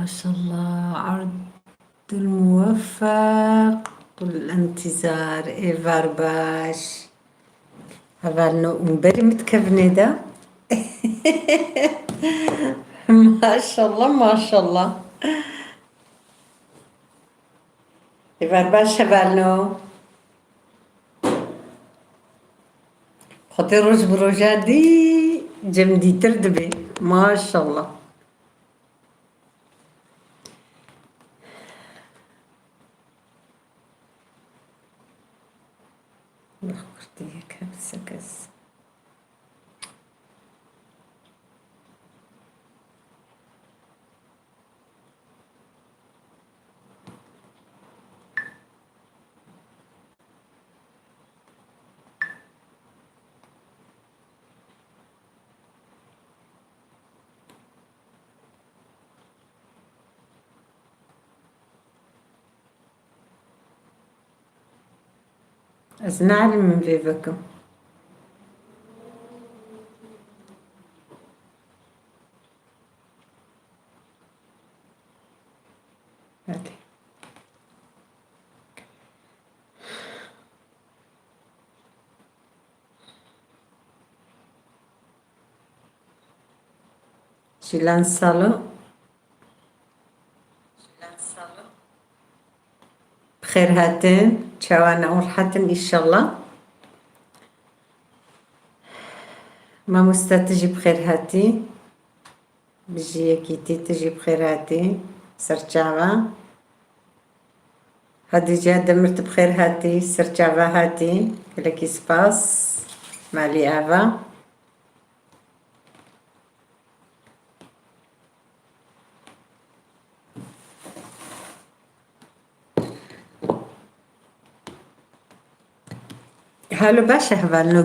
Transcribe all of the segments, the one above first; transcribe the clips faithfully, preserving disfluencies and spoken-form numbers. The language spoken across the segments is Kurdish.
Maşallah, erdul muweffeq, kul intizar, êvar baş. Hevalno, hûn berî min dikevin ê de. Maşallah, maşallah. Êvar baş hevalno. Xwedê roj bi roja dî cemdîtir dibe. Maşallah. Wah, kurtiyek hep sekiz. Ez neelîm min vê vekim. Hadi. Jilan Salo. Bi xêr hatin. Çawa ne, hûn rehet in înşallah. Mamoste, tu jî bi xêr hatî. Bijî yekîtî, tu jî bi xêr hatî. Serçava. Hadîce Demir, tu bi xêr hatî. Serçava hatî. Gelekî spas. Malî ava. Halo, baş e hevalno.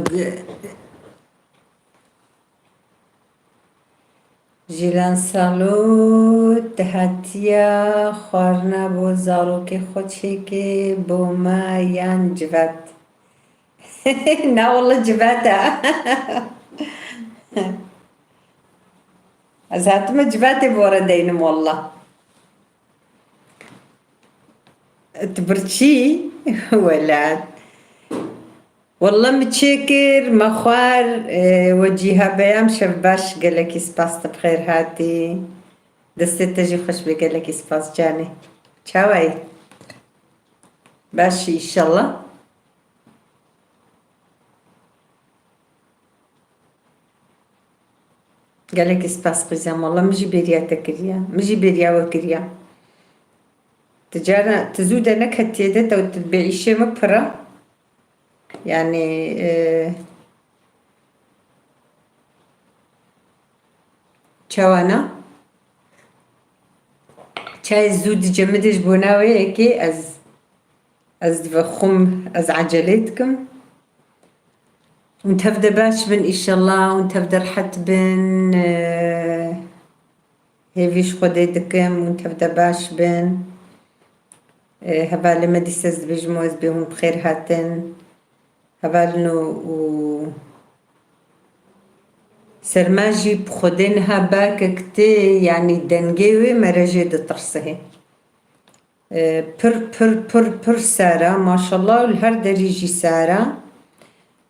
Jilan Salo, te hatiya xwarina bo zarokê xwe çêkê, bo me yan civet? Na walla civet e. Ez hatime civetê bi we re deynim walla. Tu birçî? Welat. Walla min çêkir, me xwar, e, we cîha beyam şev baş, gelekî spas, tu bi xêr hatî. Destê te jî xweş be, gelekî spas canê. Çawa yî? Baş î înşallah. Gelekî spas qîzem, walla min jî bêriya te kiriye. Min jî bêriya we kiriye. Ti cara, ti zû de neketiye de, te tu bê îşê min pir e. Yani, e, çawa na? Çayê zû dicemidê ji bona wê yekê ez, ez divexwim, ez ecelê dikim. Hûn tev de baş bin, înşallah, hûn tev de rehet bin. E, hêvî ji Xwedê dikim, hûn tev de baş bin. E, hevalê me dîsa ez dibêjim, ez bê hûn bi xêr hatin. Hevalino û serma jî bi Xwedê niha bakek tê, yanî dengê wê mere jê ditirsihê. E, pir, pir, pir, pir sar e, maşallah, û li her derî jî sar e.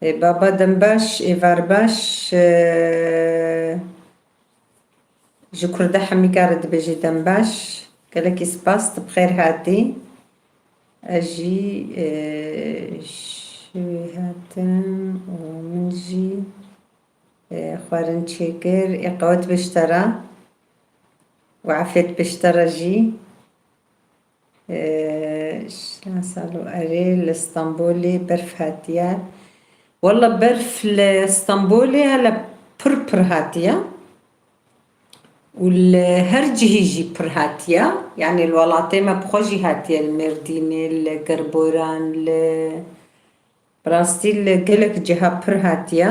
E, baba dembaş, êvar baş, e, ji Kurda hemîka re dibêjê dembaş. Gelekî spas, tu bi xêr hatî. Ez jî, e, ji wê hatim û min jî, e, xwarin çêkir. Ê qewet bê ji te re û afiyet bê ji te re jî. Ee, şansalo erê li Stenbolê berf hatiye. Walla berf li Stenbolê hele pir pir hatiye. Û li her cihî jî pir hatiye. Yanî li welatê me bi xwe jî hatiye, li Mêrdînê, li Gerboran, li Bi rastî li gelek ciha pir hatiye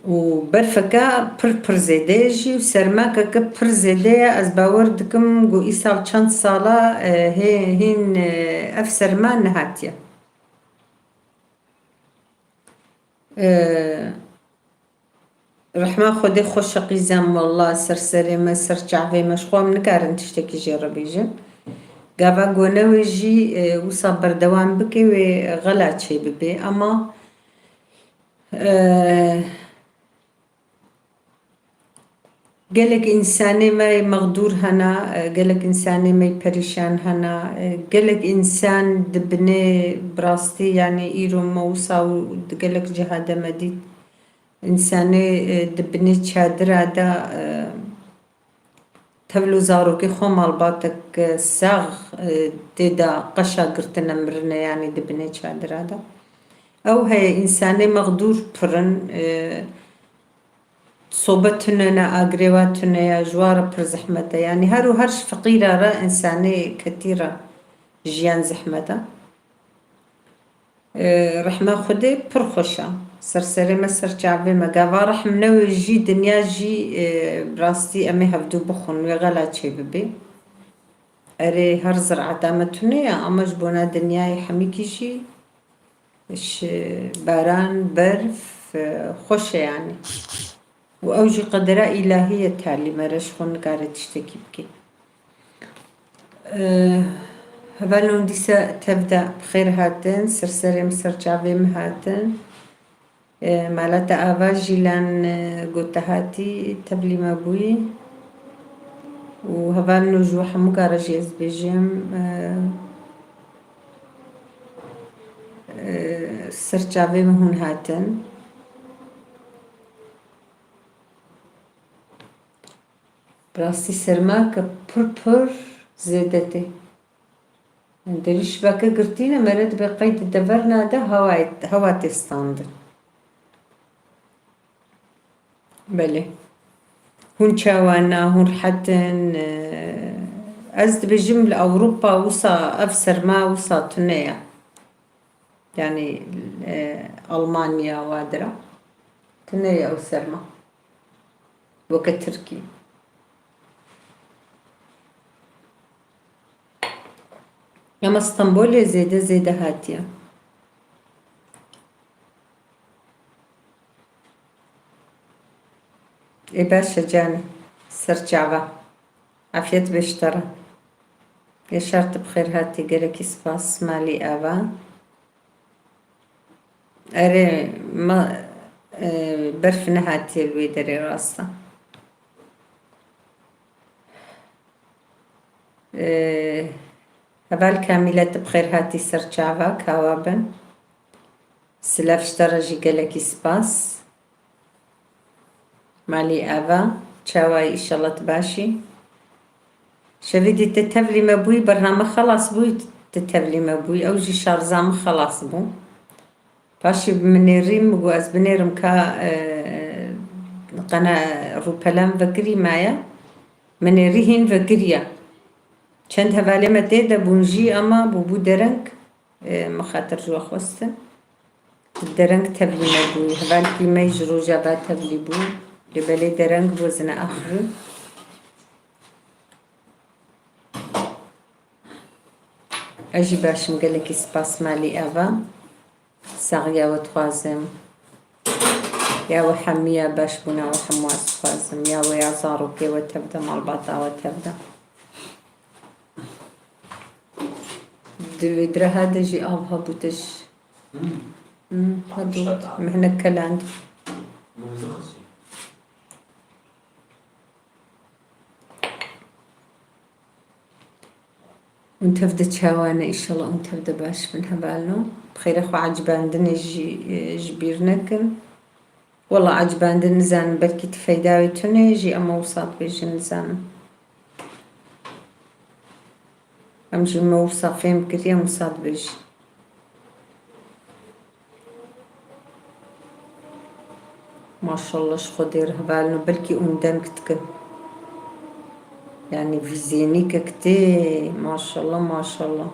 û berfeke pir pir zêde ye jî û sermakeke pir zêde ye. Ez bawer dikim ku îsal çend sala, e, hê, hîn, e, ev serma nehatiye. E, Rehma Xwedê xweş e qîzem, wallah ser serê me, ser çavê me, ji xwe em nikarin tiştekî jê re bêjin. Gava ku newê jî, e, wisa berdewam bike, wê xela çêbibe. Ama, e, gelek însanê me mexdûr hene, e, gelek însanê me perîşan hene, e, gelek însan dibine bi rastî, yanî îro me wisa û di gelek ciha de me dît. Însanê, e, di binê çadira de, e, tevlo zarokê xwe malbatek, e, sax, e, tê de qeşa girtine mirine, yanî di binê çadira de. Ew heye, însanê mexdûr pir in, e, sobe tune ne, agirê wa tune ye, ji wa re pir zehmet e. Yanî her û her ji feqîra re, însanê ketî re jiyan zehmet e. E, rehma Xwedê pir xweş e. Ser serê me, ser çavê me. Gava rehm newê jî, dinya jî, e, bi rastî em ê hevdû bixwin, wê xela çêbibe. Erê, her zirata me tune ye, ama ji bona dinyayê hemîkî jî ji baran, berf, e, xweş e yanî. Û ew jî qedera îlahî ye, talî me re, ji xwe nikare tiştekî bike. Eh, hevalno dîsa tev de bi xêr hatin, ser serê min, ser çavê min hatin. Eh, mala te ava jî lan, eh, gote hatî, tevlî me bûyî. Û hevalno ji we hemûka re jî ez dibêjim, eh, eh, ser çavê min hûn hatin. Bi rastî sermake pir pir zêde tê. Derî şibeke girtî ne, mere dibe qey di deverna de hewayê, hewa tê standin. Belê. Hûn çawa ne, hûn rihet in? Ez dibêjim li Ewropa wisa ev serma wisa tune ye. Yanî, e, Almanya wa dira. Tune ye ew serma. Weke Tirkî. Ama Stenbolê zêde zêde hatiye. Ê baş e canê. Ser çava. Afiyet be ji te re. Yaşar, tu bi xêr hatî, gelekî spas, malî ava. Erê, ma, e, berf nehatiye li wê derê, rast e. E, heval Kamîle, tu bi xêr hatî ser çava, kawa bin. Silav ji te re jî gelekî spas. Malî ava, çawa yî, îşallah tu baş î. Şevîdî tu tevlî me bûyî, bername xelas bûyî, tu tevlî me bûyî. Ew jî şarja min xelas bû. Paşê bi min nêrî, min got ez binêrim ka, e, qena rûpelem vekirî maye. Min nêrî hîn vekiriye. Çend hevalê me tê de bûn jî, ama bûbû dereng. E, min xatir ji we xwestin. Dereng tevlî me bû. Hevalkî me ji Rojava tevlî bû. Lê belê dereng bû, zine ax bû. Ez jî baş im, gelekî spas malî ava. Saxiya we dixwazim. Ya we hemiya baş bûna we hemû ez dixwazim. Ya we ya zarokê we tevde, malbata we tevde. Di vê dreha de jî av hebû tij. Hmm. Hmm, hebû. Mehnek keland. Hûn tev de çawa ne? Înşallah hûn tev de baş bin hevalno. Bi xêre xwe ecibandinê jî, e, ji bîr nekin. Wela ecibandin nizanim, belkî ti feyda wê tune jî, ema wisa dibêjin nizanim. Em jî me wisa fêm kiriye, em wisa dibêjin. Maşallah ji Xwedê re hevalno, belkî hûn deng dikin. Yanî vîzênîkek tê, maşallah, maşallah.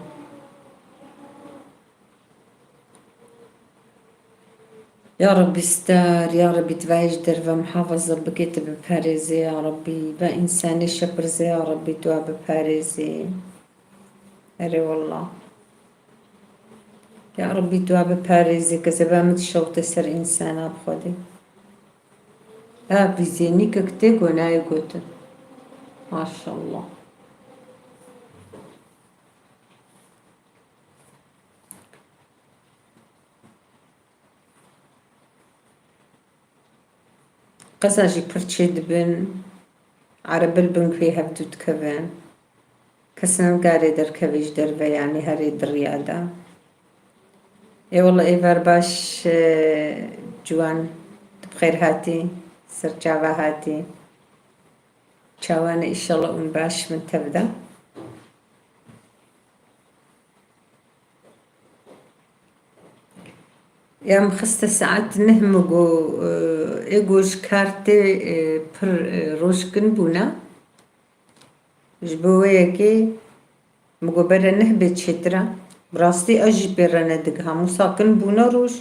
Ya Rabbî star, ya Rabbî tu vayê ji derve muhafaza bike, tu biparêzê ya Rabbî. Ve însanê şepirze ya Rabbî, tu wa biparêzê. Erê wallah. Ya Rabbî tu wa biparêzê, kezeba min dişewte ser însana bi Xwedê. Ha, vîzênîkek tê ku nayê gotin. Maşallah. Qeza jî pir çêdibin, erebil bin guhê hevdû dikevin. Kes nikarê derkevê ji derve, yanî herê di riya de. Ê wele êvar baş, e, ciwan, tu bi xêr hatî, ser çava hatî. Çawa ne, îşallah hûn baş bin tev de. Ya min xiste saet neh, min got, e, ê got ji kar tê, e, pir, e, roj kin bûne. Ji bo wê yekê min got bere neh bê çêtir e. Bi rastî ez jî pê re nedigiha. Wisa kin bûne roj.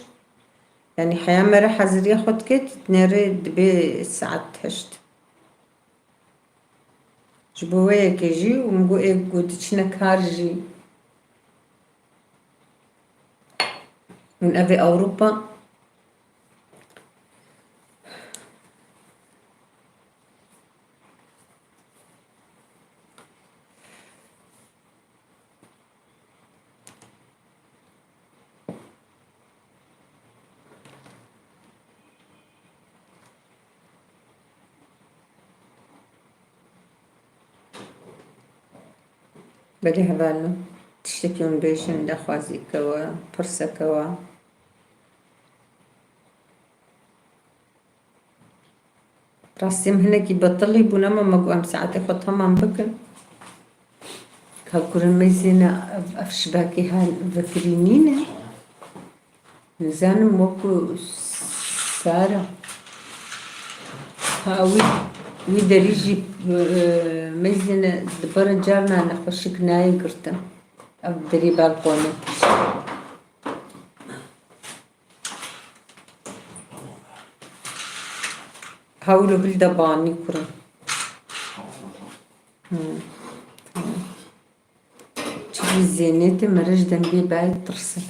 Yanî heya me re heziriya xwe dike, tu dinêrî dibê saet heşt. Ji bo wê yekê jî û min got ê ku diçine kar jî. Hûn ev ê Ewropa. Belê hevalno, tiştekî hûn bêjin, daxwazîke we, pirseke we. Rastî em hinekî betilî bûn, ama me got em saetê xwe temam bikin. Ka kurê meyzêne ev, ev şibakê hal vekirî nîne. Nizanim wekû sar e. Ha, wî, wî derî jî, e, meyzêne di ber carna nexweşik nayê girtin. Ev derî balkonê. Hewlo hilde banî kurin. Hmm. Çi vîzênê tê, mere ji dengê bayê tirsin.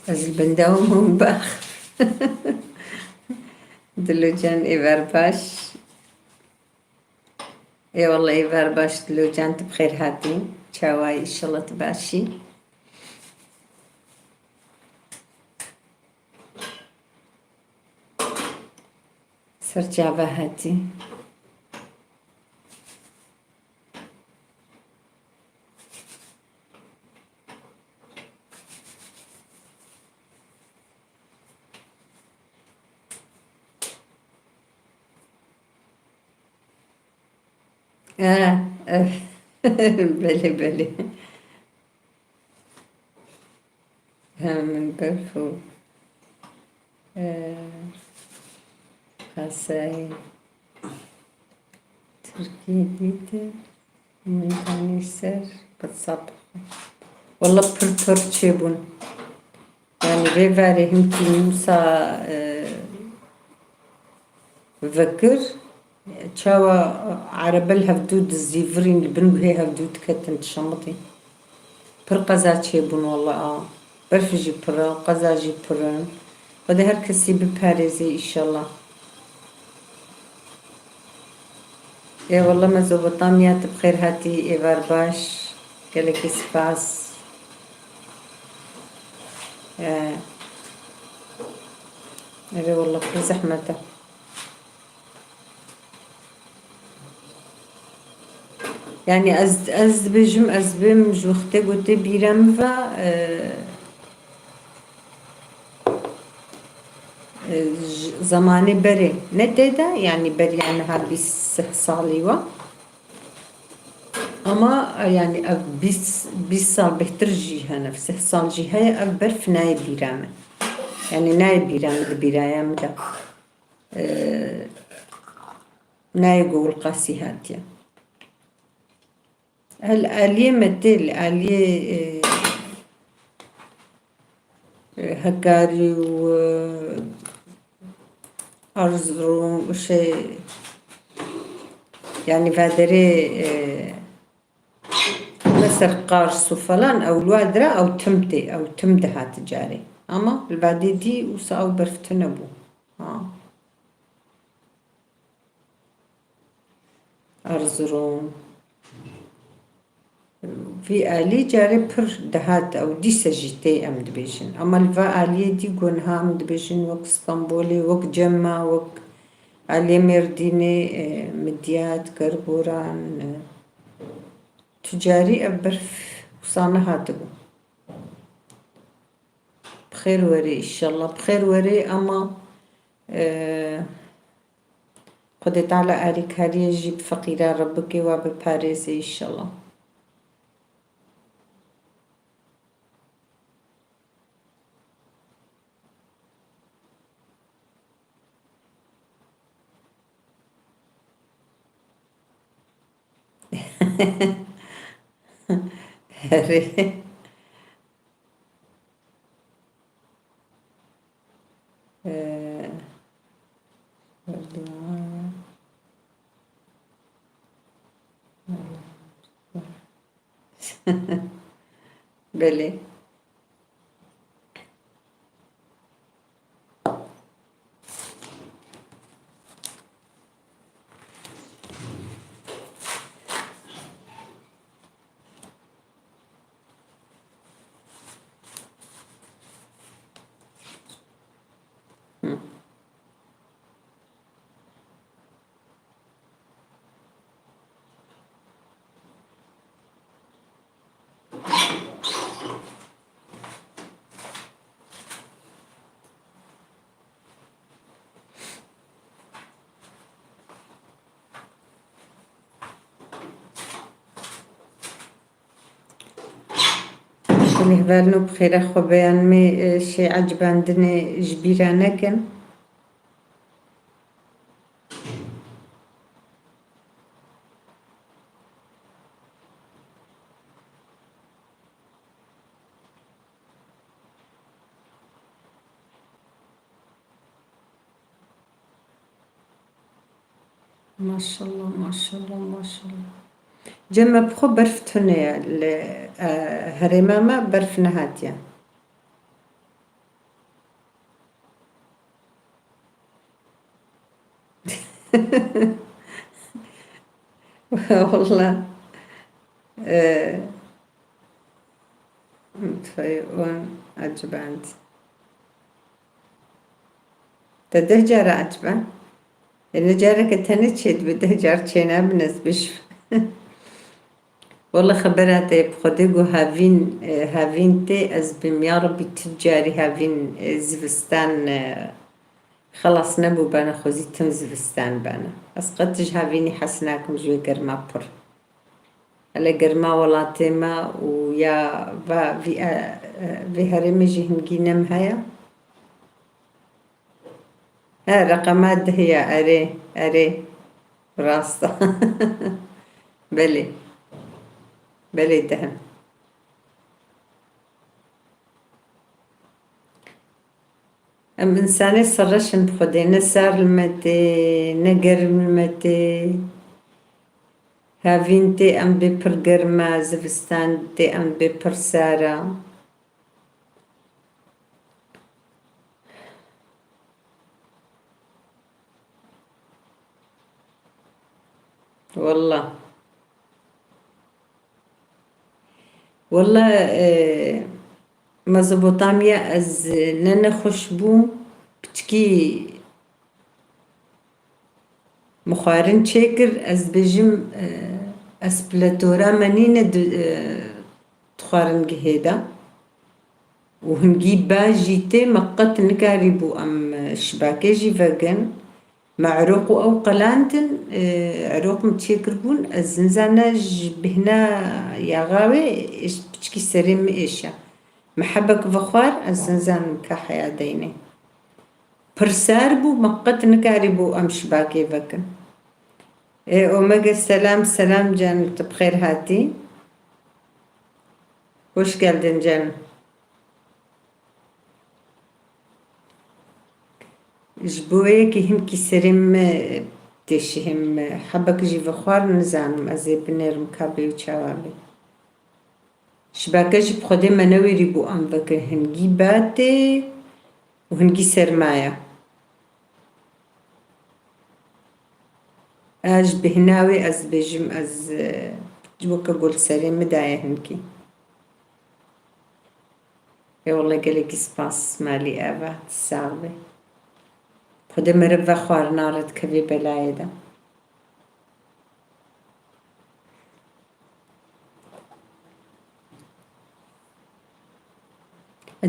Ez li benda we me bax. Dilocan êvar baş. Ê wele êvar baş Dilocan, tu bi xêr hatî. Çawa yî, înşallah tu baş î. Ser çava hatî. Eh, eh. Belê, belê. He, min berf û, e, qasayê Tirkî dîtin, min danî ser WhatsApp. Wele pir pir çêbûn. Yanî vê verê hinkî nûsa, e, vekir, çawa erebel hevdû dizîvirîn, li bin guhê hevdû diketin, dişemitîn. Pir qeza çêbûn wele a. Berf jî pir e, qeza jî pir in. Xwedê her kesî biparêzê înşallah. Ê wele Mezopotamya, tu bi xêr hatî, êvar baş. Gelekî spas. E, erê wele pir zehmet e. Yanî ez, ez dibêjim, ez bêm ji wextê ku tê bîra min ve, e, e, ji zemanê berê ne tê de, yanî beriya niha bîst sih salî we. Ama, e, yanî ev bîst, bîst sal bêhtir jî hene, ev sih sal jî heye, ev berf nayê bîra min. Yanî nayê bîra min, di bîraya min de. E, nayê ku wilqasî hatiye. Li aliyê me tê, li aliyê, e, e, Hekarî û, e, Erzurum û şey, yani vegerê, e, mesela Kars û falan, ew li wa dira ew tim tê, ew tim dihate carê. Ama li vadê dî wisa ew berf tune bû. Ha. Erzurum. Vî alî carê pir dihat ew dîse jî tê em dibêjin. Ama li va aliyê dî ku niha em dibêjin wek Stenbolê, wek Cema, wek aliyê Mêrdînê, e, Midyat, Kerboran, e, tu carî ev berf wisa nehatibû. Bi xêr werê, înşallah. Bi xêr werê, ama, e, Xwedê Teala alîkariyê jî bi feqîran re bike, wa biparêze, înşallah. Erê. Ee, Belê. Hı. Kulî hevalno bi xêra xwe beyan me, e, şey ecibandinê ji bîra nekin. Maşallah, maşallah, maşallah. Cem, me bi xwe berf tune ye. Li, e, herêma me berf nehatiye. Wallah. E, Mutfayê wan eciband. Te deh cara eciba? E, ne careke tenê çêdibe, deh car çênabin ez bêjim. Wele xebera te yê bi Xwedê ku hevîn, e, hevîn tê, ez bêm ya Rebbî tu carî hevîn, e, zivistan, e, xelas nebû bana, xwezî tim zivistan bana. Ez qet ji hevînî hez nakim ji wê germa pir. Hele germa welatê me û ya va vî, e, e, vê herêmê jî hingî nem heye. He, reqema deh ya, erê, erê. Rast e. Belê. Belê deh in. Em însanê serreş in bi Xwedê, ne sar li me tê, ne germ li me tê. Hevîn tê em bê pir germ e, zivistan tê em bê pir sar e. Wallah. Wallah, e, Mezopotamya ez ne nexweş bûm, piçkî min xwarin çêkir, ez dibêjim, e, ez piletora me nîne di, e, di xwaringehê de. Û hingî ba jî tê, me qet nikarîbû em şibakê jî vekin. Me eroq û ew qelandin, e, eroq min çêkiribûn, ez nizane ji bêhna yaxa wê êş-, piçkî serê min êşa. Me hebek vexwar, ez nizanim ka heya deynê. Pir sar bû, me qet nikarîbû em şibakê vekin. Ê, Omega selam, selam can, tu bi xêr hatî. Hoş geldin canım. Ji bo wê yekê hinkî serê me tê şihê me. Hebek jî vexwar nizanim ez ê binêrim ka bê û çawa bê. Ji bake jî bi Xwedê me newêrî bû em vekin. Hingî batê û hingî sermaya. Ez ji bêhna wê ez dibêjim, ez, e, weke gul serê min daye hinkî. Ê wele gelekî spas malî Eva, tu sax be. Xwedê meriv ve xwarina re dikevê belayê de.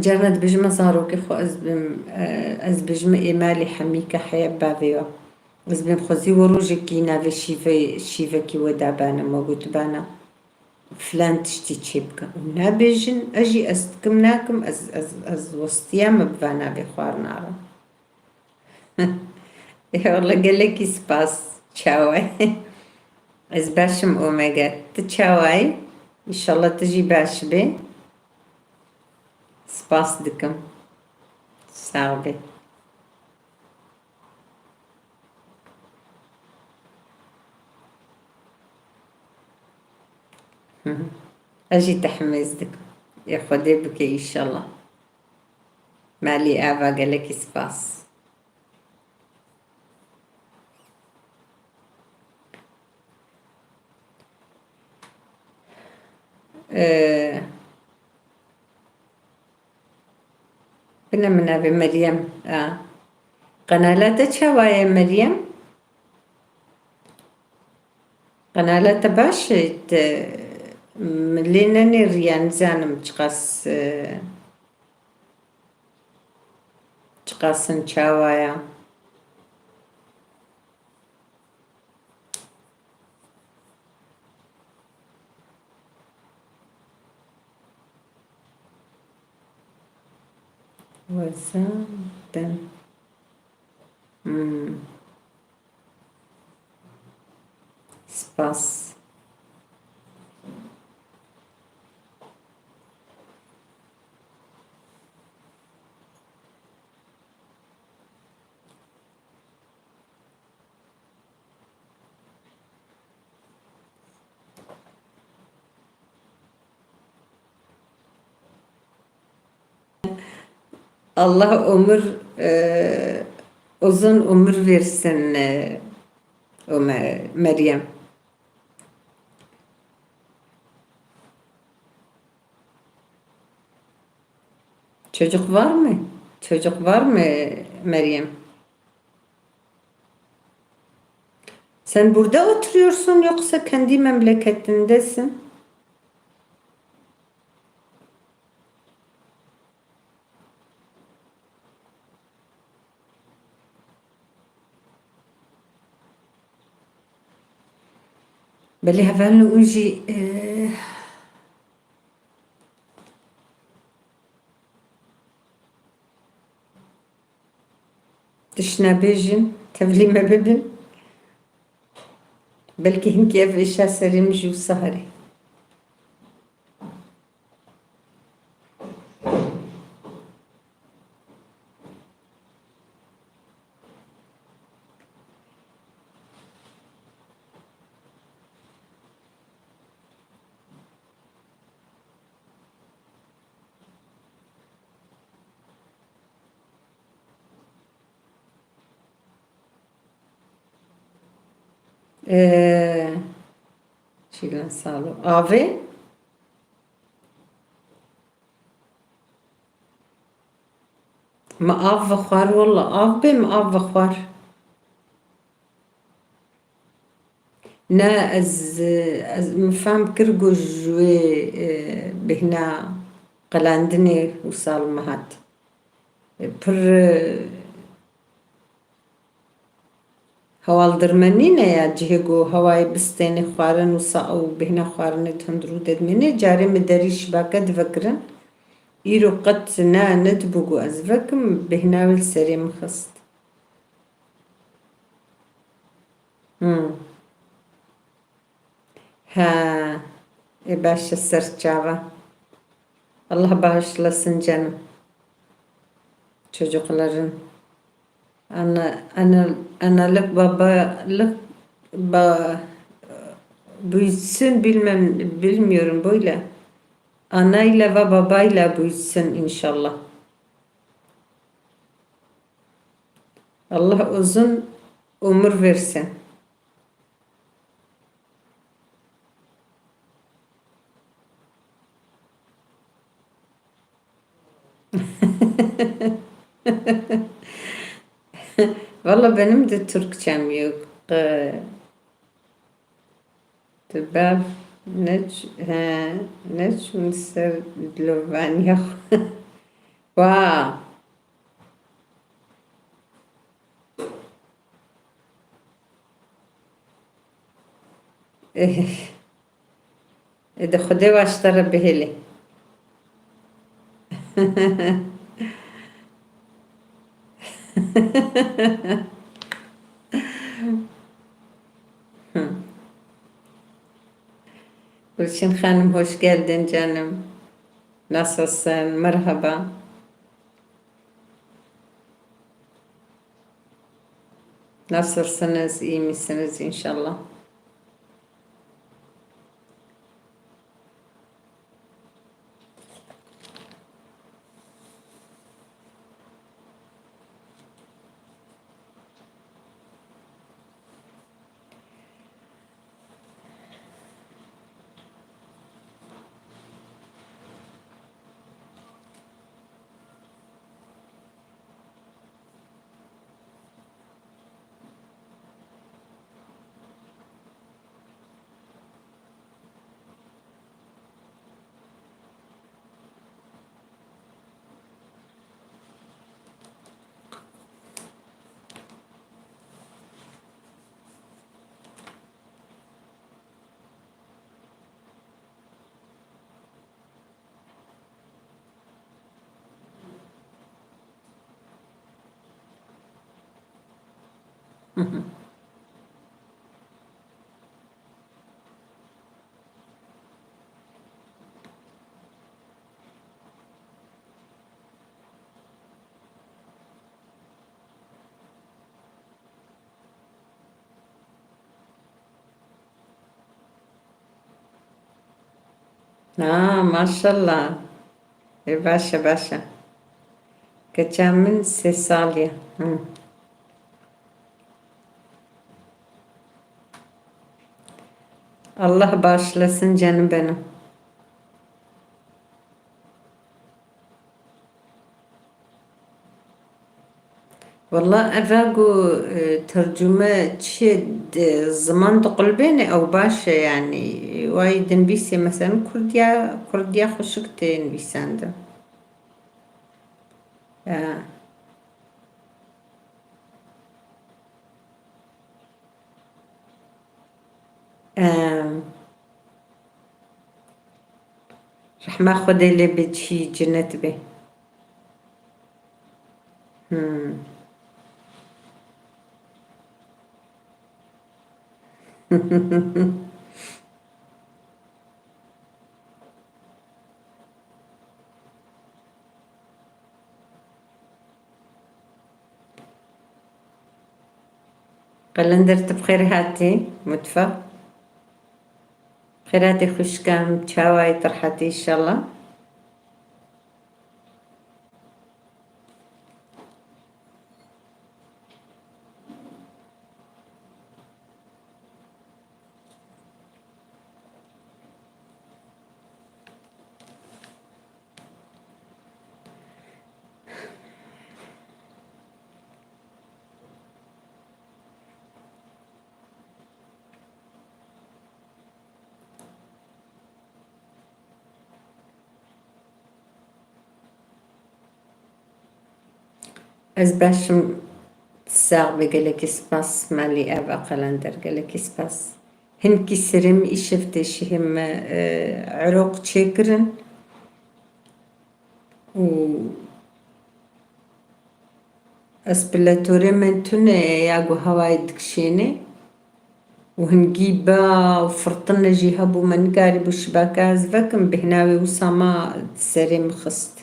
Carna dibêjim ez zarokê xwe ez bim, e, ez dibêjim ê malê hemî ke heye bavê we. Ez bim xwezî we rojekî navê şîve, şîvekî we dabane, me gotibana filan tiştî çê bike. Û nabêjin, ez jî ez dikim nakim, ez, ez, ez westiya me bi va navê xwarina re. Eyvallah, gelekî spas. Çawa yî? Ez baş im Omega. Tu çawa yî? Înşallah tu jî baş bî. Spas dikim. Sax bî. Hı hı. Ez jî te hemêz dikim. Ê Xwedê bike înşallah. Malî Eva, gelekî spas. Ee, bine min navê Meryem. A. Qenala te çawa ye Meryem? Qenala te baş e, te, min lê nenêriya, nizanim çiqas, e, çiqas in çawa ya. Wezan den. Hmm. Spas. Allah ömür, e, uzun ömür versin, e, Ömer, Meryem. Çocuk var mı? Çocuk var mı Meryem? Sen burada oturuyorsun yoksa kendi memleketindesin? Belê hevalno hûn jî, e, tişt nebêjin, tevlî me bibin. Belkî hinkî ev êşa serê min jî wisa herê. Ee, çilan salo. Avê? Me av vexwar, walla av bê, me av vexwar. Ne, ez, ez, min fehm kir ku ji wê, e, bêhna qelandinê wisa li me hat. E, pir, e, Hewaldir me nîne ya cihê ku hewayê bistênê xwarin wisa ew bêhna xwarinê di hundirû de dimîne. Carê min derî şibake divekirin. Îro qet ne, nedibû ku ez vekim, bêhna wê li serê min xist. Hmm. Ha, e, baş e, ser çava. Allah bağışlasın canım. Çocukların. Ana, ana, analık, babalık, ba, büyütsün bilmem, bilmiyorum böyle. Anayla ve babayla büyütsün inşallah. Allah uzun ömür versin. Valla benim de Türkçem yok. Ee, Dibe ne ç-, he, ne çûn ser dilovaniya xwe. Wa. Eh. Ê de Xwedê wa ji te re bihêlê. Gülçin Hanım, hoş geldin canım. Nasılsın? Merhaba. Nasılsınız? İyi misiniz inşallah? Ha, maşallah. E, baş e, baş e. Keça min sê salî ye. Hı. Allah bağışlasın canım benim. Walla eva ku, e, tercume çi di ziman diqulbêne ew baş e, yanî wayî dinivîsê, meselen kurdiya, kurdiya xweşik tê nivîsandin. Ya. Em, Rehma Xwedê lê be, cihî cinet be. Hmm. Qelender, tu bi xêr hatî mutfeq. Xêr hatî xwişka min, çawa yî, tu rehet î înşallah. Ez baş im, sax be, gelekî spas. Malî ev a Qelender, gelekî spas. Hinkî serê min îşev tê şihê me, e, eroq çêkirin û Espilatorê min tune ye ya ku hewayê dikişêne û hingî ba û firtine jî hebû, me nikarîbû şibaka ez vekim, bêhna wê wisa ma serê min xist.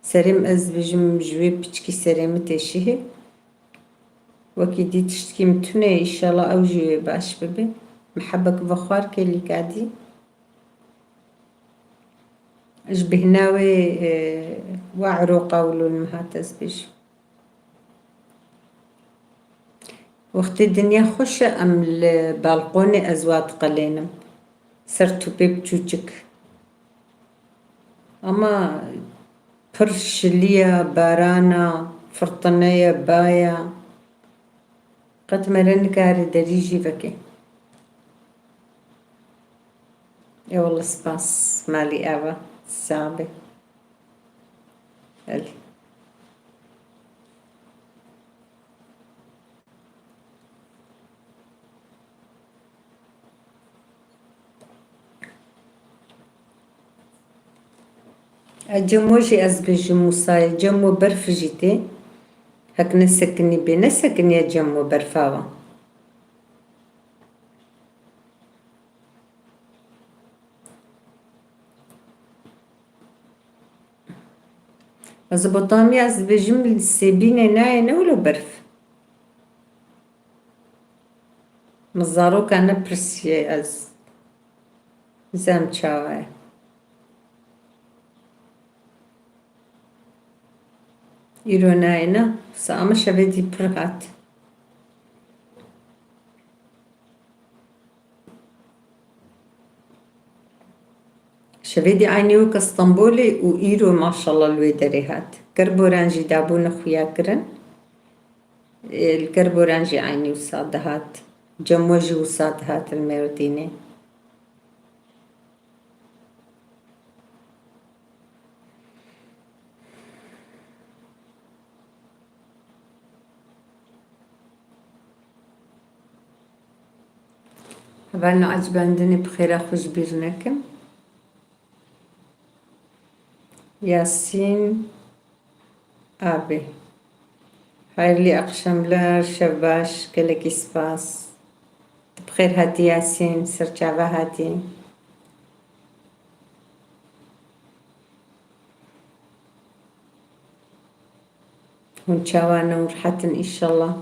Serê min, ez dibêjim, ji wê piçkî serê min tê şihê. Wekî dî tiştkî min tune, îşallah ew jî wê baş bibe. Mihebek vexwar kê lîka dî. Ji bêhna wê, e, wa eroqa wilo li min hat ez bêjim. Wextê dinya xweş e, em li balkonê ez wa diqelênim. Ser tûpê biçûçik. Ama pir şiliya, barana, firtineye, baya. Qet mere nikare derî jî veke. Ewallah spas, malî ava, sabe. Belê. E, cem we jî ez bêjim wisa ye, cem we berf jî tê. Hek nesekinî bê, nesekiniye cem we berfa wa. Mezopotamya ez dibêjim li Sêbînê nayê, ne wilo berf. Min zaroka nepirsiye ez nizam çawa ye. Îro nayê ne, wisa ama şevê dî pir hat. Şevê dî eynî weke Stenbolê û îro maşallah li wê derê hat. Kerboran jî dabûne xuya kirin. Ê, li Kerboran jî eynî wisa dihat. Cem we jî wisa dihat li Mêrdînê. Hevalno ecibendinê bi xêra xwe ji bîr nekin. Yasîn abi. Hayırlı akşamlar, şev baş, gelekî spas. Tu bi xêr hatî Yasîn, serçava hatî. Hûn çawa ne û rehet in înşallah.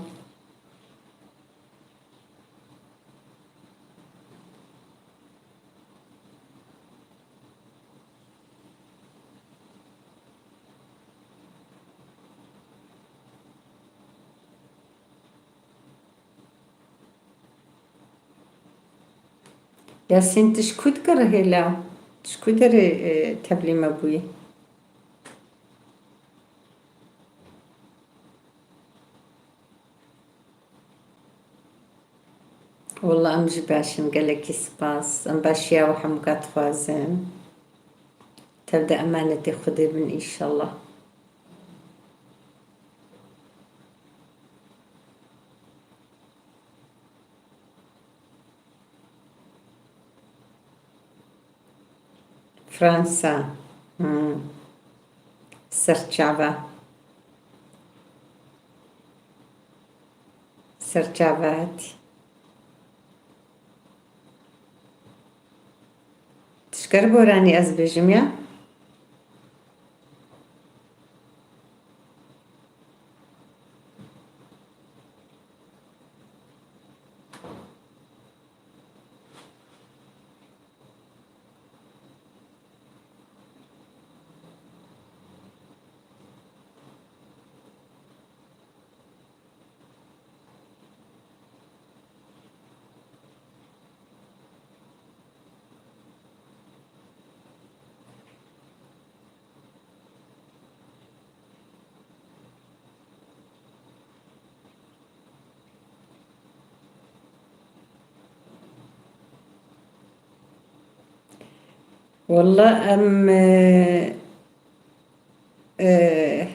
Yasîn, tu ji ku digerî hêla? Tu ji ku derê, e, tevlî me bûyî? Wallah em jî baş in, gelekî spas. Em başiya we hemûka dixwazin. Tev de emanetê Xwedê bin înşallah. Fransa. Hmm. Serçava. Serçava hatî. Tu ji Kerboranî ez bêjim ya? Wallah em, e, e,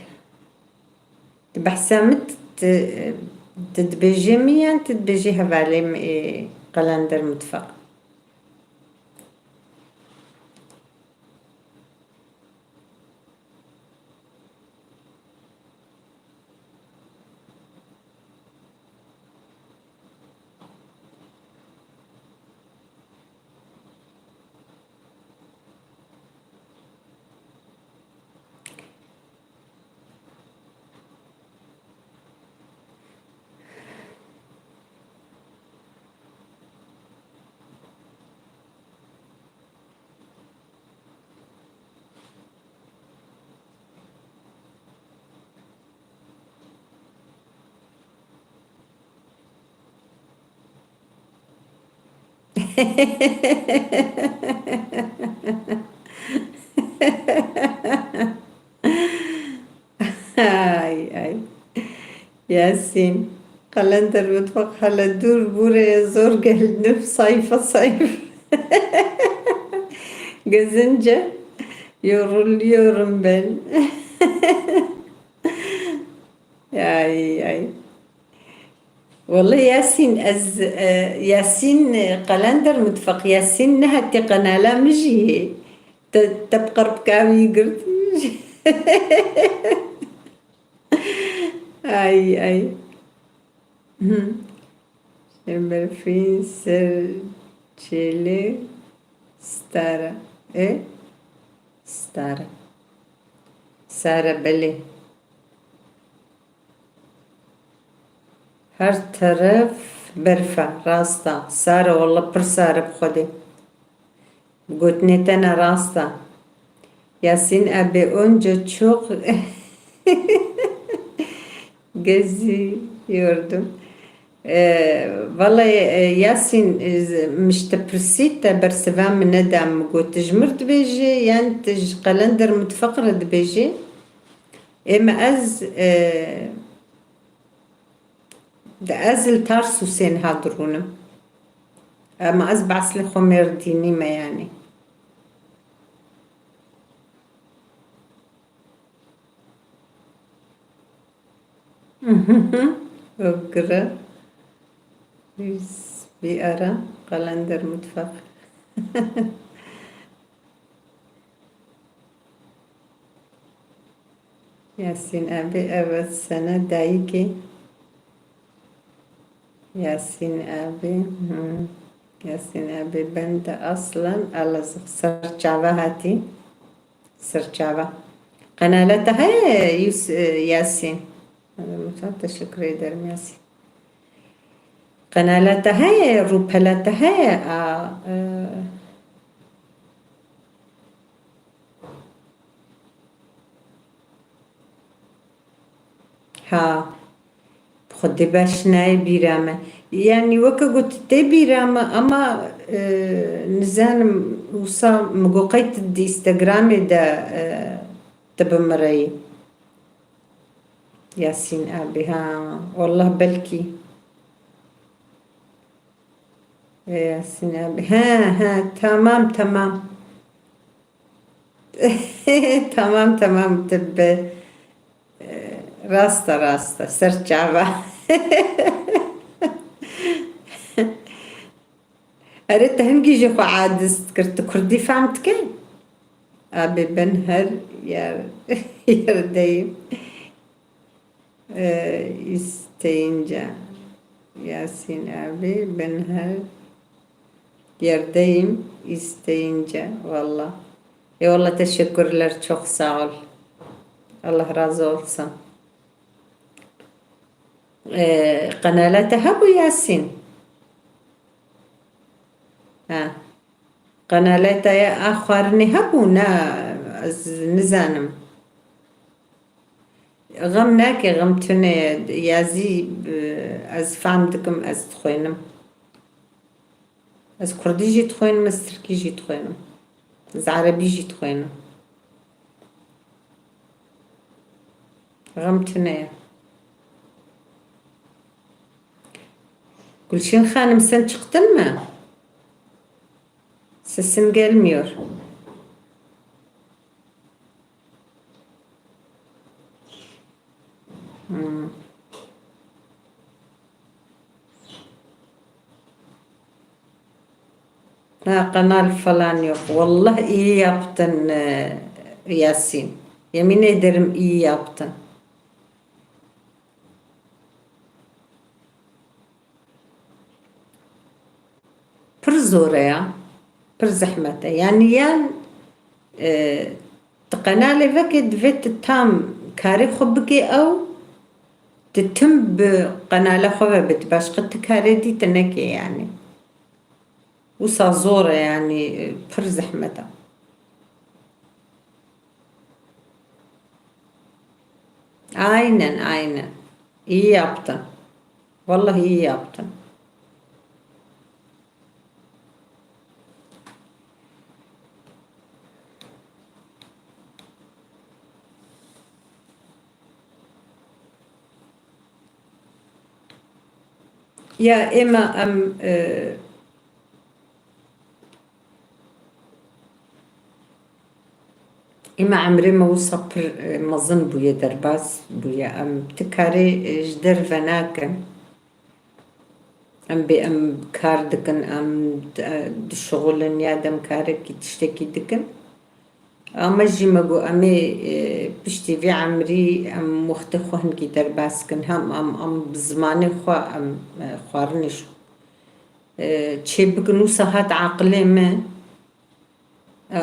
di behsa min tu, tu dibêjê min yan tu dibêjê hevalê min ê Qelender Mutfaq? Ay, ay. Yasîn. Kalender mutfak hele dûr bûrê zor geldim sayfa sayfa. Gözünce yoruluyorum ben. Ay, ay. Wele Yasîn, ez, e, Yasîn, e, Kalender Mutfak, Yasîn nehatiye qenala min jî. Te, te bi qerpika wî girt. Ay, ay. Hı. Şemberfîn ser çêlê stara. E? Stara. Sare belê. Her teref berf e, rast e. Sare, wallah pir sare bi Xwedê. Gotinê te ne rast e. Yasîn abi onca çok geziyordum. E, vallahi, e, Yasîn, e, min ji te pirsî, te bersiva min neda, min got, tu ji mir dibêjî, yan tu ji Kalender Mutfak re dibêjî? Ê me ez, e, De ez li Tarsusê niha dirûnim. Ema ez bi eslê xwe mêrdînî me, yanî. Gire. Vî ara Kalender Mutfak. Yasîn abi, evet, sene dayikê. Yasîn abi, hmm. Yasîn abi, ben de aslen Elazığ, Serçava hatî. Serçava. Qenala te heye, Yus-, e, Yasîn? Teşekkür ederim Yasîn. Qenala te heye, rûpela te heye, a, e, Ha, Xwedê baş nayê bîra me. Yanî weke got tê bîra me, ama, e, nizanim wisa min got qey tu di Instagramê de, e, tu bi min re yî. Yasîn abi, ha, wallah belkî. E, Yasîn abi, ha, ha, tamam, tamam. Tamam, tamam, tu bi, e, rast e, rast e, ser çava. Erê, tu hingî jî xwe aciz dikir, tu kurdî fehm dikî? Abi ben her yer, yerdeyim. Ee, isteyince. Yasin abi, ben her yerdeyim isteyince, valla. Eyvallah, teşekkürler, çok sağ ol. Allah razı olsun. Ee, qenala te hebû, Yasin? Ha. Qenala te ya a xwarinê hebû? Na, ez nizanim. Xem nake, xem tune ye. Yazî, e, ez fehm dikim, ez dixwînim. Ez kurdî jî dixwînim, ez tirkî jî dixwînim. Ez erebî jî dixwînim. Xem tune ye. Gülşen Hanım, sen çıktın mı? Sesin gelmiyor. Hmm. Ha, kanal falan yok. Vallahi iyi yaptın, e, Yasin. Yemin ederim iyi yaptın. Pir zor e ya. Pir zehmet e. Yani yan, e, di qenalê vekê divê tu tam karê xwe bikê ew, tu tim bi qenala xwe ve bit. Başqa tu karê dî tu nekê yani. Wisa zor e yani, e, pir zehmet e. Aynen, aynen. İyi yaptın. Vallahi iyi yaptın. Ya êma em, e, êma emrê me wisa pir, e, mezin bûye, derbas bûye. Em ti karê, e, ji derve nakin. Em bê em kar dikin, em, e, dişixulin ya dem karekî tiştekî dikin. Ama jî me got, em ê, e, piştî vê emrî em wextê xwe hinkî derbas kin. Hem em, em bi zimanê xwe em, e, xwarinê ji, e, çêbikin. Wisa hat aqilê me. A,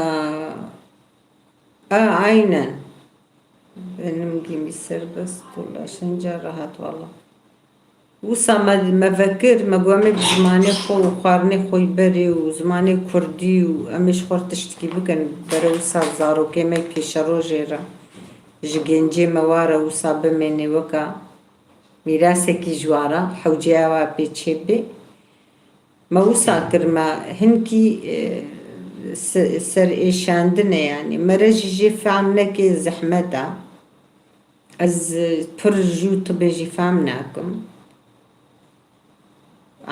a, aynen. Benim gibi serbest dolaşınca rahat valla. Wisa me, me vekir, me got, em ê bi zimanê xwe û xwarinê xwe yî berê û zimanê kurdî û em ê ji xwe re tiştekî bikin. Bere wisa zarokê me pêşerojê re, ji gencê me wa re wisa bimênê weka mîrasekî ji wa re, hewcê ewa pê çêbê. Me wisa kir, me hinkî, e, se-, serêşandin e, yanî mere jî jê fehm neke zehmet e. Ez, e, pir ji tibê jî fehm nakim.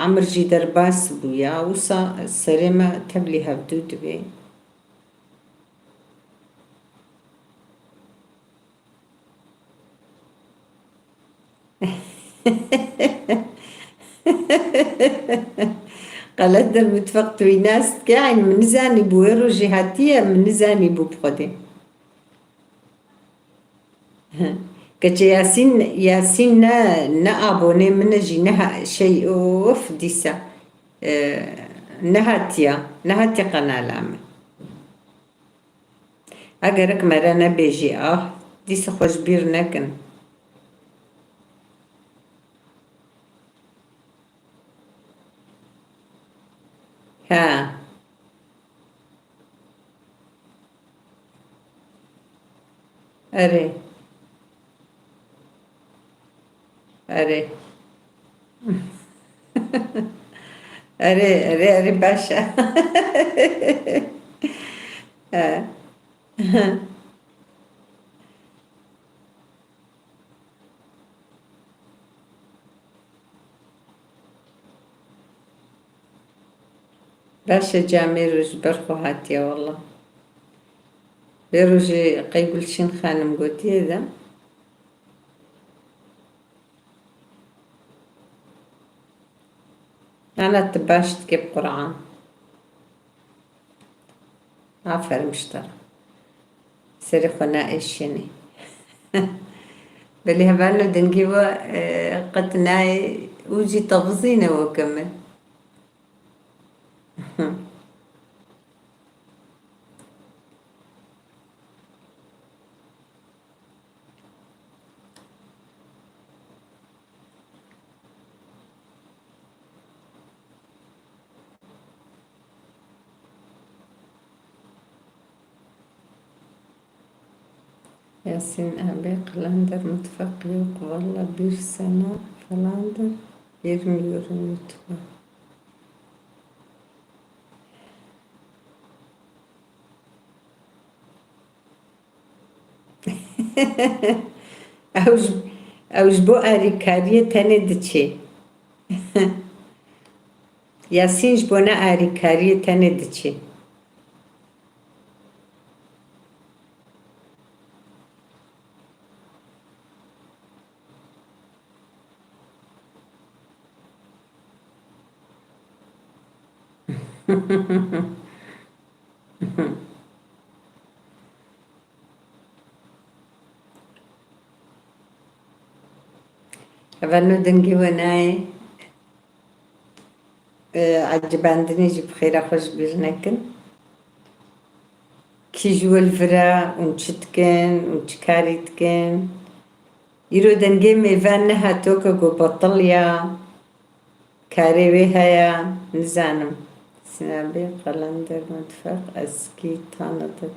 Emir jî derbas bûya, wisa serê me tevlî hevdû dibe. Qelender Mutfaq, tu wî nas dike? Eyn, min nizanî bû, wê rojê hatiye, min nizanî bû bi Xwedê. Keçê Yasîn, Yasîn ne, ne abonê min e jî, ne ha-, şey, of, dîsa, e, nehatiya, nehatiye qenala min. A gerek mere nebêjî, ah, dîsa xwe ji bîr nekin. Ha. Erê. Erê. Erê, erê, erê, baş e. He. Baş e, camêro ji ber xwe hatiye wela. Vê rojê qey Gulşîn xanim gotiye de. Ana tu baş dikê bi Qur'an. Aferin ji te re. Serê xwe naêşênê. Belê hevalno dengê we, e, qet nayê û jî tevizîne weke min. Yasîn abi, Qelender Mutfak yok valla, bir sene falandır girmiyorum YouTube'a. Ew ji, ew ji bo alîkariyê tenê diçê. Yasîn ji bo ne alîkariyê tenê diçê. Hevalno dengê we nayê. E, ecibandinê jî bi xêra xwe ji bîr nekin. Kî ji we li vir e û çi dikin û çi karî dikin? Îro dengê mêvan nehat, weke ku betil ya. Karê wê heye, nizanim. Yasîn abi, Qelender Mutfak eski tanıdık.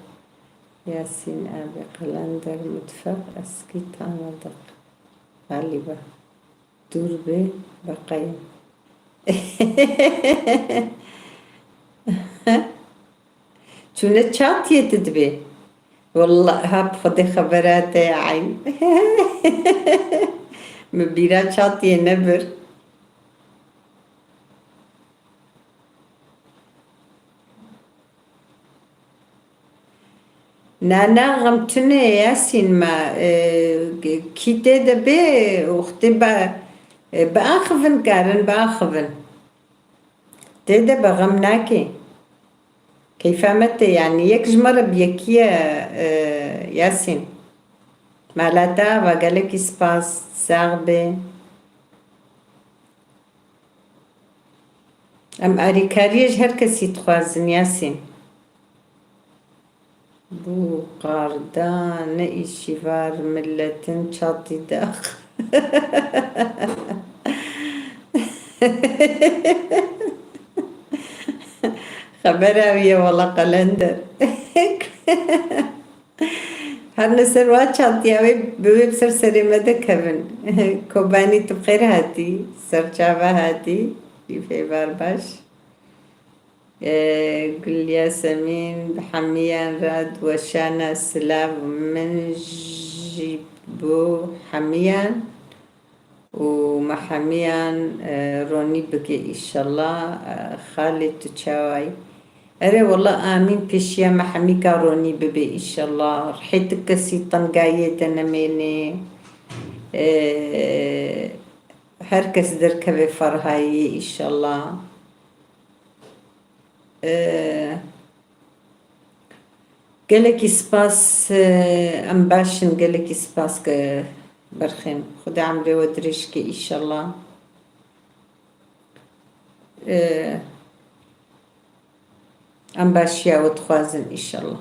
Yasîn abi, Qelender Mutfak eski tanıdık. Galiba. Dur bir bakayım. Çûne çatiye tu dibê. Wallah, ha bi Xwedê xebera te ye eyn. Min bîra çatiyê nebir. Na, na, xem tune ye, Yasîn, me, e, kî tê de bê, wextê be, e, biaxivin karin, biaxivin. Tê de be, xem nake. Keyfa me tê, yanî yek ji me re bi yekî ye, e, Yasîn. Mala te ava, gelekî spas, sax bê. Em alîkariyê ji her kesî dixwazin, Yasîn. Bu qarda ne îşî var, milletin çatî dax. Xebera wî ye wela, qelender. Her ne ser wa çatiya wê, bi wê bi ser serê me de kevin. Kobanî, tu bi xêr hatî, serçava hatî, îfê bar baş. Ee, Gul Yasemîn, bi hemiyan re diweşana silav min jî bo hemiyan. Û me hemiyan, e, ronî bike înşallah, e, xalê tu çawa yî? Erê wela amîn, pêşiya me hemîka ronî bibe înşallah. Rihê ti kesî tengayiyê te nemêne. E, her kes derkeve ferhayiyê înşallah. E, Gelekî spas, e, em baş in, gelekî spas ke berxên. Xuda emrê we dirêj ke înşallah. E, em başiya we dixwazin înşallah.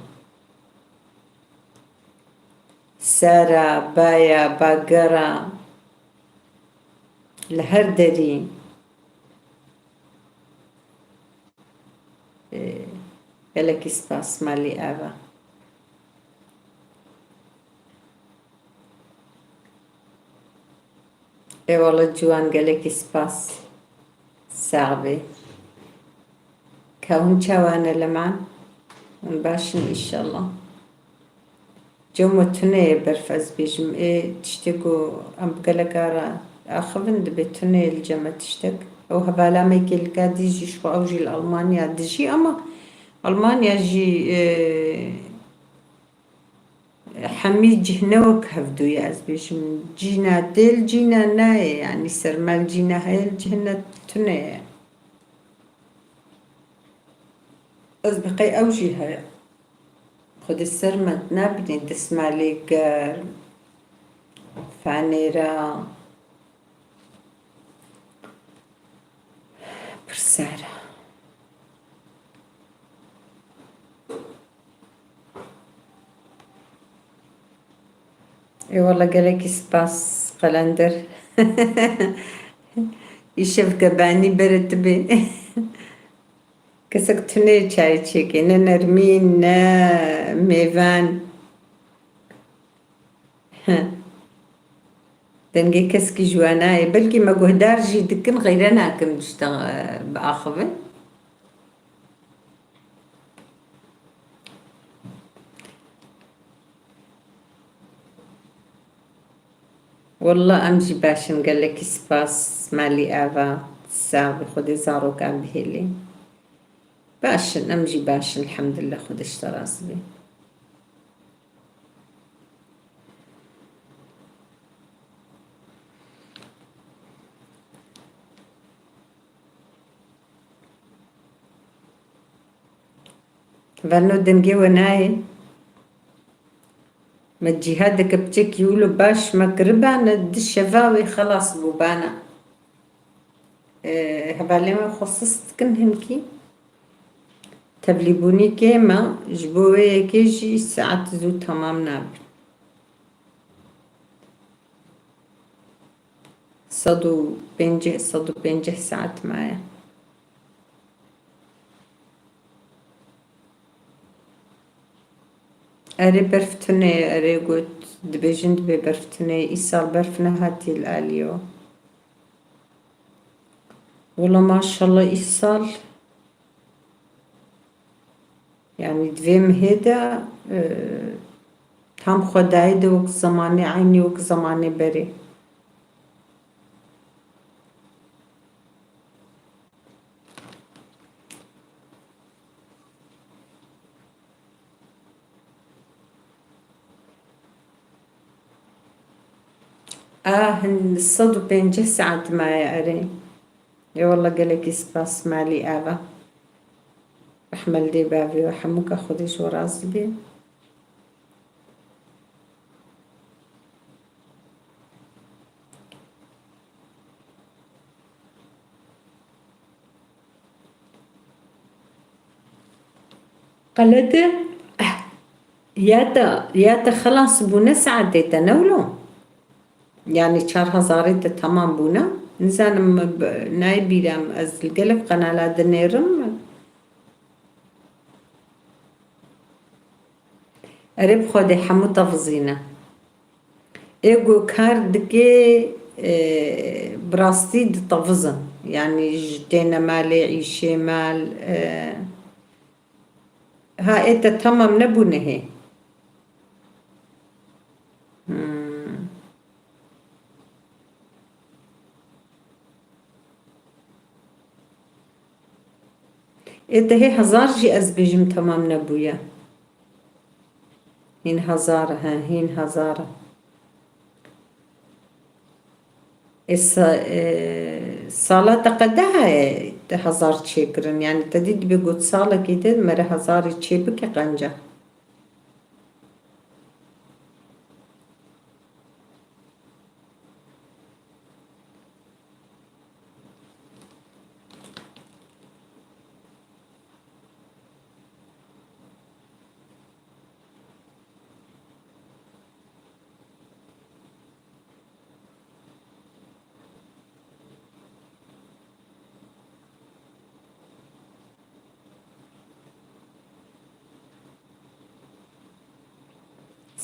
Sara, baya, bagera, li her derî. Ee, gelekî spas malî ava. Ê wele ciwan, gelekî spas. Sax bê. Ka hûn çawa ne li me? Hûn baş in înşallah. Cem we tune ye berf, ez bêjim. Ê tiştê ku em bi geleka re axivin, dibê tune ye li cem me tiştek. Ew hevala me yekê li ka dî jî, ji xwe ew jî li Almanya dijî, ama Almanya jî, e, hemî cih ne wek hevdû ye, ez bêjim. Cîna dê li cîna nayê, yanî serma li cîna heye, li cih ne, tune ye. Ez bi qey ew jî heye. Xwedê ser me nabînî, destmalê germ, fanêra, pir sar e. Ê wele gelekî spas qelender. Îşev gebanî bere tu bê. Kesek tune çayê çêkê, ne nermîn, ne mêvan. Dengê keskî ji we nayê. Belkî me guhdar jî dikin, xeyre nakin tişta, e, biaxivin. Walla em jî baş in, gelekî spas malî ava. Sax bî, Xwedê zarokan bihêlê. Baş in, em jî baş in, elhamdulillah, Xwedê ji te razî be. Verno dengê we nayê. Me cîhadeke piçekî wilo baş me kiribane, di şeva wê xelas bûbane. Ee, hevalê me xwe sist dikin hinkî. Tevlîbûnîkê me ji bo wê yekê jî saet zû temam nabin. Sed û pêncî, sed û pêncî saet maye. Erê berf tune ye, erê got, dibêjin dibê berf tune ye. Îsal berf nehatiye li alî we. Wela maşallah îsal. Yanî di vê mihê de, e, tam xwedayê de wek zemanê, eynî wek zemanê berê. A hin sed û pêncî saet maye erê. Ê wele gelekî spas malî ava. Rehme li dê bavê we hemûka Xwedê ji we razî bê. Qelet e, eh, ya te, ya te xelas bûne saetê te ne wilo? Yanî çar hezarê te temam bûne? Nizanim, nayê bîra min, ez li gelek qenala dinêrim. Erê bi Xwedê hemû tevizîne. Ê ku kar dike, e, bi rastî ditevizin. Yanî ji têne malê, îşê mal, e, ha ê te temam nebûne hê. Hmm. Ê te hê hezar jî ez bêjim temam nebûye. Hîn hezar e, he, hîn hezar e. Ê sa-, e, sala te qede heye te hezar çêkirin? Yanî te dî dibê got salekî de mere hezarî çê bike qenca.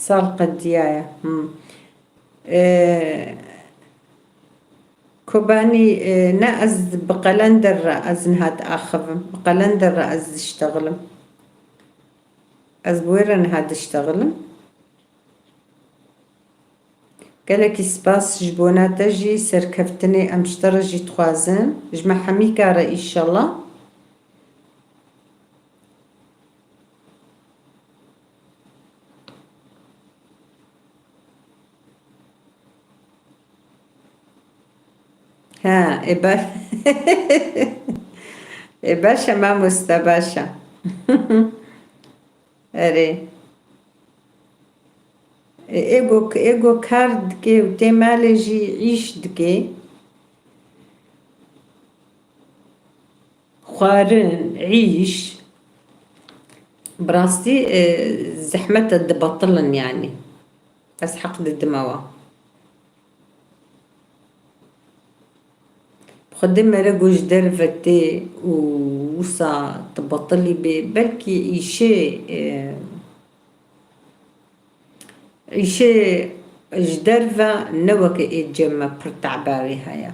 Sal qediyaye. Hmm. Ee, Kobanî, e, ne ez bi qelender re ez niha diaxivim. Bi qelender re ez diştexilim. Ez bi wê re niha diştexilim. Gelekî spas ji bona te jî, serkeftinê em ji te re jî dixwazin. Ji me hemîka re îşallah. Ha, e ba-, e, baş e mamoste, baş e. Erê. E, ê go, ê go kar dike û tê malê jî îş dike. Xwarin, îş, bi rastî, e, zehmet e, dibetilin yanî. Ez heq didime we. Xwedê mere ku ji derve tê û wisa tu betilî bê, belkî îşê, e, îşê ji derve ne weke ê cem me pir teba wê heye.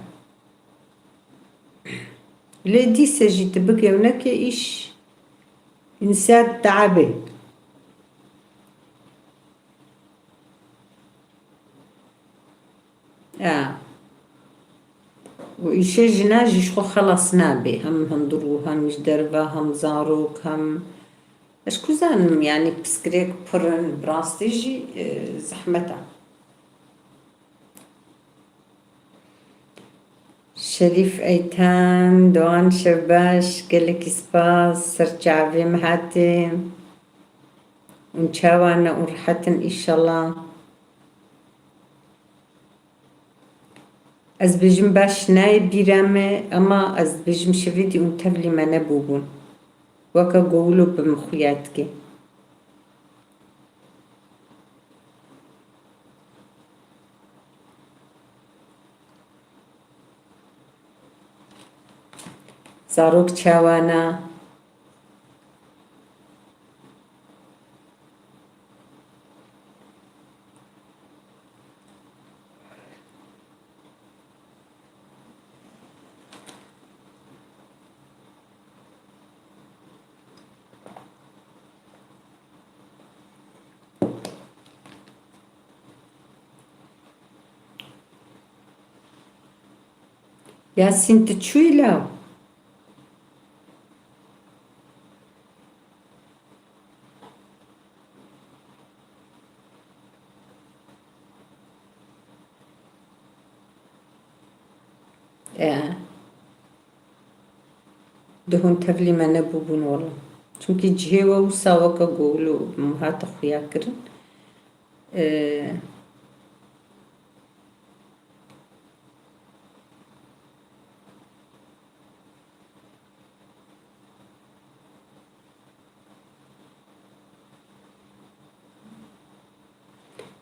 Lê dîse jî tu bikê û nekê îş, însan tebê. Ya. Û îşê jina jî ji xwe xelas nabe. Hem hundir û hem ji derve, hem zarok, hem ez ku zanim, yanî piskirêk pir in, bi rastî jî, e, zehmet e. Şerîf Eytan, Doğan Şevbaş, gelekî spas, ser çavê me hatî. Hûn çawa ne û rehet in înşallah. Ez bêjim baş nayê bîra me, ema ez dibêjim şevêdî hûn tevlî me nebûbûn. Weke ku wilo bi min xuya dike. Zarok çawa ne? Yasîn, tu çûyî law? E, di hûn tevlî me nebûbûn wela. Çimkî cihê we wisa weke golo hate xuya kirin. E,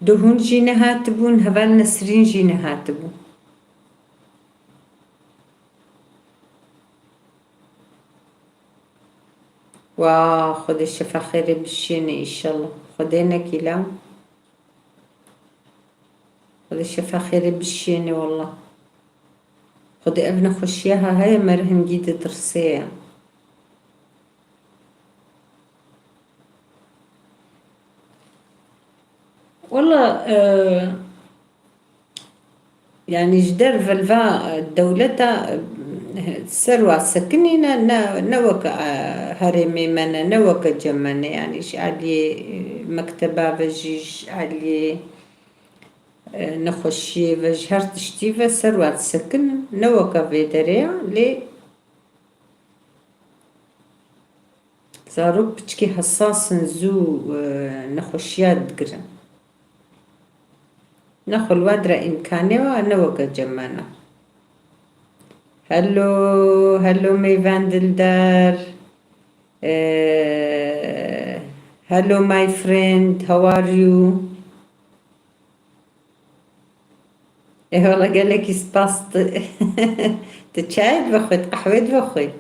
Di hûn jî nehatibûn, heval Nesrîn jî nehatibû. Wa Xwedê şefa xêrê bişîne înşallah. Xwedê nekî law. Xwedê şefa xêrê bişîne wallah. Xwedê ev nexweşiya ha heye me re hingî ditirse ya. Wala, e, yanî ji derve li va, e, dewleta, e, ser wa sekinîne, ne, ne weke, e, herêmê me ne, ne weke cem me ne, yanî ji aliyê, e, mekteba ve jî, ji aliyê, e, nexweşiyê ve, ji her tiştî ve ser wa disekinin, ne weke vê derê ya, lê Zarok piçkî hesas in, zû, e, nexweşiya digirin. Nexwe li we dire îmkanê wa ne weke cem me ne. Hello, hello mêvan dildar. E, hello my friend, how are you? Ê wele gelekî spas tu, tu çayê divexwî, tu qehwê divexwî.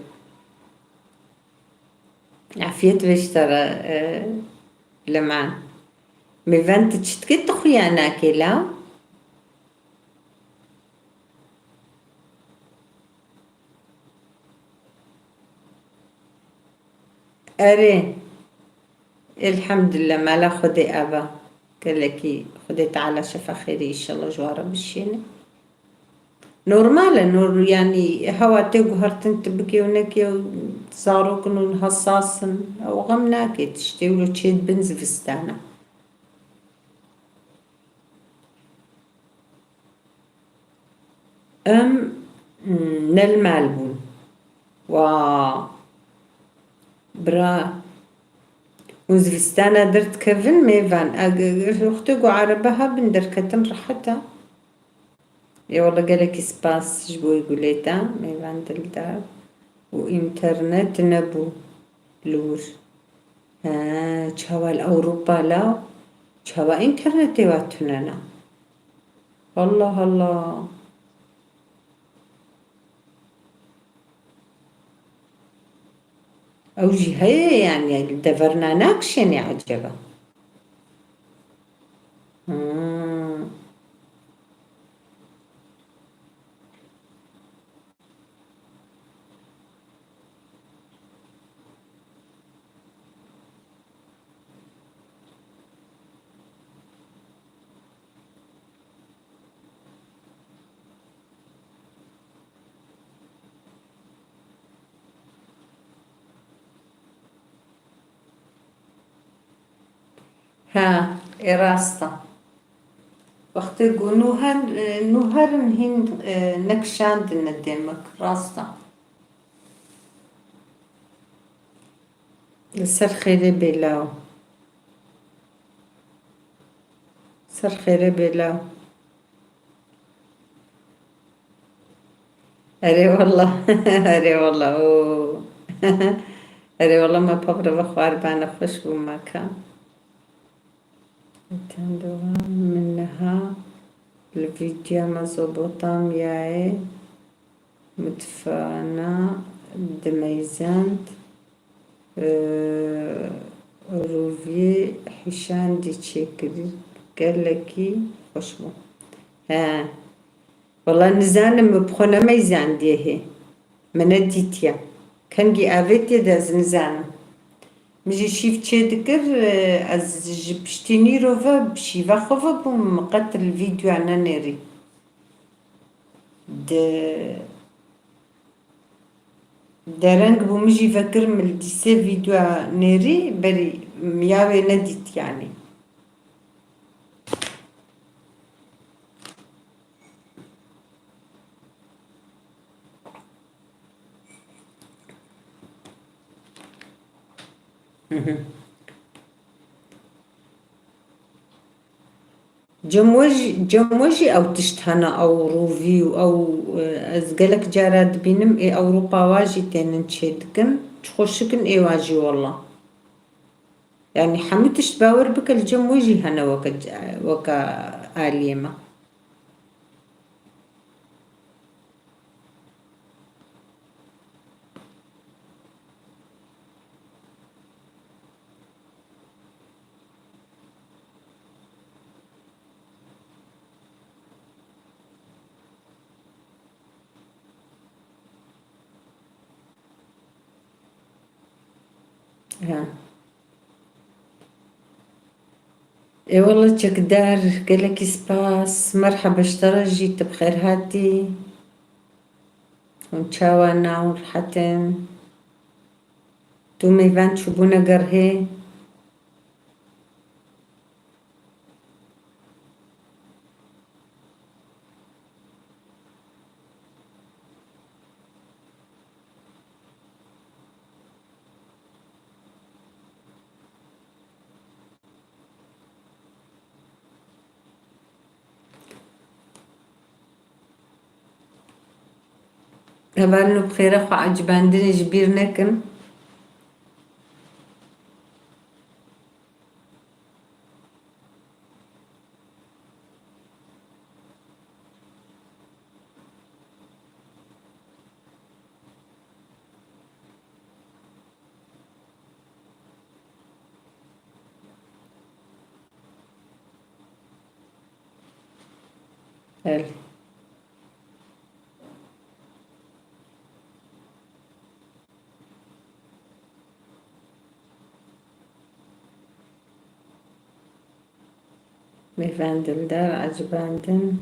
Afiyet be ji te re, e, Leman. Mêvan tu çi dikî tu xuya nakê la? Erê. Elhamdülillah, mala Xwedê ava. Gelekî Xwedê Teala şefa xêrî înşallah ji wan re bişîne. Normal e, nor-, yanî hewa tê guhertin tu bikê û nekê û zarok in û hesas in. Ew xem nake tiştê wilo çê dibin zivistana. Em, mm, ne li mal bûn. Wa, bira, hûn zivistana derdikevin mêvan. Eg-, eg-, wextê ku erebe hebin derketin rehet e. Ê wele gelekî spas ji bo wî gulê te, mêvan dildar. Û înternet nebû li wir. He, çawa li Ewropa la, çawa înternetê wa tune ne? Allah Allah. Ew jî heye, yanî li deverna nakişênê eceba? Hmm. Ha, ê rast e. Wextê ku nû her, nû herin hîn, e, nekişandine demek, rast e. Li ser xêrê bê law. Ser xêrê bê law. Erê wallah. Erê wallah. Oo. Erê wallah, me pevre ve xwar bane xweş bû me ka. Ten devam, min niha li vîdya Mezopotamyayê mutfana dimeyzand, e, rûviyê hişandî çêkirî, gelekî xweş bû. He. Wela nizanim, min bi xwe nemeyzandiye hê. Min nedîtiye. Kengî avêtiye de ez nizanim. Min jî şîv çê dikir, ez ji piştî nîro ve bi şîva xwe ve bûm, min qet li vîdyoya nenêrî. Di dereng bû, min jî vekir, min li dîsê vîdyoya nêrî, berî min ya wê nedît yanî. Cem we jî, cem we jî ew tişt hene, ew rûvî û ew, e, ez gelek cara dibînim, ê Ewropa wa jî tênin çêdikin, çi xweşik in ê wa jî wela. Yanî hemû tişt bawer bike, li cem we jî hene weke, weke aliyê me. Ha. Ê wele çekdar, gelekî spas. Merheba ji te re jî, tu bi xêr hatî. Hûn çawa ne, hûn rehet in? Tu mêvan çûbûne gerhê? Hevalno, bi xêre, xwe ecibandinê ji bîr nekin. Belê. Mêvan dildar, ecibandin,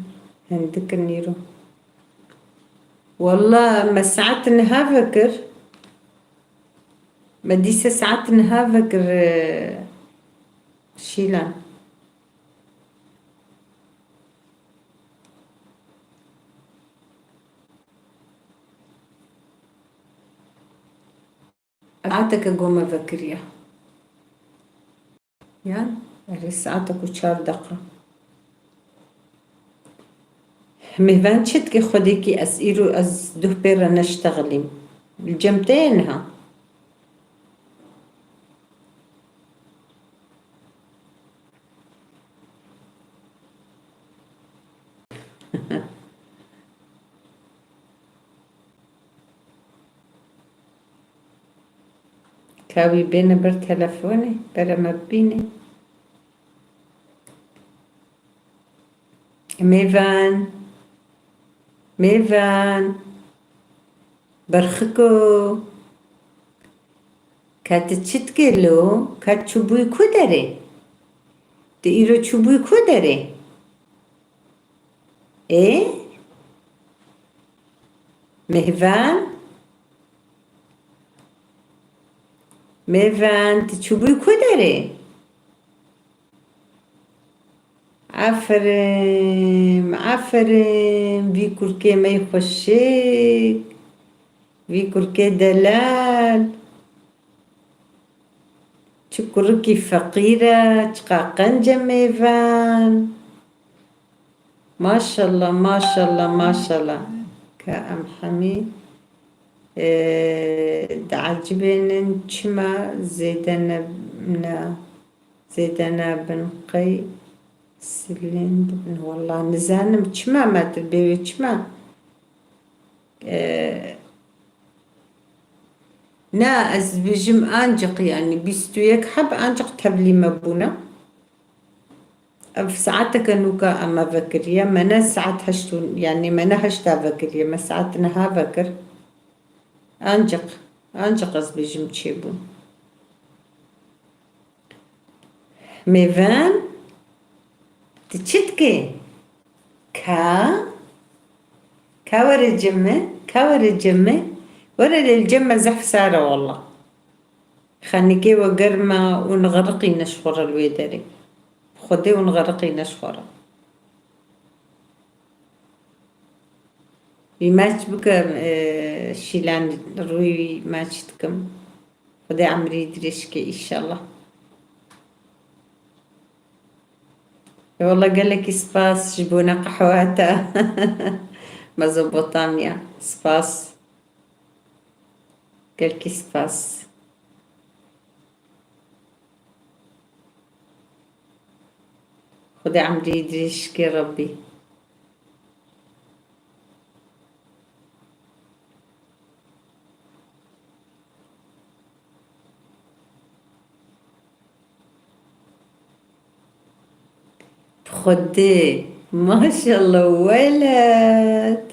hindik in îro. Walla me saet niha vekir. Me dîse saet niha vekir, e, Şîlan. Saeteke go me vekiriye. Yan, erê, saetek û çar deqa. Mêvan çi dike xwedêkî, ez îro, ez duh pê re neştexilîm. Li cem te ye niha? Ka wî bêne ber telefonê, bere me bibîne. Mêvan. Mêvan. Berxiko. Ka tu çi dikê lo? Ka çûbûyî ku derê? Tu îro çûbûyî ku derê? Ê? Mêvan? Mêvan, tu çûbûyî ku derê? Aferin, aferin, vî kurkê me yê xweşik, vî kurkê delal. Çi kurikî feqîr e, çiqa qenc e Mêvan. Maşallah, maşallah, maşallah. Ka em hemî, e, diecibênin, çima zêde ne, ne, zêde nebin, qey silên dibin. Wallah nizanim çima me tu bê wê çima. E, Na, ez dibêjim ancik, yanî bîst û yek heb ancik tevlî me bûne. Ev saeteke nûka em me vekiriye. Me ne saet heşt û, yanî me ne heşta vekiriye. Me saet niha vekir. Ancik, ancik ez bêjim çêbûn. Mêvan, tu çi dikî? Ka, ka were cem me, ka were cem me. Were lê li cem me zehf sar e wallah. Xenikê we germ e û nixeriqîne ji xwe re li wê derê. Xwedê û nixeriqîne ji xwe re. Wî maç bikim, e, Şîlan, rûyî wî maç dikim. Xwedê emrî dirêj ke, înşallah. Ê wele gelekî spas ji bona qehwata. Mezopotamya. Spas. Gelkî spas. Xwedê emrî dirêj ke Rebbî. Xwedê, maşallah, weled.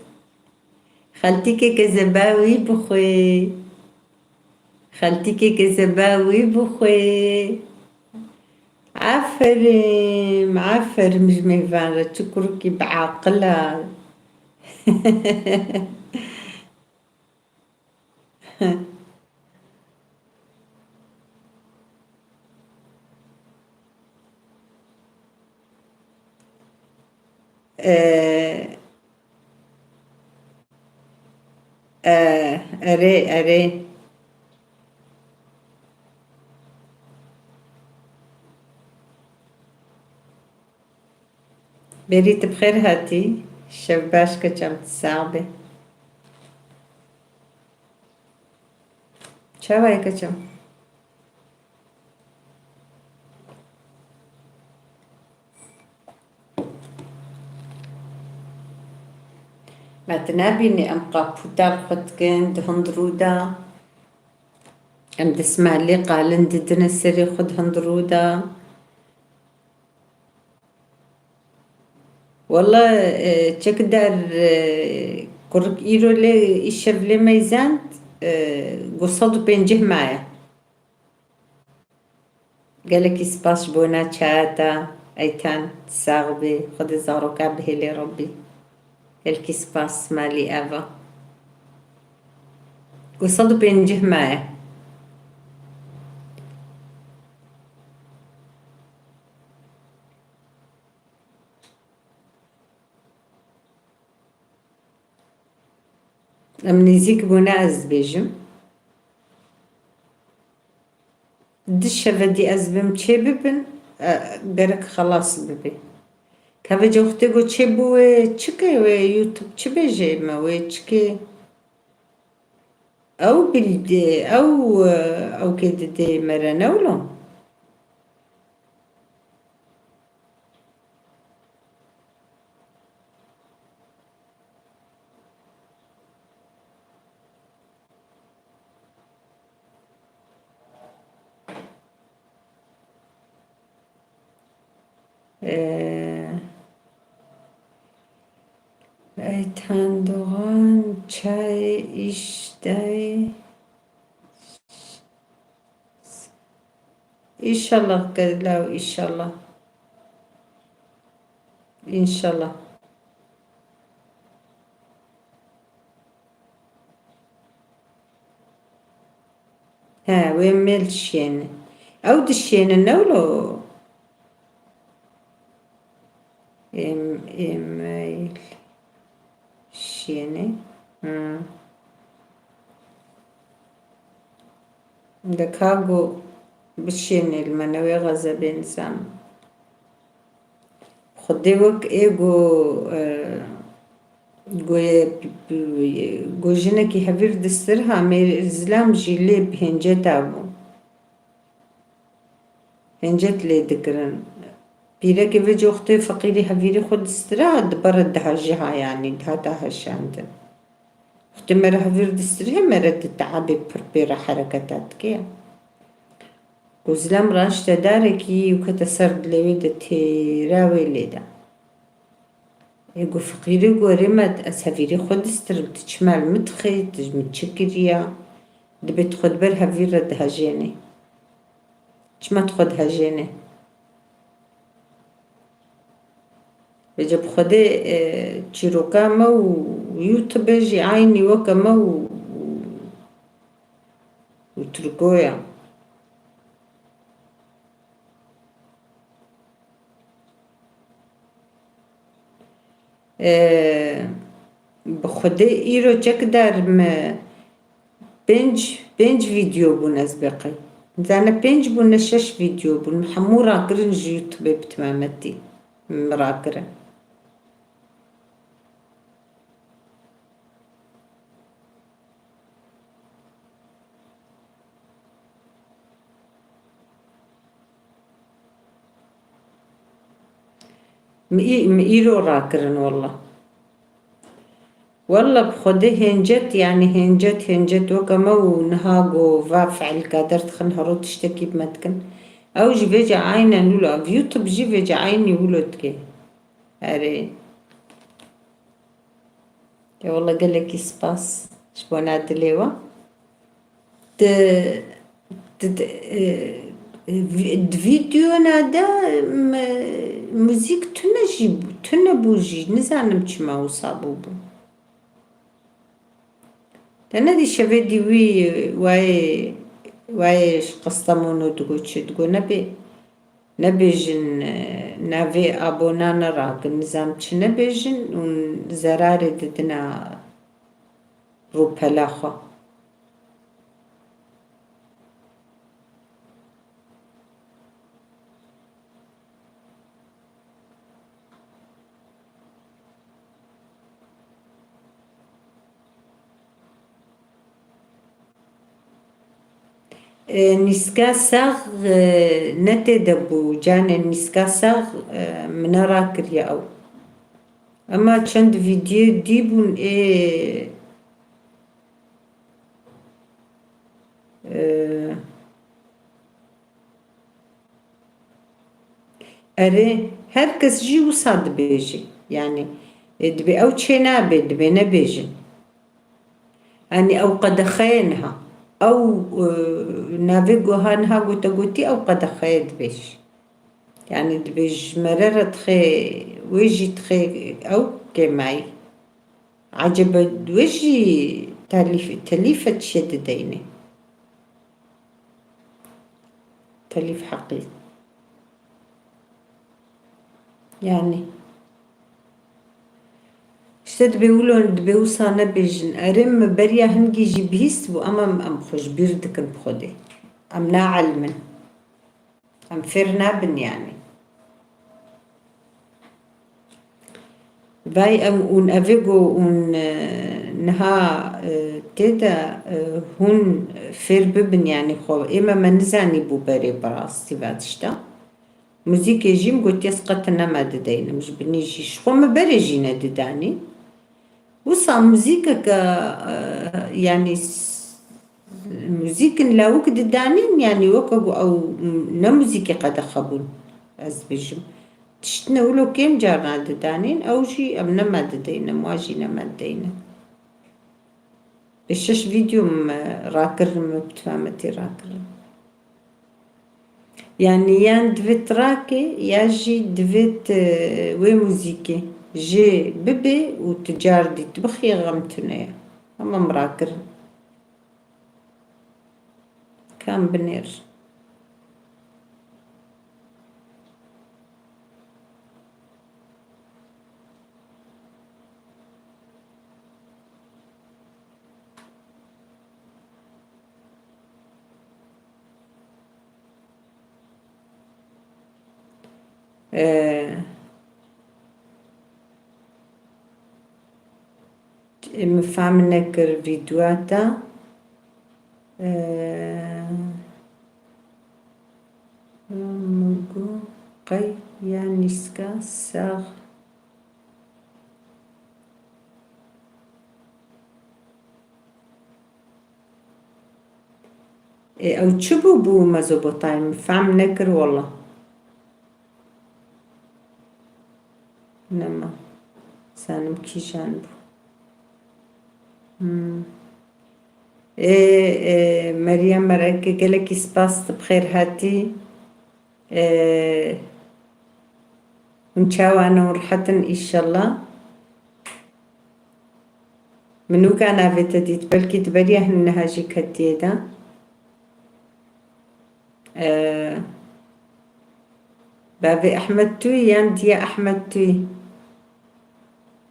Xeltîkeke zeba wî bixwê. Xeltîkeke zeba wî bixwê. Aferîn, aferîn ji mêvan re, çi kurikî bi aqil a. Ee, ee, erê, erê. Berî, tu bi xêr hatî. Şev baş, keçem, tu sax bî. Çawa ye, keçem? Me tu nebînî, em qapûta li xwe dikin di hundirû de. Em destmalê qalin didine serê xwe di hundirû de. Wele, e, çekdar, e, kurik îro lê, îşev lê meyzand, e, got sed û pêncî maye. Gelekî spas ji bona çaya te, Eytan, sax bî, Xwedê zaroka bihêlê Rebbî. Gelekî spas, malî eva. Got sed û pêncî maye. Em nêzîk bûne, ez dibêjim. Di şeve dî ez bim çê bibin, e, gerek xelas bibe. Keve coxtê got çê bû wê çi ke wê YouTube çi bêjê me wê çi ke? Ew bildê, ew, e, ew kê didê me re ne wilo? Ee, Eytan Doğan, çay, iş, day. Înşallah gelaw, înşallah. Înşallah. He, wê mêl şiyêne. Ew dişiyêne ne wilo? Em-, email şiyêne. Hmm. De ka got bişiyêne li me, ne wê xezebê nizam. Xwedê wek ê got, e, got, got jinekî hevîr distir ha, mêr zilam jî lê bi hênceta bû. Hêncet lê dikirin. Pîrekê vê coxtê feqîrî hevîrî xwe distira, dibere dihejî ha, yanî dihata heşandin. Wextê me re hevîr distiriye, me re di teabê pir pê re hereketa dike. Ku zilam raşte darekî û kete ser dilê wê de têra wê lê de. Ê got, feqîrê got, erê me, ez hevîrê xwe distirim, tu çima li min dixî, tu ji min çi kiriya? Dibê tu xwe di ber hevîr re dihejênê. Çima tu xwe dihejênê? Vêce bi Xwedê, e, çîroka me û YouTube jî eynî weke me û, û, û Tirko ya. E, bi Xwedê îro çekdar me Pênc, pênc vîdeo bûn ez bê qey. Zane pênc bûn ne şeş vîdeo bûn. Min hemû rakirin ji YouTube bi timametî. Min rakirin. Mi î-, mi îro rakirin walla. Walla bi Xwedê hêncet, yanî hêncet, hêncet weke me û niha go va fiilka derdixin hero tiştekî bi me dikin. Ew jî vêca aynen wilo, ev YouTube jî vêca aynî wilo dike. Erê. Ya walla gelekî spas ji bona dilê we. Di, di, di, e, e, vi-, di vîdiyona de, me, muzîk tune jî, tune bû jî, nizanim çima wisa bûbû. Te nedî şevê dî wî, wayê, wayê ji Qestamono digo çi digo, nebê, nebêjin, e, navê abonana rakin, nizam çi nebêjin û zerarê didina rûpela xwe. E, nîska sax, e, ne tê de bû, canê nîska sax, e, min ne rakiriye ew. Ema çend vîdyoyê dî bûn ê, e, Erê, her kes jî wisa dibêje. Yanî, e, dibê ew çênabe, dibê nebêjin. Yanî ew qedexeye niha. Ew, e, navê guha niha gote gotî ew qedexeye dibêj. Yanî dibê ji mere re dixê, wê jî dixê ew kêmayî. Ecebe wê jî telîf-, telîfe çi dideyne? Telîf heqî. Yanî. Îşte dibê wilo, dibê wisa nebêjin. Erê, min beriya hingî jî bihîst bû, ama em xwe ji bîr dikin bi Xwedê. Em naelim in. Em fêr nabin yanî. Vay em ûn evê go ûn, e, niha, e, tê de, e, hûn fêr bibin yanî xwe. Ême me nizanî bû berê bi rastî ve tişta. Muzîkê jî min gotiye ez qet nema dideynim ji binî jî. Ji xwe min berê jî nedidanî. Wisa muzîkeke, e, yanî s-, muzîkin lawik didanîn, yanî weke ku ew ne muzîkê qedexe bûn, ez dibêjim. Tiştine wilo kêm carna didanîn, ew jî em nema dideyne, em wa jî nema dideyne. Bi şeş vîdeo me rakirin, me bi timametî rakirin. Yanî yan divê tu rakê, ya jî divê tu wê muzîkê jê bibê û tu car dî tu bixiyê xem tune ye. Hema min rakirin. Kam binêr. Ee, min fehm nekir vîdyoa te. Ee, min got qey ya nîska sax. Ê, ew çi bû bû Mezopotamya? Min fehm nekir wela. Nema. Zanim kîjan bû. Hmm. Ê, ê, Meryem Mereke, gelekî spas, tu bi xêr hatî. Ê, hûn çawa ne, hûn rehet in înşallah. Min nûka navê te dît, belkî tu beriya hin niha jî ketiye de. Ee, bavê Ehmed tu yî yan diya Ehmed tu yî?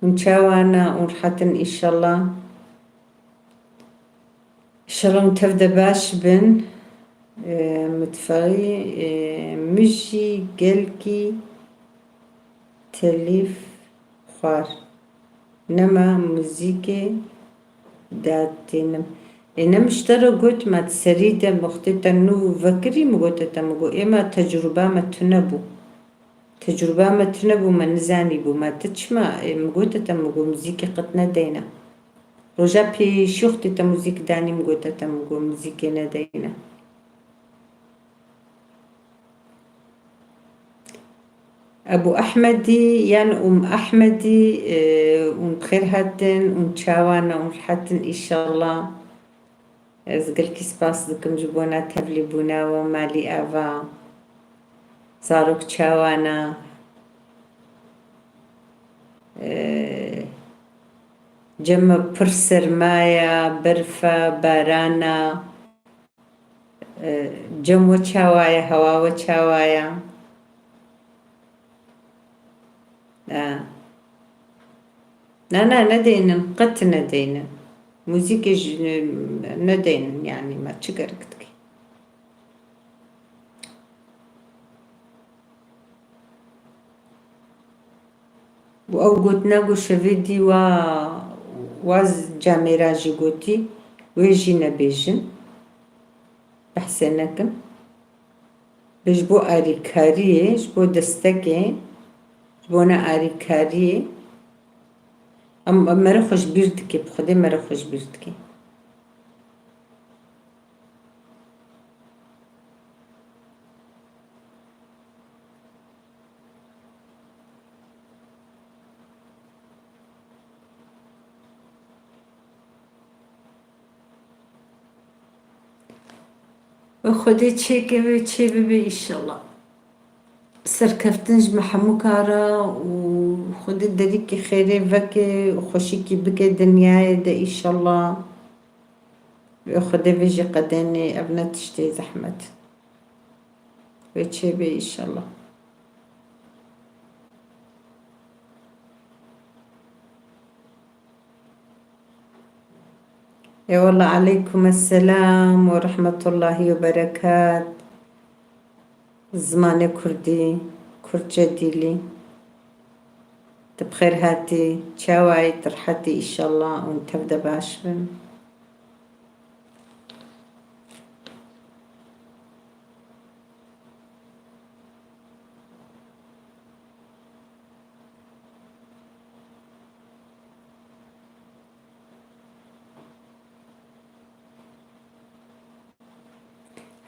Hûn çawa ne, hûn rehet in înşallah. Şalom, tev de baş bin. Ee, mutfaxî, ee, min jî gelkî telîf xwar. Nema muzîkê datînim. Ê, ne min ji te re got, ma di serî de wextê te nû vekirî, min gote te, min got, ê ma tecrûba me tune bû. Tecrûba me tune bû, me nizanîbû. Ma te çima, ê, min gote te, min got, muzîkê qet nedeyne. Roja pêşî wextê te muzîk danî, min gote te, min got, muzîkê nedeyne. Ebû Ehmedî yan Um Ehmedî, e, hûn bi xêr hatin, hûn çawa ne, hûn rihet in înşallah. Ez gelkî spas dikim ji bona tevlîbûna we, malî ava, zarok çawa ne. E, cem me pir serma ye, berf e, baran e. E, cem we çawa ye, hewa we çawa ye? E. Na, na, nedeynin, qet nedeynin. Muzîkê ji, nedeynin, yanî me çi gerek dike? Û ew gotina ku şevê dî wa, wa z-, camêra jî gotî, wê jî nebêjin, behsê nekin. Bi ji bo arîkariyê, ji bo destekê, ji bona arîkariyê, em, em mere xwe ji bîr dike, bi Xwedê mere xwe ji bîr dike. Bi Xwedê çêke wê çê bibe înşallah. Serkeftin ji me hemûka re û Xwedê derîkî xêrê veke û xweşikî bike dinyayê de înşallah. Wê Xwedê vê jî qedênê, ev ne tiştê zehmet. Wê çêbe înşallah. Ê wele aleykum esselam ve rahmetullahi ve berekat. Zimanê kurdî, kurdçe dîlî. Tu bi xêr hatî, çawa yî, tu rihet î înşallah, hûn tev de baş bin.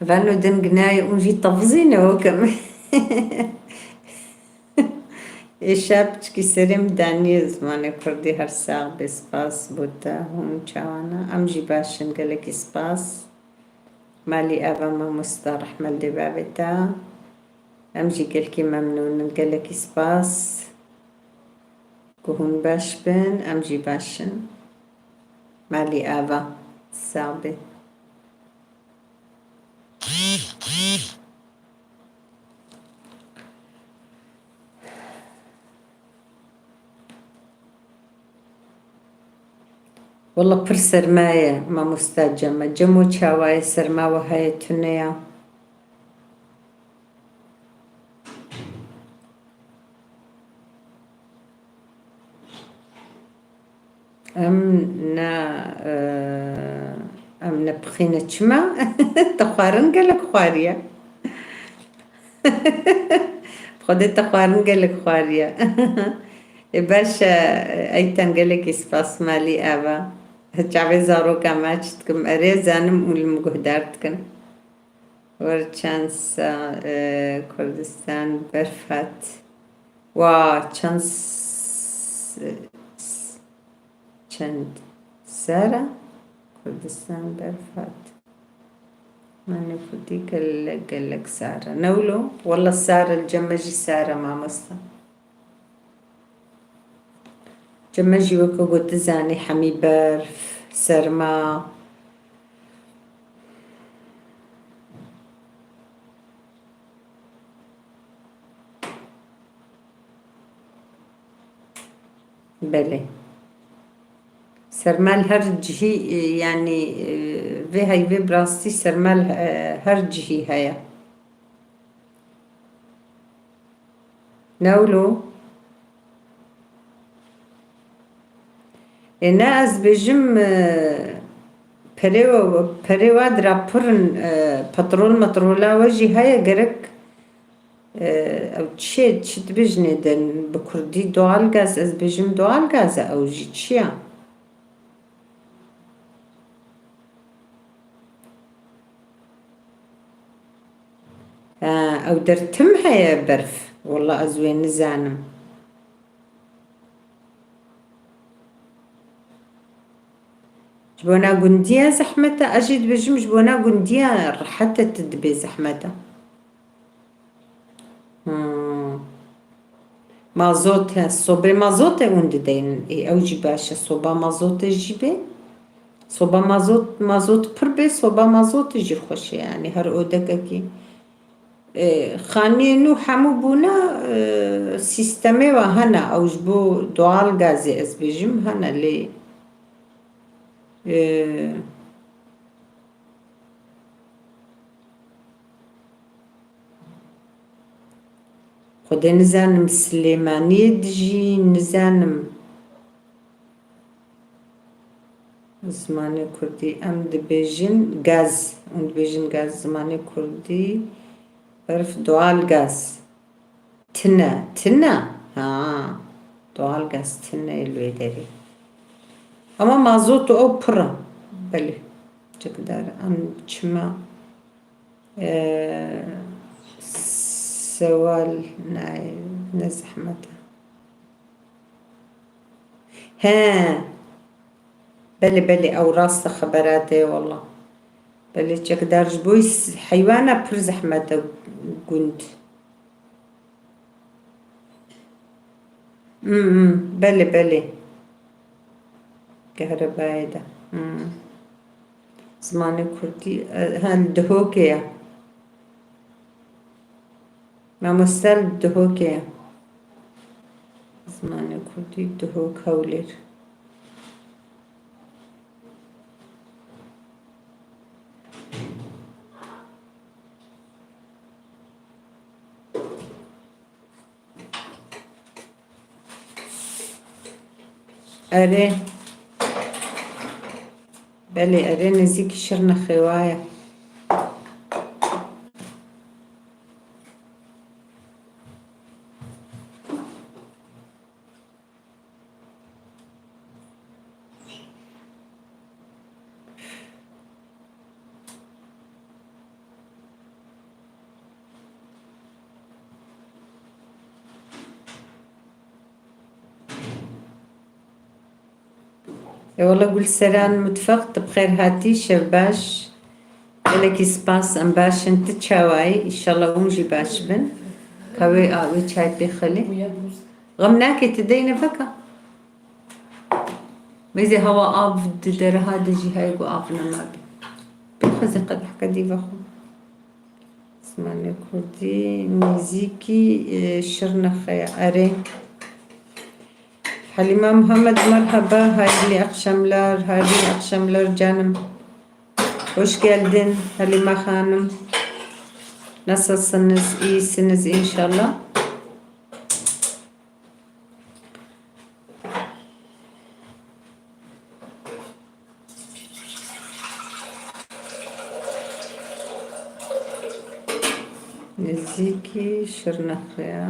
Vano din ginayê ûn jî tevzîne wekim. Êşa piçkî serê min danî zimanê kurdî, her sax bê, spas bo te, hûn çawa ne? Em jî baş in, gelekî spas. Malî ava mamosta, rehmet lê bavê te. Em jî gelkî memnûn in, gelekî spas. Ku hûn baş bin, em jî baş in. Malî ava, sax bê. Wela pir serma ye, mamosta Cema. Cemo çawa ye, serma we heye tune ya? Em ne, e, em ne pixîne çima? Te xwarin gelek xwariye. Xwedê te xwarin gelek xwariye. Ê baş e, Eyten gelekî spas malî ava. Çavê zaroka me çi dikim? Erê zanim û li min guhdar dikin. Wer çend sa, e, Kurdistan berf hat. Wa çend s-, s-, çend sera Kurdistan berf hat. Mane Kurdî gelek, gelek sara. Ne wilo? Wela sara, li cem me jî sara mamosta. Cem me jî weke got dizanî hemî berf, serma. Belê. Sermel her cihî, e, yanî, e, vê heyvê bi rastî sermel, e, her cihî heye. Ne wilo? Ê, ne ez bêjim, e, perê, perê wa dira pir in, e, petrol metrola we jî heye gerek, e, ew çi, çi dibêjinê din bi kurdî doğal gaz, ez bêjim doğal gaz e, ew jî çi ya? Ha, ew der tim heye berf. Wela ez wê nizanim. Ji bona gundiya zehmet e, ez jî dibêjim ji bona gundiya rehet e, tu dibê zehmet e. Hmm. Mazot he, sobê mazotê hûn dideynin. Ê, ew jî baş e. Soba mazotê jî bê. Soba mazot, mazot pir bê, soba mazotê jî xweş e. Yanî her odekekî. Ê, xaniyê nû hemû bûne, ê, sîstemê ve hene. Ew ji bo doğal gazê ez bêjim hene lê, ê, Xwedê nizanim Silêmaniyê dijî, nizanim zimanê kurdî. Em dibêjin gaz. Em dibêjin gaz zimanê kurdî. Berf doğal gaz. Tine, tine. Ha. Doğal gaz tine li wê derê. Ama mazot û ew pir e. Belê. Çekdar em çima Ee, sewal nayê, ne zehmet e. He. Belê, belê, ew rast e, xebera te ye wela. Belê, çekdar ji bo s-, heywana pir zehmet e gund. Hmm, hmm, belê, belê. Kehrebayê de. Hmm. Zimanê kurdî, e, ha, li Dihokê ye. Mamoste li Dihokê ye. Zimanê kurdî, Dihok, Hewlêr. Erê. Belê, erê, nêzîkî Şirnexê wa ye. Ê wele Gulseren Mutfaq, tu bi xêr hatî, şev baş. Gelekî spas, em baş in. Tu çawa yî? Înşallah hûn jî baş bin. Qehwê, a, wê çay pê xelê. Xem nake, tu deyne veka. Mêzê hewa av di dereha de jî heye ku av nema bî. Pê xwezê qedehke dî vexwe. Zimanê kurdî, nêzîkî, e, Şirnexê ye. Erê. Halîma Muhammed, merhaba, hayırlı akşamlar, hayırlı akşamlar canım. Hoş geldin Halîma Hanım. Nasılsınız? İyisiniz inşallah. Nêzîkî Şirnexê ye.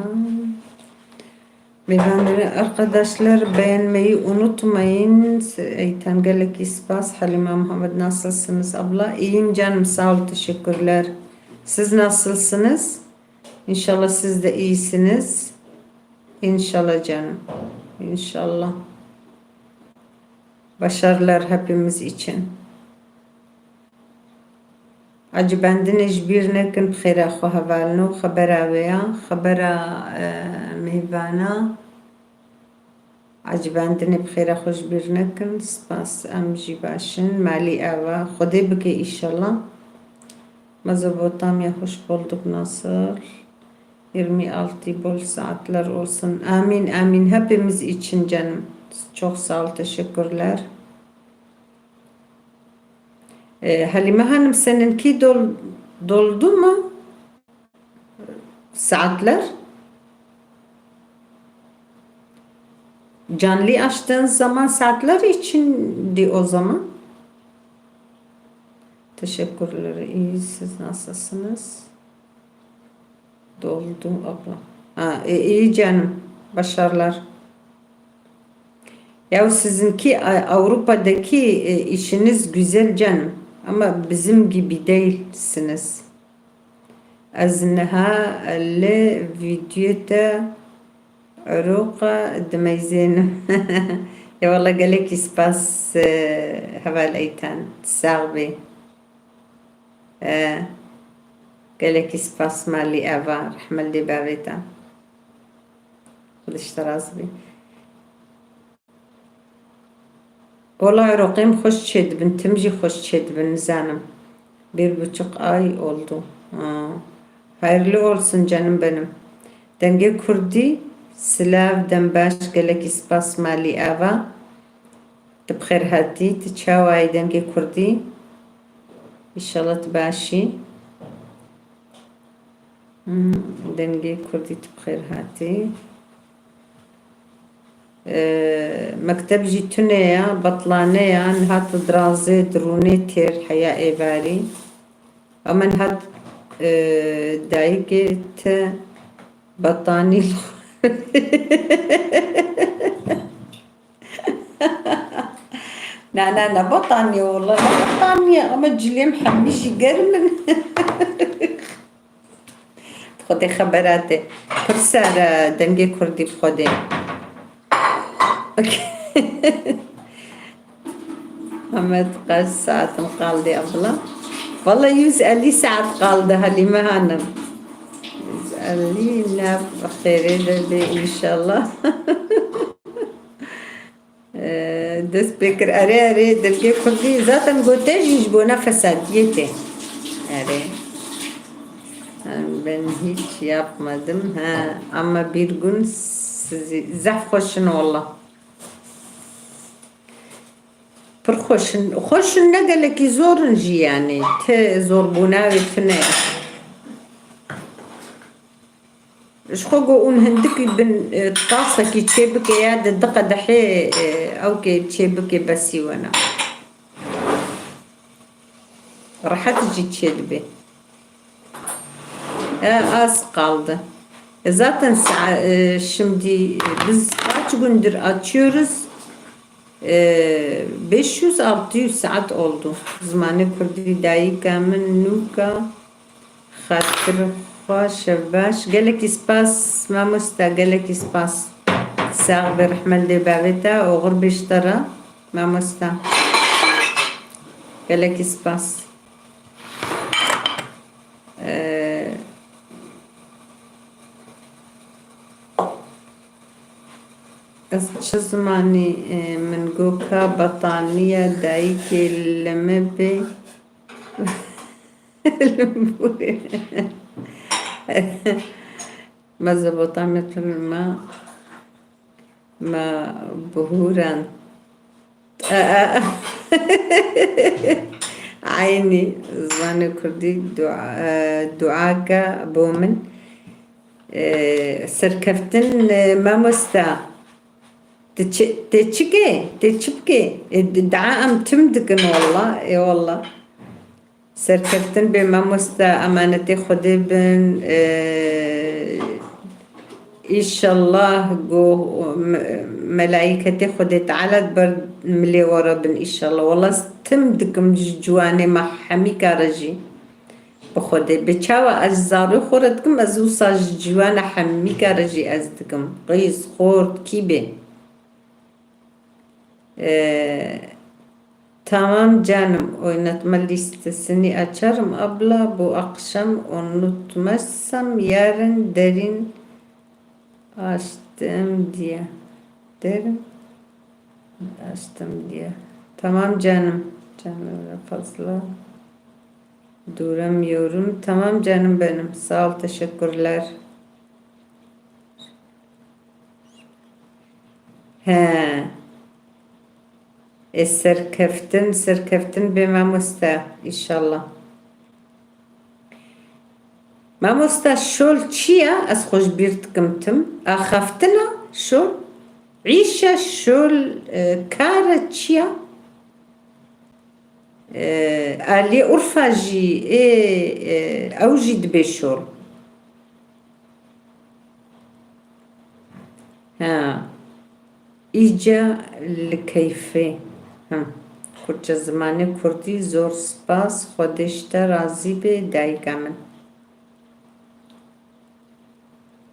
Mêvanê, arkadaşlar, beğenmeyi unutmayın. Eytan, gelekî spas. Halîma Muhammed, nasılsınız abla? İyiyim canım, sağ ol, teşekkürler. Siz nasılsınız? İnşallah siz de iyisiniz. İnşallah canım. İnşallah. Başarılar hepimiz için. Ecibendinê ji bîr nekin, bi xêra xwe hevalino. Xebera wê ya, xebera, e, mêvana. Ecibendinê bi xêra xwe ji bîr nekin. Spas, em jî baş in. Malî ava. Xwedê bike îşallah. Mezopotamya, hoş bulduk, nasıl? Yirmi altı bol saatler olsun. Amin, amin. Hepimiz için canım. Çok sağ ol, teşekkürler. E, Halime Hanım, seninkî dol-, doldu mu? Saatler? Canlı açtığın zaman saatler içindi o zaman. Teşekkürler. İyi, siz nasılsınız? Doldu abla. Ha, e, iyi canım. Başarılar. Ya sizinki, e, Avrupa'daki, e, işiniz güzel canım. Ama bizim gibi değilsiniz. Ez niha li vîdyoyê te îroqa dimeyzênim. Ya wele gelekî spas, e, heval Eytan. Sax bî. E, gelekî spas malî Eva. Rehmet lê bavê te. Xwedê ji te razî bî. Wela îroqê min xweş çêdibin, tim jî xweş çêdibin, nizanim. Bir buçuk ay oldu. Ha. Hayırlı olsun canım benim. Dengê Kurdî, silav, dem baş, gelekî spas malî Eva. Tu bi xêr hatî, tu çawa yî dengê Kurdî? Înşallah tu baş î. Hmm, dengê Kurdî tu bi xêr hatî. Ee, mekteb jî tune ya, betlane ya, niha tu dirazê dirûnê têr heya êvarî. Ama niha, e, dayikê te betanî li xwe. Na, na, ne betanî wala, ne betanî, ama cilêm hemî jî germ in. Xwedê xebera te. Pir sar e dengê Kurdî bi Xwedê. Ahmet, kaç saatim kaldı abla? Valla yüz elli saat kaldı Halime Hanım. Yüz elli ne xêrê de be inşallah. Ee, dest pê kir. Erê, erê, dilgê Kurdî zaten gote jî ji bona fesadiyê tê. Erê. Yani ben hiç yapmadım. Ha, ama bir gün sizi, zehf xweş in wallah. Pir xweş in. Xweş in ne gelekî zor in jî yani. Ti zorbûna wê tune ye. Ji xwe got hûn hindik bin, e, tasekî çê bike ya di di qedehê, e, ewkê çê bike besî we ne. Rehet jî çê dibe. E, az kaldı. E, zaten sa-, e, şimdi biz kaç gündür açıyoruz? E, beş yüz altı yüz saat oldu. Zimanê Kurdî dayika min nûka. Xatir xwe şevbaş. Gelekî spas mamosta, gelekî spas. Sax be, rehmet lê bavê te, oxir bê ji te re mamosta. Gelekî spas. Ee, ez çi zimanî, e, min got ka betaniya dayikê li me bê. Mezopotamya, ma, ma buhuran. Eynî zimanê Kurdî dua, e, duaka bo min. E, serkeftin, e, mamosta. Tê çi, tê çi ke? Tê çi bike? E, di-, dua em tim dikin wallah. E wallah. Serkeftin bê mamosta, emanetê Xwedê bin. E, îşallah go me-, melaîketê Xwedê Teala di ber milê we re bin îşallah. Wallah tim dikim ji ciwanê me hemîka re jî. Bi Xwedê, bi çawa ez ji zarê xwe re dikim, ez wisa ji ciwana hemîka re jî ez dikim. Qîz, xort, kî bê? Ee, tamam canım, oynatma listesini açarım abla, bu akşam unutmazsam yarın derin açtım diye derim. Açtım diye. Tamam canım. Canım öyle fazla duramıyorum. Tamam canım benim. Sağ ol, teşekkürler. He. Ê serkeftin, serkeftin bê mamoste, înşallah. Mamoste, şol çi ye? Ez xwe ji bîr dikim tim. Axaftina şol? Îş e şol, e, kar e, çi ye? E, aliyê Urfa jî, ê, e, ew jî dibê şol. Ha. Îca li keyfê. Hi. Kurtçe zimanê kurdî, zor spas, Xwedê ji te razî bê, dayika min.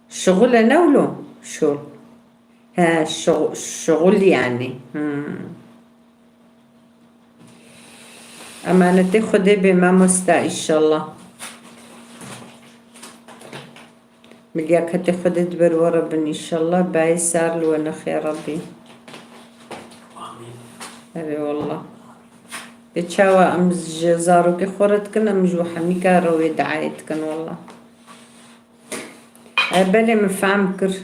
Şixul e ne wilo? Şol. He, şixu-, şixul yani. Hmm. Emanetê Xwedê bê mamosta, înşallah. Milyaketê Xwedê di ber we re bin, înşallah. Bayê sar li we nexê Rabbî. Amîn. Erê wallah. Ê çawa em ji zarokê xwe re dikin, em ji we hemîka re wê diayê dikin wallah. E, belê min fehm kir.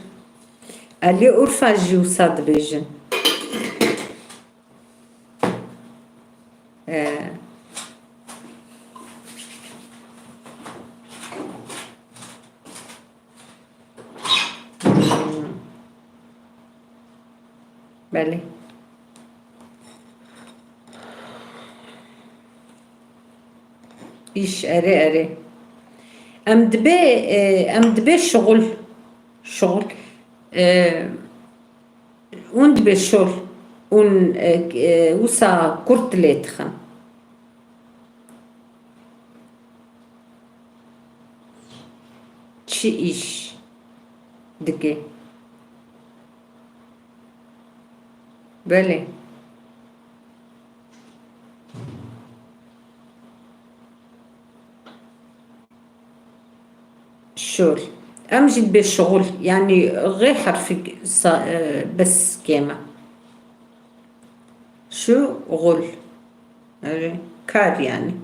Aliyê Urfa jî wisa dibêjin. E. Belê. Îş, erê, erê. Em dibê, e, em dibê şixul. Şixul. E, hûn dibê şol. Hûn, e, e, wisa kurt lê dixin. Çi îş dike? Belê. Şol. Em jî dibê şixul. Yanî xê herfî sa-, e, bes kêm e. Şixul. Erê, kar yanî.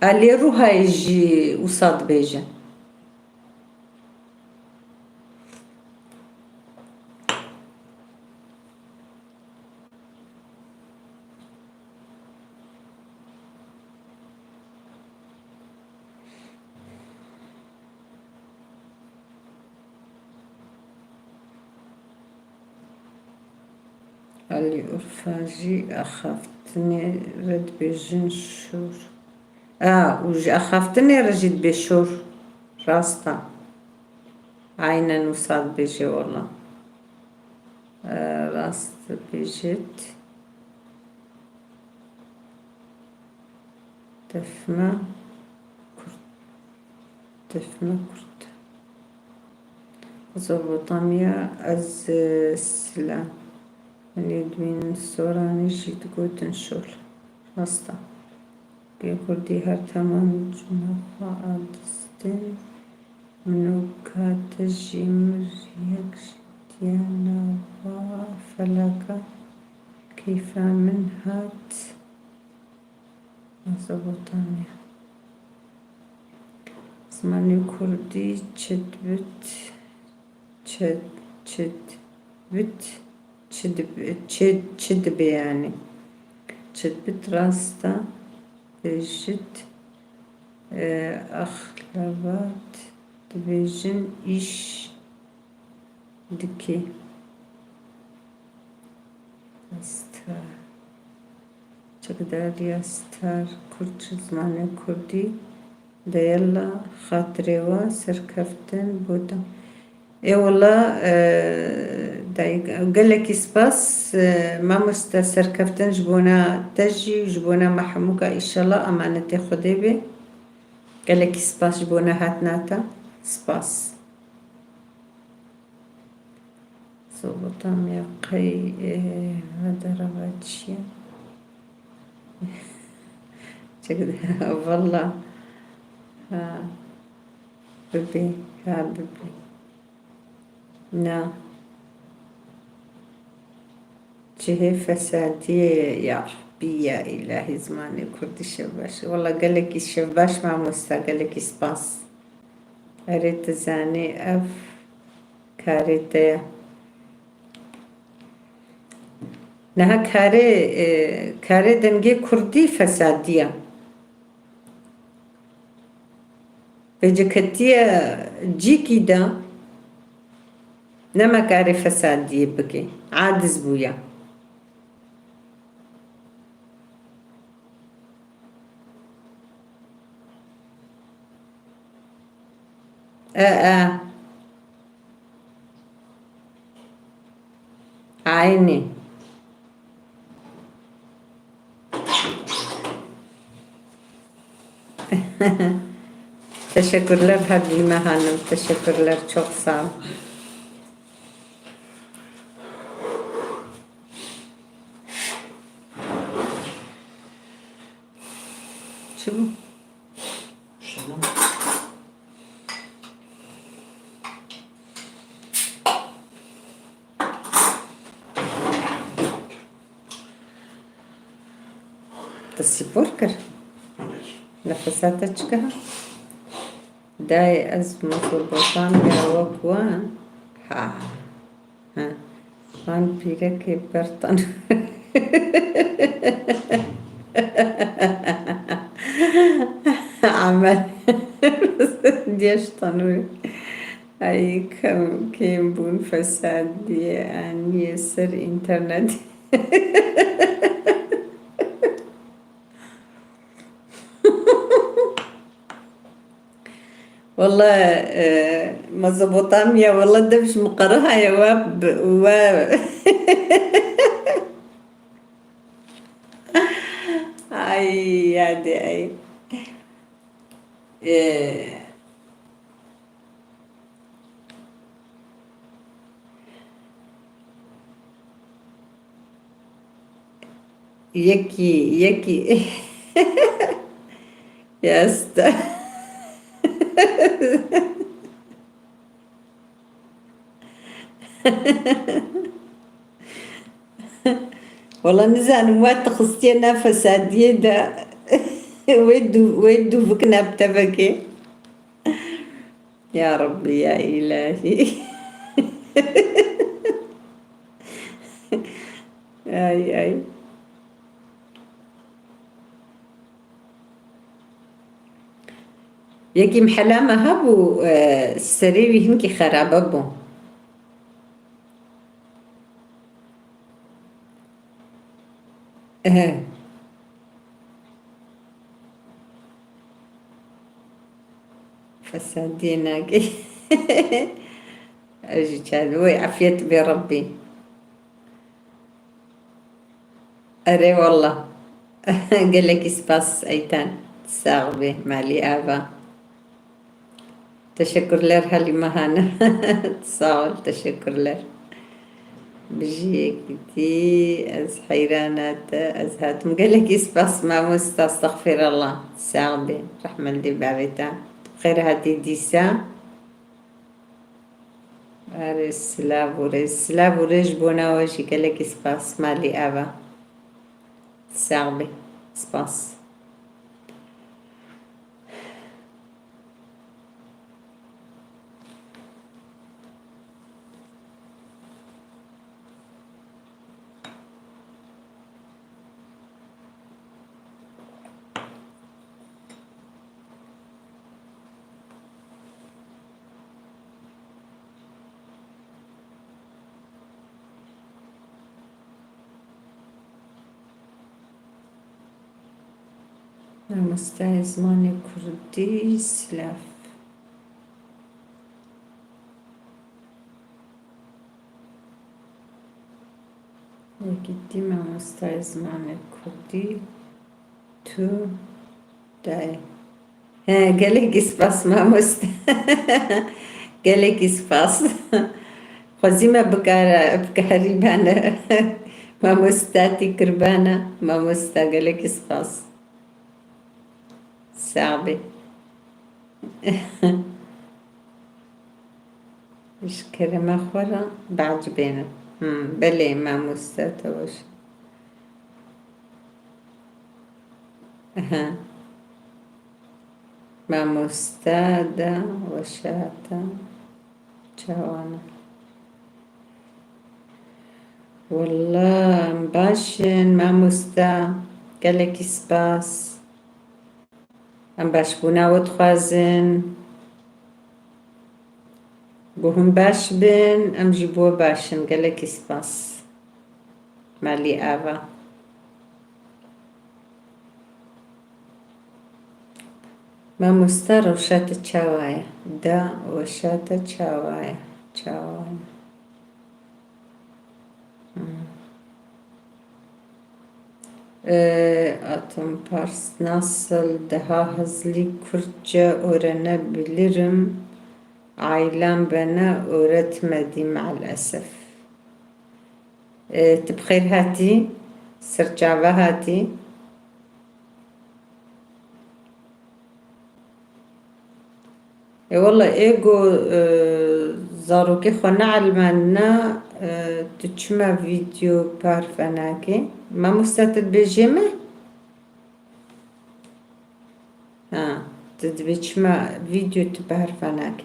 Aliyê Ruhayê jî wisa dibêje. Alî Urfa jî axaftinê re dibêjin şor. A, û ji axaftinê re jî dibê şor. Rast e. Aynen wisa dibêje wela. E, rast dibêjit. Defme kurt. Defme kurt. Mezopotamya, ez, e, silam. Hûn ê dibînin soranî jî digotin şol. Rast e. Yê kurdî her temam cuma xwe a distin. Min û ka te jî mir yek ji diya nava felaka keyfa min hat. Mezopotamya. Zimanê kurdî çi dibit, çi, çi dibit, çi dib-, çi, çi dibe yanî? Çi dibit rast e, bêjit, e, exlebat dibêjin îş dikê. Star. Çekdariya Star Kurd ji zimanê kurdî de yella xatirê we serkeftin bo te. Ê wela, e, dayik, gelekî spas, e, mamoste serkeftin ji bona te jî û ji bona me hemûka, îşellah emanetê Xwedê bê. Gelekî spas ji bona hatina te. Spas. Zobotamya qey, e, ve derava çi ye? Çek de, valla. Ha. Bibê, ha bibê. Na. Cihê fesadiyê ya Rabbî ya îlahî zimanê kurdî şevbaş. Wela gelekî şevbaş mamosta, gelekî spas. Erê tu zanî ev karê te ye. Niha karê, e, karê dengê kurdî fesadiya. Vêceketiye cîkî de nema karê fesadiyê bike. Aciz bûye. E, e. Aynî. Teşekkürler Halime Hanım. Teşekkürler. Çok sağ ol. Çi bû? Te spor kir? Nefesa te çi kiha? Dayê ez Mezopotamya wek wan. Ha. Ha. Van pîrekê bertan. Amel. Diyeştan wê. Ay, kêm, kêm bûn fesadiyê aniyê ser înternet. Wala, e, Mezopotamya, wala dev ji min qeriha ye, we, we. Ay, yadê, ay. E, Yekî, yekî. Yes. Wala nizanim we tu xistiye nav fesadiyê de. Wê dû, wê dû bikine bi tevekê. Ya Rabbî, ya Îlahî. Ay, ay. Yekî mihela me hebû, e, serê wî hinkî xerabe bû. Ehe. Fesadiyê nake. Ez jî çar. Wey, afiyet be Rabbî. Erê wallah. Gelekî spas Eytan. Sağ be, malî ava. Teşekkürler Halime Hanım. Sağ ol, teşekkürler. Bijî yekîtî, ez heyrana te, ez hatim. Gelekî spas mamosta, estexfirullah. Sağ be, rehmet li bavê te. Xêr hatî dîsa. Erê, silav û rêz. Silav û rêz ji bona we jî gelekî spas, malî ava. Sağ be. Spas. Mamostayê zimanê kurdî, silav. Yekîtî mamostayê zimanê kurdî tu dayê. He, gelekî spas mamoste. Gelekî spas. Xwezî me bikare, bikarî bene. Mamoste tî kirbane. Mamoste gelekî spas. Sağ be. Ji kerema xwe re biecibêne. Hmm, belê, mamoste te weş. Aha. Mamoste de weşa te çawa ne? Wallah, em baş in, mamoste. Gelekî spas. Em başbûna we dixwazin. Ku hûn baş bin, em jî bo baş in. Gelekî spas. Malî ava. Mamoste, rewşa te çawa ye? Da, weşa te çawa ye? Çawa ye? Hmm. Ee, Atom Pars, nasıl daha hızlı Kürtçe öğrenebilirim? Ailem bana öğretmedi maalesef. Ee, tu bi xêr hatî, serçava hatî. E, walla, ê ku, e, zarokê xwe neelmendine, e, tu çima vîdeo berve nakî? Mamoste, tu dibêjê me? Ha, tu dibê çima vîdeo tu berve nakî?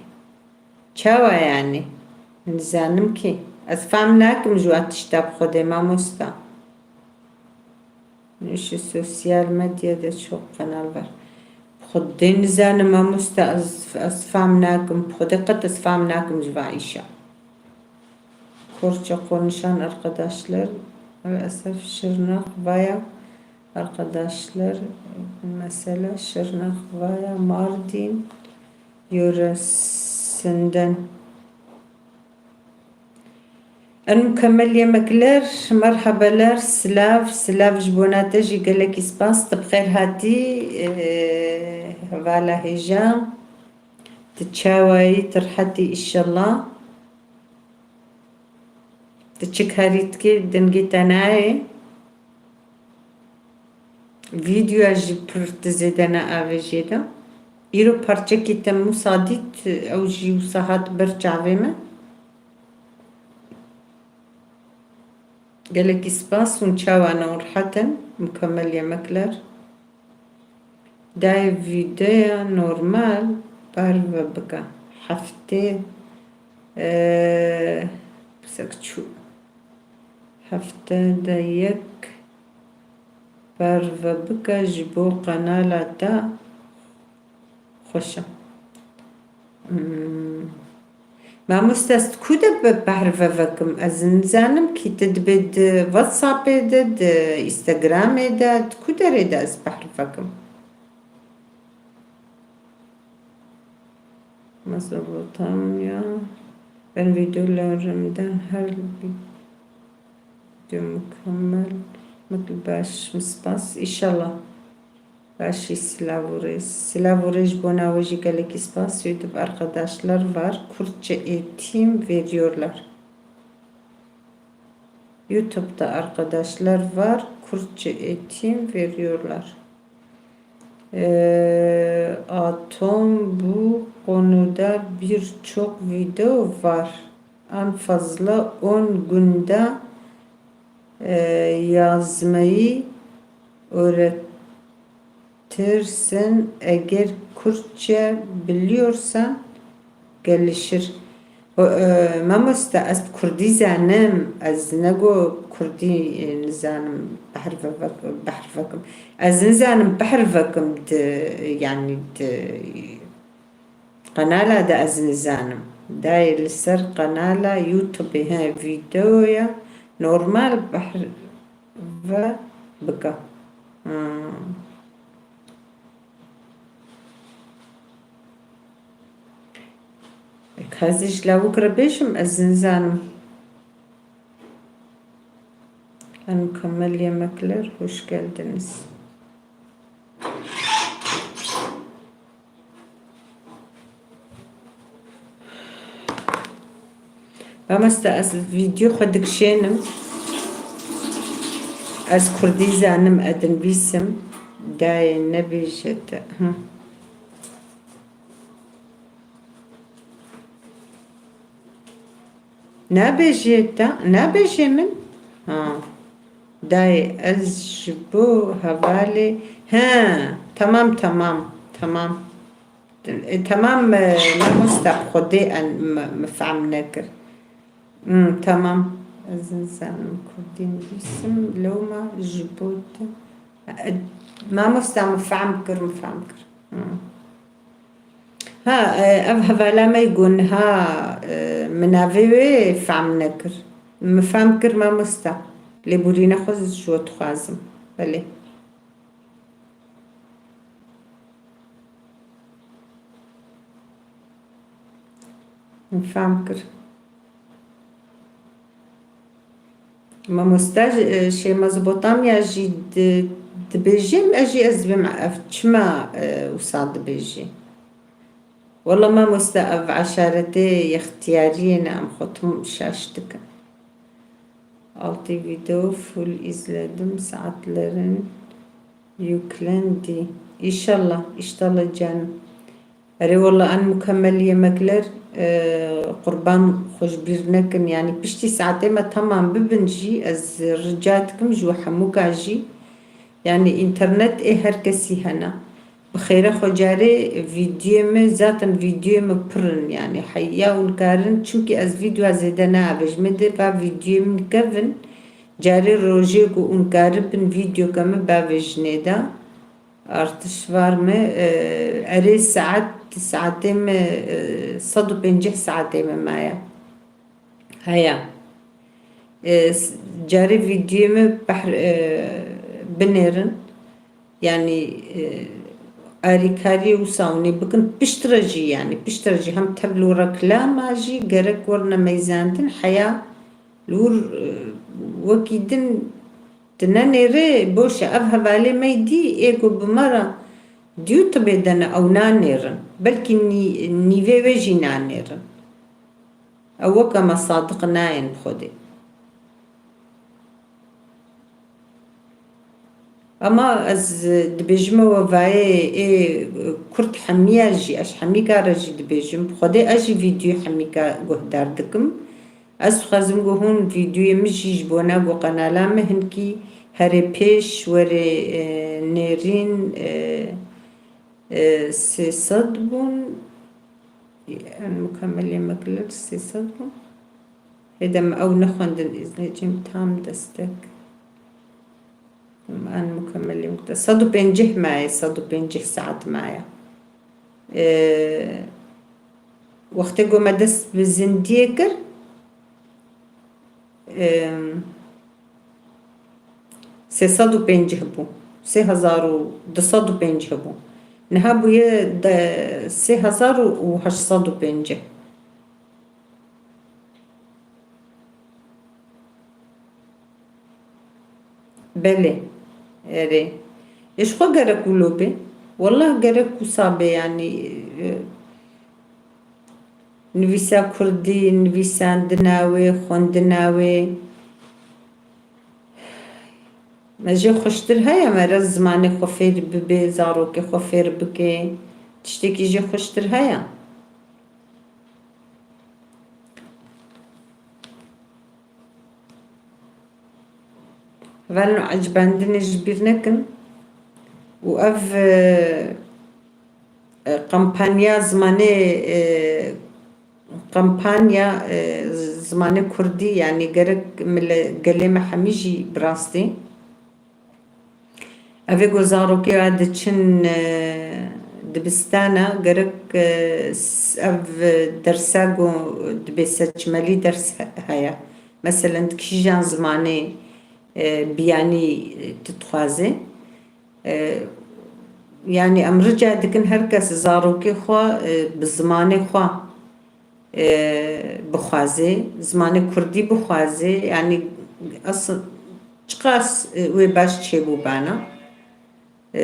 Çawa yani? Nizanim ki. Ez fam nakim ji wan tişta bi Xwedê, mamosta. Ji sosyal medyada çok kanal var. Xwedê nizanim mamosta, ez, ez fam nakim. Xwedê qet ez fam nakim ji van îşa. Korça konuşan arkadaşlar, maalesef Şırnak vaya arkadaşlar, mesela Şırnak vaya Mardin yöresinden. En mükemmel yemekler, merhabeler, silav, silav ji bona te jî gelekî spas, tu bi xêr hatî, eh, hevala hêja, tu çawayî, tu rihetî, îşellah. Tu çi karî dikî, dengê te nayê. Vîdyoya jî pir tu zêde ne avêjê de. Îro parçekî te Musa dît, ew jî wisa hat ber çavê me. Gelekî spas, hûn çawa ne, hûn rihet in? Mükemmel yemekler. Dayê vîdeoya normal parve bike. Heftê, e, pisek çû. Heftê de yek parve bike ji bo qenala te xweş e. Hmm. Mamoste, ez di ku de be-, behr ve vekim? Ez nizanim kî, tu dibê di WhatsAppê de, di Instagramê de, di ku derê de ez behr vekim? Mesopotamya. Ben videolarımdan her video mükemmel. Mutlu baş, spas. İnşallah. Başî, silav û rêz. Silav û rêz ji bona we jî gelekî spas. YouTube arkadaşlar var, Kürtçe eğitim veriyorlar. YouTube'da arkadaşlar var, Kürtçe eğitim veriyorlar. Ee, Atom, bu konuda birçok video var. En fazla on günde, e, yazmayı öğretirsin. Eğer Kürtçe biliyorsan gelişir. O, e, mamoste, ez kurdî zanim, ez nego kurdî, e, nizanim behr ve-, behr vekim. Ez nizanim behr vekim di, yani di, qenala de ez nizanim. Dayê li ser qenala YouTube, he, videoya normal behr ve bike. Hmm. Ka ez ji lawik re bêjim, ez nizanim. En mükemmel yemekler, hoş geldiniz. Mamoste, ez vîdyo xwe dikişênim. Ez kurdî zanim, ez dinivîsim. Dayê nebêje te. Hı. Nabêjê te, nabêjê min? Ha. Dayê, ez ji bo hevalê, he, temam, temam, temam. E, temam, e, mamosta, bi Xwedê en, me, me fehm nekir. Hmm, temam. Ez nizanim kurdî nivîsim, lewma ji bo te. E, mamosta, min fehm kir, min fehm kir. Hmm. Ha, e, ev hevala me ku niha, e, min navê wê fehm nekir. Min fehm kir mamosta. Lêborîna xwe ji we dixwazim. Belê. Min fehm kir. Mamosta, e, Şêmaz Botamya jî di-, dibêjim, ez jî ez dibêm ev çima, e, wisa dibêjî? Wela mamosta, ev eşaretê yextiyariyê ne, em xwe tim şaş dikin. Altı video full izledim, saatlerin yüklendi. İnşallah, inşallah canım. Erê wela en mukemmel yemekler, e, qurban xwe ji bîr nekin. Yanî piştî saetê me temam bibin jî, ez rica dikim ji we hemûka jî. Yanî înternet ê her kesî hene. Bi xêre xwe carê vîdyoyê min, zaten vîdyoyê min pir in, yanî heya hûn karin, çimkî ez vîdyoya zêde navêjim, min dê va vîdyoyê min kevin, carê rojê ku hûn karibin vîdyoke min bavêjinê de. Artış var mı? E, erê saet, saetê min, e, sed û pêncî saetê min maye. Heya. E, s-, carê vîdyoyê min behr-, e, binêrin. Yanî, e, alîkariyê wisa hûnê bikin. Piştre jî, yanî, piştre jî hem tevlo reklama jî gerek werine meyzandin. Heya li wir, e, wekî din tu nenêrê, boş e. Ev hevalê me dî, ê ku bi me re dî û tibê de ne, ew nanêrin. Belkî nî-, nîvê wê jî nanêrin. Ew weke me sadiq nayên bi Xwedê. Ama ez dibêjime we vayê ê Kurd hemiya jî, ez hemîka re jî dibêjim. Bi Xwedê ez jî vîdyoyê hemîka guhdar dikim. Ez dixwazim ku hûn vîdyoyê min jî ji bona ku qenala min hinkî herê pêş werê, e, nêrîn, e, e, sê sed bûn. En mukemmel yemekler sê sed bûn. Hêdem ew nexwendin, izleyicim tam destek. En mukemmel yemekler. Sed û pêncî maye, sed û pêncî saet maye. E, wextê ku me dest bi zindiyê kir, em, sê sed û pêncî bû. Sê hezar û du sed û pêncî bû. Niha bûye de sê hezar û heşt sed û pêncî. Belê. Erê. Ê ji xwe gerek wilo bê. Wallah gerek wisa bê, yanî, e, nivîsa kurdî, nivîsandina wê, xwendina wê. Me jê xweştir heye, mere zimanê xwe fêr bibe, zarokê xwe fêr bike. Tiştekî jê xweştir heye. Hevalno, ecibandinê ji bîr nekin. Û ev, e, e, kampanya zimanê, e, kampanya, e, zimanê kurdî, yanî gerek mile-, gelê me hemî jî bi rastî. Ev ê ku zarokê ya diçin, e, dibistana, gerek, e, s-, ev dersa ku dibê seçmelî ders he-, heye. Meselen, di kîjan zimanê, e, biyanî, e, tu dixwazê. E, yanî em rica dikin her kes zarokê xwe, e, bi zimanê xwe, e, bixwazê, zimanê kurdî bixwazê, yanî asil çiqas, e, wê baş çêbûbana. E,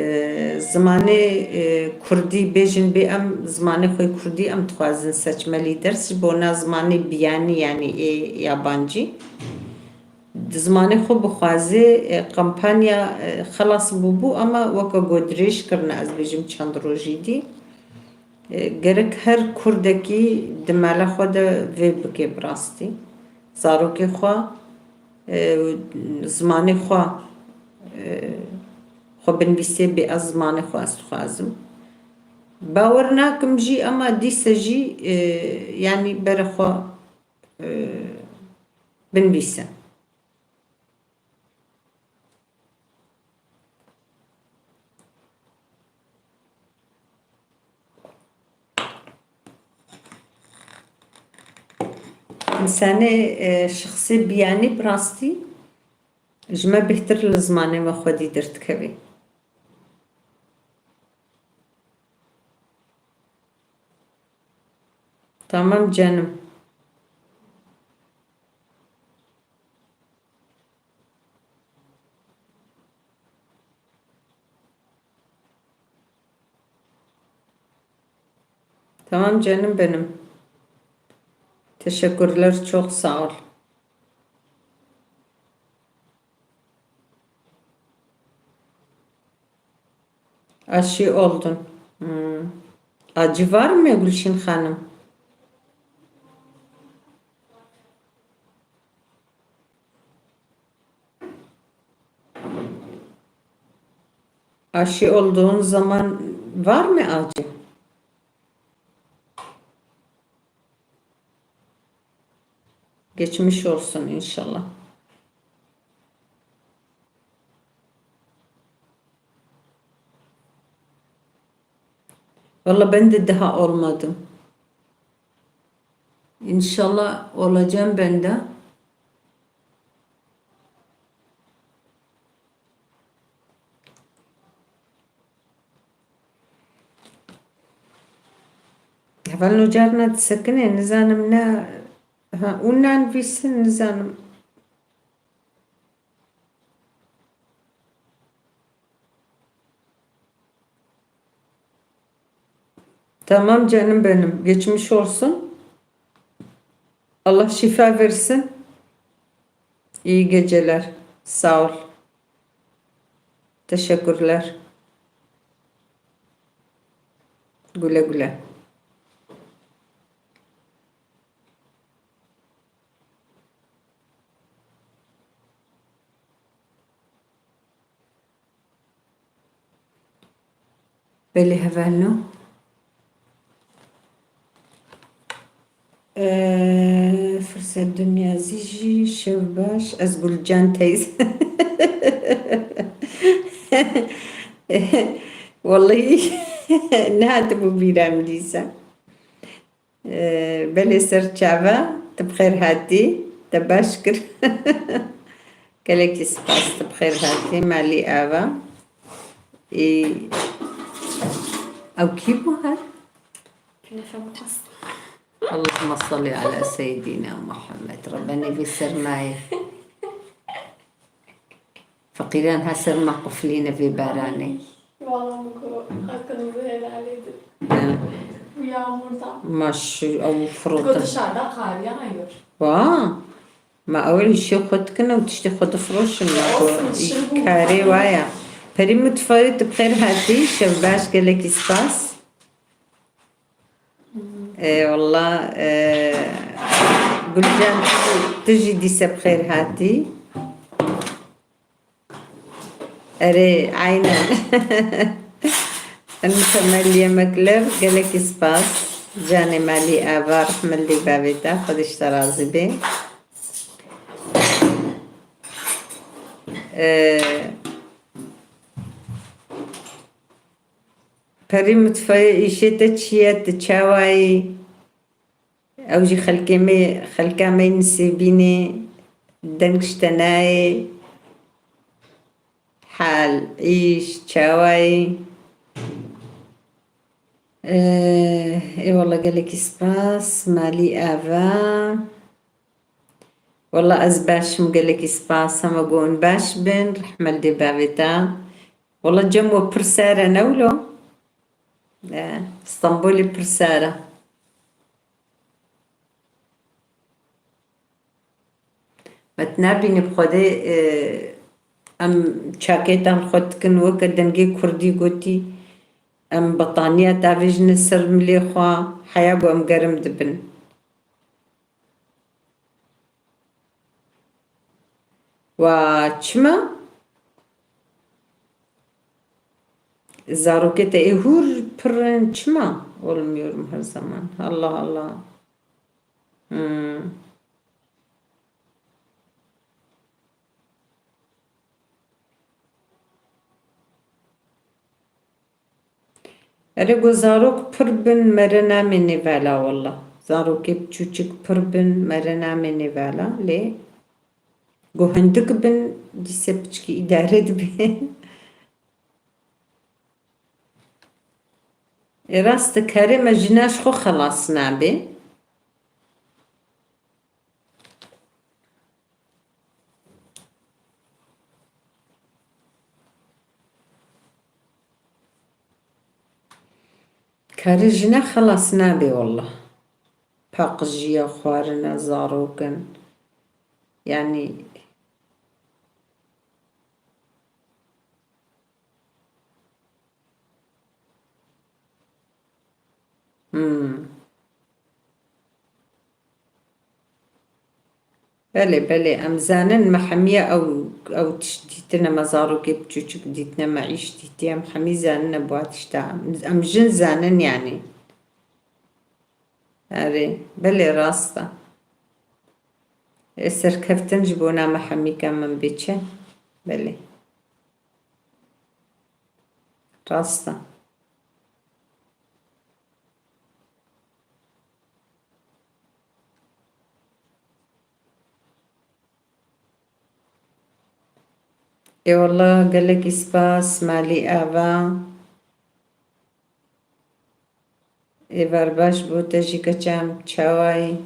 zimanê, e, kurdî bêjin bê, em zimanê xwe kurdî em dixwazin seçmelî ders ji bona zimanê biyanî, yanî ê yabancî. Di zimanê xwe bixwazê, e, kampanya, e, xelas bûbû, ama weke ku dirêj kirine, ez bêjim çend rojî dî. E, gerek her kurdekî di mala xwe de vê bike bi rastî. Zarokê xwe, e, zimanê xwe, e, xwe binivîsê bê, ez zimanê xwe ez dixwazim. Bawer nakim jî, ama dîse jî, e, yanî bere xwe, e, binivîse. însanê, e, şexsê biyanî bi rastî ji me bêhtir li zimanê me xwedî derdikeve. Tamam canım. Tamam canım benim. Teşekkürler, çok sağ ol. Aşı oldun. Hmm. Acı var mı Gülşin Hanım? Aşı olduğun zaman var mı acı? Geçmiş olsun inşallah. Valla ben de daha olmadım. İnşallah olacağım ben de. Hevalno carna disekine, nizanim ne, ha, û nanivîsin, nizanim. Tamam canım benim. Geçmiş olsun. Allah şifa versin. İyi geceler. Sağ ol. Teşekkürler. Güle güle. Belê hevalno. Ee, Fırsat Dünyazî jî şev baş. Ez Gulcan teyze. Wallahî nehatibû bîra min dîsa. Ee, belê ser çava, tu bi xêr hatî, te baş kir. Gelekî spas, tu bi xêr hatî, malî ava. Ee, ew kî bû her? Künefe mi xwest? Allahümme salli ala seyyidina Muhammed. Rebbenê vê sermayê. Feqîran her ser me quflîne vê baranê. Valla min got, hakkınızı helal edin. Ya. Bu yağmurda. Ma şu, ew firota. Got dışarıda kar yağıyor. Wa. Ma ew ê şê xwe dikin û tiştê xwe difiroşin. Ma got, olsun, şil bû. Karê wa ya. Perî mutfayê tu bi xêr hatî, şev baş, gelekî spas. Ê, walla, ê, Gulcan, tu jî, tu jî dîse bi xêr hatî. Erê, aynen. En mükemmel yemekler, gelekî spas. Canê malî ava, rehmet li bavê te, Xwedê ji te razî be. Ê, Perî mutfayê îşê te çi ye, tu çawa yî? Ew jî xelkê me, xelka me yê Nisêbînê, deng ji te nayê, hal, îş, çawa yî? Ê, ê walla gelekî spas, malî ava. Walla ez baş im, gelekî spas, hema got hûn baş bin, rehmet li bavê te. Walla cem we pir sar e, ne wilo? E, Stenbolê pir sar e. Me tu nabînî bi Xwedê, e, em çakêtan xwe dikin, weke dengê kurdî gotî, em betaniya davêjine ser milê xwe, heya ku em germ dibin. Wa çima? Zarokê te ê hûr pir in çima? Olmuyorum her zaman. Allah Allah. Hmm. Erê, ku zarok pir bin, mere namênê vela, walla. Zarokê piçûçik pir bin, mere namênê vala, lê ku hindik bin, dîse piçkî îdare dibe. Ê rast e, karê me jina ji xwe xelas nabe. Karê jina xelas nabe wallah. Paqijî ya, xwarina, zarok in. Yanî Hmm. Belê, belê, em zanin me hemiya ew, ew tişt dîtine, me zarokê piçûçik dîtine, me îş dîtiye, em hemî zanine bi wa tişta. Em, em jin zanin yanî. Erê, belê rast e. Ê serkeftin ji bona me hemî ke min bê çi? Belê. Rast e. Ê wallah gelekî spas malî ava. Êvar baş bo te jî keça em, çawa yî?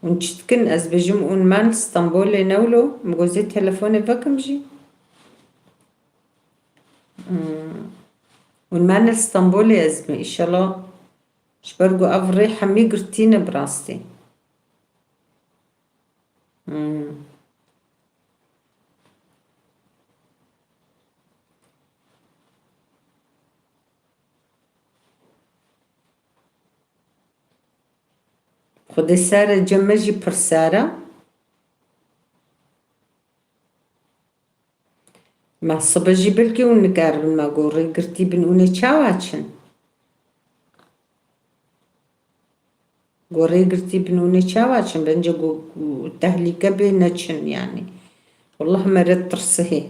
Hûn çi dikin? Ez bêjim hûn man li Stenbolê ne wilo? Min got zê telefonê vekim jî. Hmm. Hûn man li Stenbolê ez me, îşellah. Ji ber ku ev rê hemî girtî ne bi rastî. Hmm. Xwedê sare cem me jî pir sare. Ma sibe jî belkî hûn nikaribin, ma gorê girtî bin hûn ê çawa çin? Gorê girtî bin hûn ê çawa çin? Bence go-, go-, tehlîke bê neçin yanî. Wallah mere tirsihê.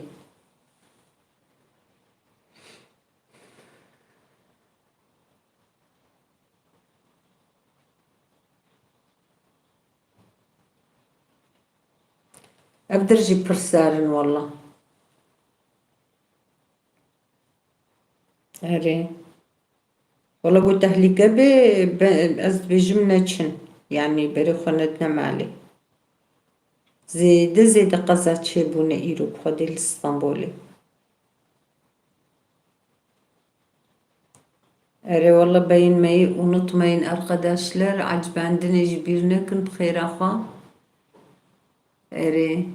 Ev der jî pir sar in walla. Erê. Walla ku tehlîke bê, be-, ez dibêjim neçin. Yanî berê xwe nedine malê. Zêde zêde qeza çêbûne îro bi Xwedê li Stenbolê. Erê walla beyin meyi unutmayın arkadaşlar. Acibendinê ji bîr nekin bi xêra xwe. Erê.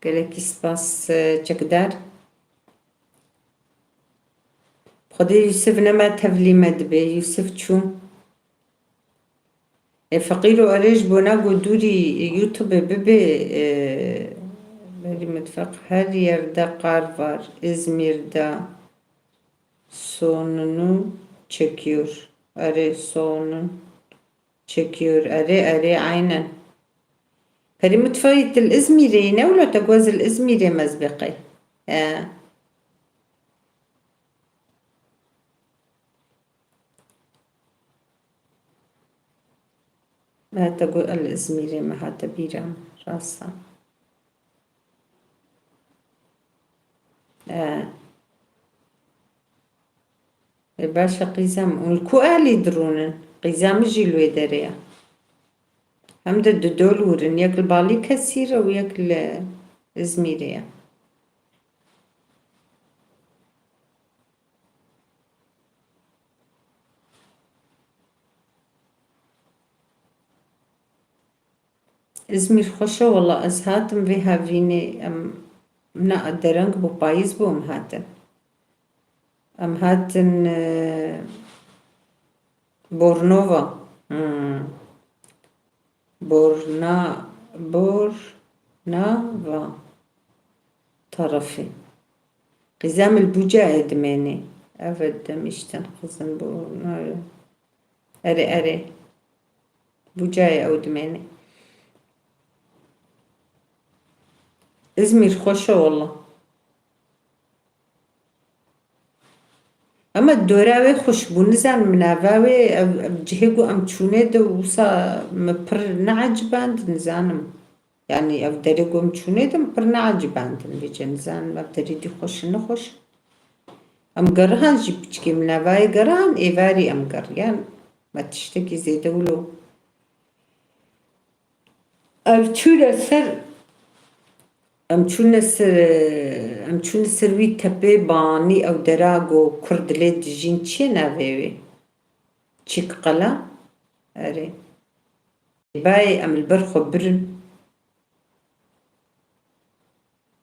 Gelekî spas, e, çekdar. Xwedê Yusuf nema tevlî me dibe. Yusuf çû. E, feqîro erê ji bona ku dûrî YouTube bibê, e, berî mitfeq her yerde kar var. İzmir'de sonunu çekiyor. Erê sonun çekiyor. Erê, erê, aynen. Perî mitfeqî til İzmir'e ne wilo te goz il İzmir'e mezbeqe. E. Hate got el Izmîrê me hate bîra min, rast e. E. E, baş e qîza min. Hûn li ku alî dirûnin? Qîza min jî li wê derê ye. Hem de du dol wir in. Yek li Balîkesîr e û yek li Izmîrê ye. Îzmîr xweş e wela, ez hatim vê havînê, em, na dereng bû, payîz bû, em hatin. Em hatin, e, Bornova. Hmm. Borna-, Bornava tarafê. Qîza min li Bucayê dimênê. Evet, demiştin qizim Bornava. Erê, erê. Bucayê ew dimênê. Îzmîr xweş e wela. Ema dora wê xweş bû, nizanim nava wê, ev, ev cihê ku em çûnê de wisa min pir neeciband, nizanim. Yanî ev derê ku em çûnê de min pir neecibandin, vêce nizanim ev derê dî xweş in, nexweş. Em gerihan jî piçkê min nava yê gerihan, êvarî em geriyan. Me tiştekî zêde wilo. Ev çûne ser, em çûne ser, em çûne ser wî tepê banî, ew dera ku kurd dilê dijîn, çi ye navê wê? Çîk qela? Erê. Bayê em li ber xwe birin.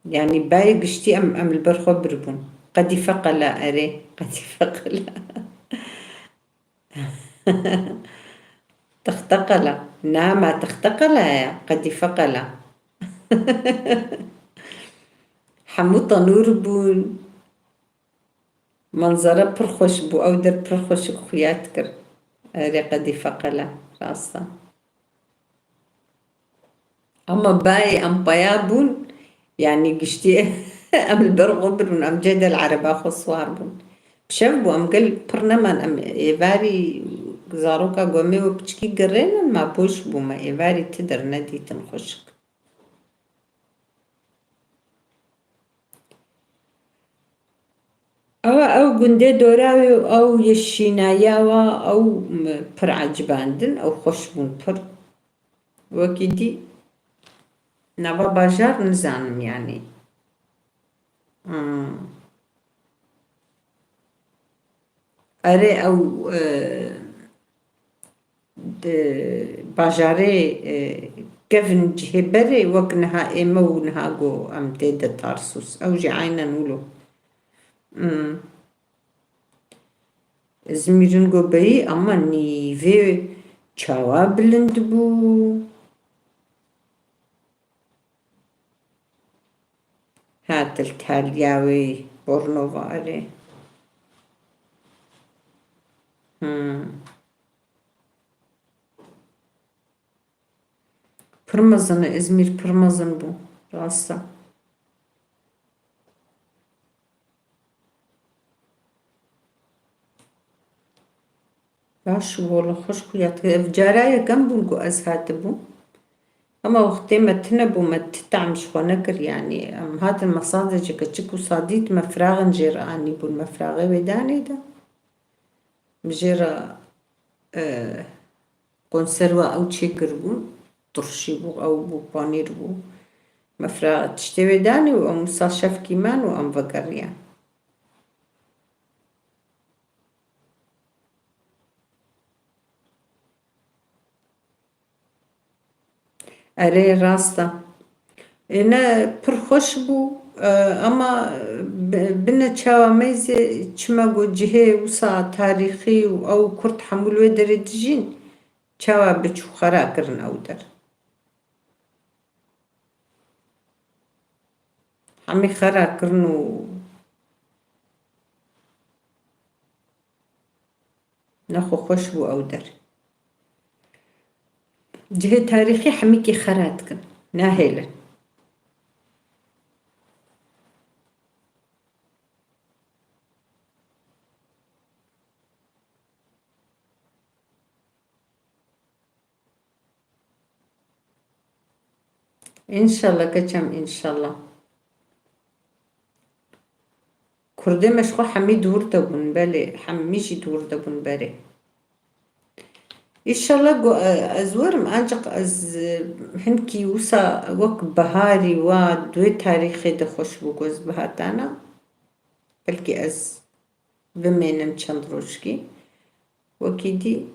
Yanî bayê giştî em, em li ber xwe biribûn. Qedîfe qela, erê. Qedîfe qela. Texte qela. Na, ma texte qela ye. Qedîfe qela. Hemû tenûr bûn. Manzara pir xweş bû. Ew der pir xweşik xuya dikir. Erê, qedîfe qela. Rast e. Ama bayê em peya bûn, yanî giştî em li ber xwe birûn, em cê de li ereba xwe siwar bûn. Bi şev bû, em gel pir neman, em êvarî zaroka gomê wê piçkî girênin, ma boş bû, me êvarî ti dernedîtin xweşik. Ewa ew gundê dora wê û ew yê şînaya wa, ew m-, pir ecibandin, ew xweş bûn pir. Wekî dî nava bajar nizanim yanî. Hmm. Erê ew, e, di bajarê, e, kevin cihê berê wek niha ê me û niha ku em tê de Tarsus. Ew jî aynen wilo. Hmm. Izmîrin go beyî, ama nîvê çawa bilind bû. Ha, til taliya wê Bornova, erê. Hmm. Pir mezin e, Izmîr pir mezin bû, rast e. Baş û wele xweş xuya dikir. Ev cara yekem bûn ku ez hatibûm. Ema wextê me tune bû, me ti tam ji xwe nekir, yanî em hatin me sadece keçik û sadît me firaxin jê re anîbûn, me firaxê wê danê de. Min jê re, e, konserva ew çêkiribûn, turşî bû, ew bû, panîr bû. Me firaxê tiştê wê danê û em wisa şevkî man û em vegeriyan. Erê, rast e. Ê, ne, pir xweş bû, e, ama bi-, bine çawa meyzê çima got cihê wisa tarîxî û ew kurd hemû li wê derê dijîn, çawa biçû xera kirin ew der. Hemî xera kirin û nexwe xweş bû ew der. Cihê tarîxî hemîkî xera dikin. Nahêlin. Înşallah keçem, înşallah. Kurdê me ji xwe hemî dûr de bûn, belê, hemî jî dûr de bûn berê. Înşallah go-, e, ez werim, ancaq ez, e, hinkî wisa wek biharî wa di wê tarîxê de xweş bû ku ez bihatana. Belkî ez bimênim çend rojkî. Wekî dî.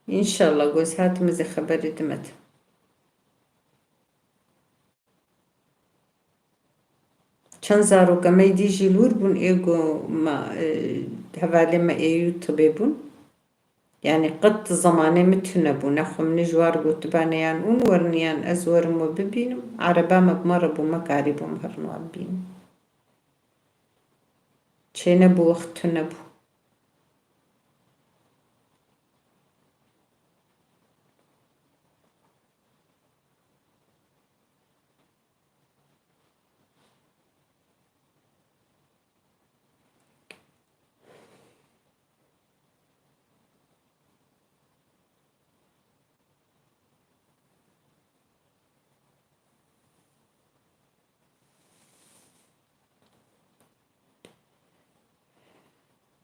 Înşallah, goz hatim ez ê xeberê dimetim. Çend zaroka me dî jî lûr bûn, ê go ma, e, hevalê me ê yû tibê bûn. Yanî qet zemanê min tune bû. Nexwe min ji war gotibane yan hûn werin yan ez werim we bibînim. Ereba me bi me re bû, me karîbûm herin wa bibînim. Çênebû, wext tune bû.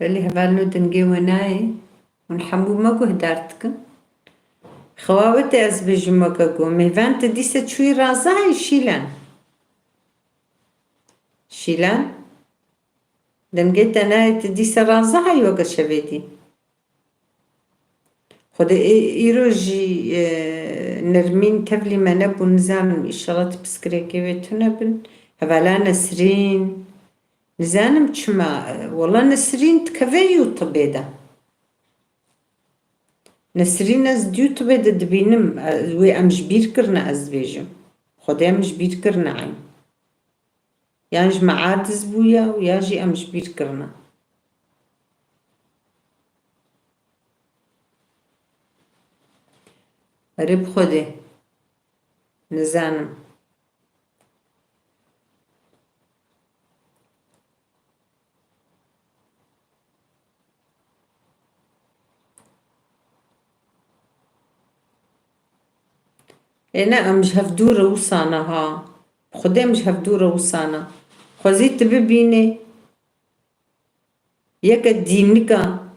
Belê hevalno dengê we nayê. Hûn hemû me guhdar dikin. Xewa we tê ez bêjim weke ku mêvan te dîse çûyî razayî Şîlan. Şîlan. Dengê te nayê, tu dîse razayî weke şevê dî. Xwedê ê-, îro jî, e, Nermîn tevlî me nebû, nizanim, înşallah ti piskirêkê wê tune bin. Hevala Nesrîn. Nizanim çima, e, wela Nesrîn dikeve YouTubeê de. Nesrîn ez di YouTubeê de dibînim, e, wê em ji bîr kirine ez dibêjim. Xwedê em ji bîr kirine eyn. Yan ji me aciz bûye û ya jî em ji bîr kirine. Erê bi Xwedê. Nizanim. Ê ne, em ji hev dûr e wisa ne ha. Bi Xwedê em ji hev dûr e wisa ne. Xwezî tu bibînê. Yeke dînika.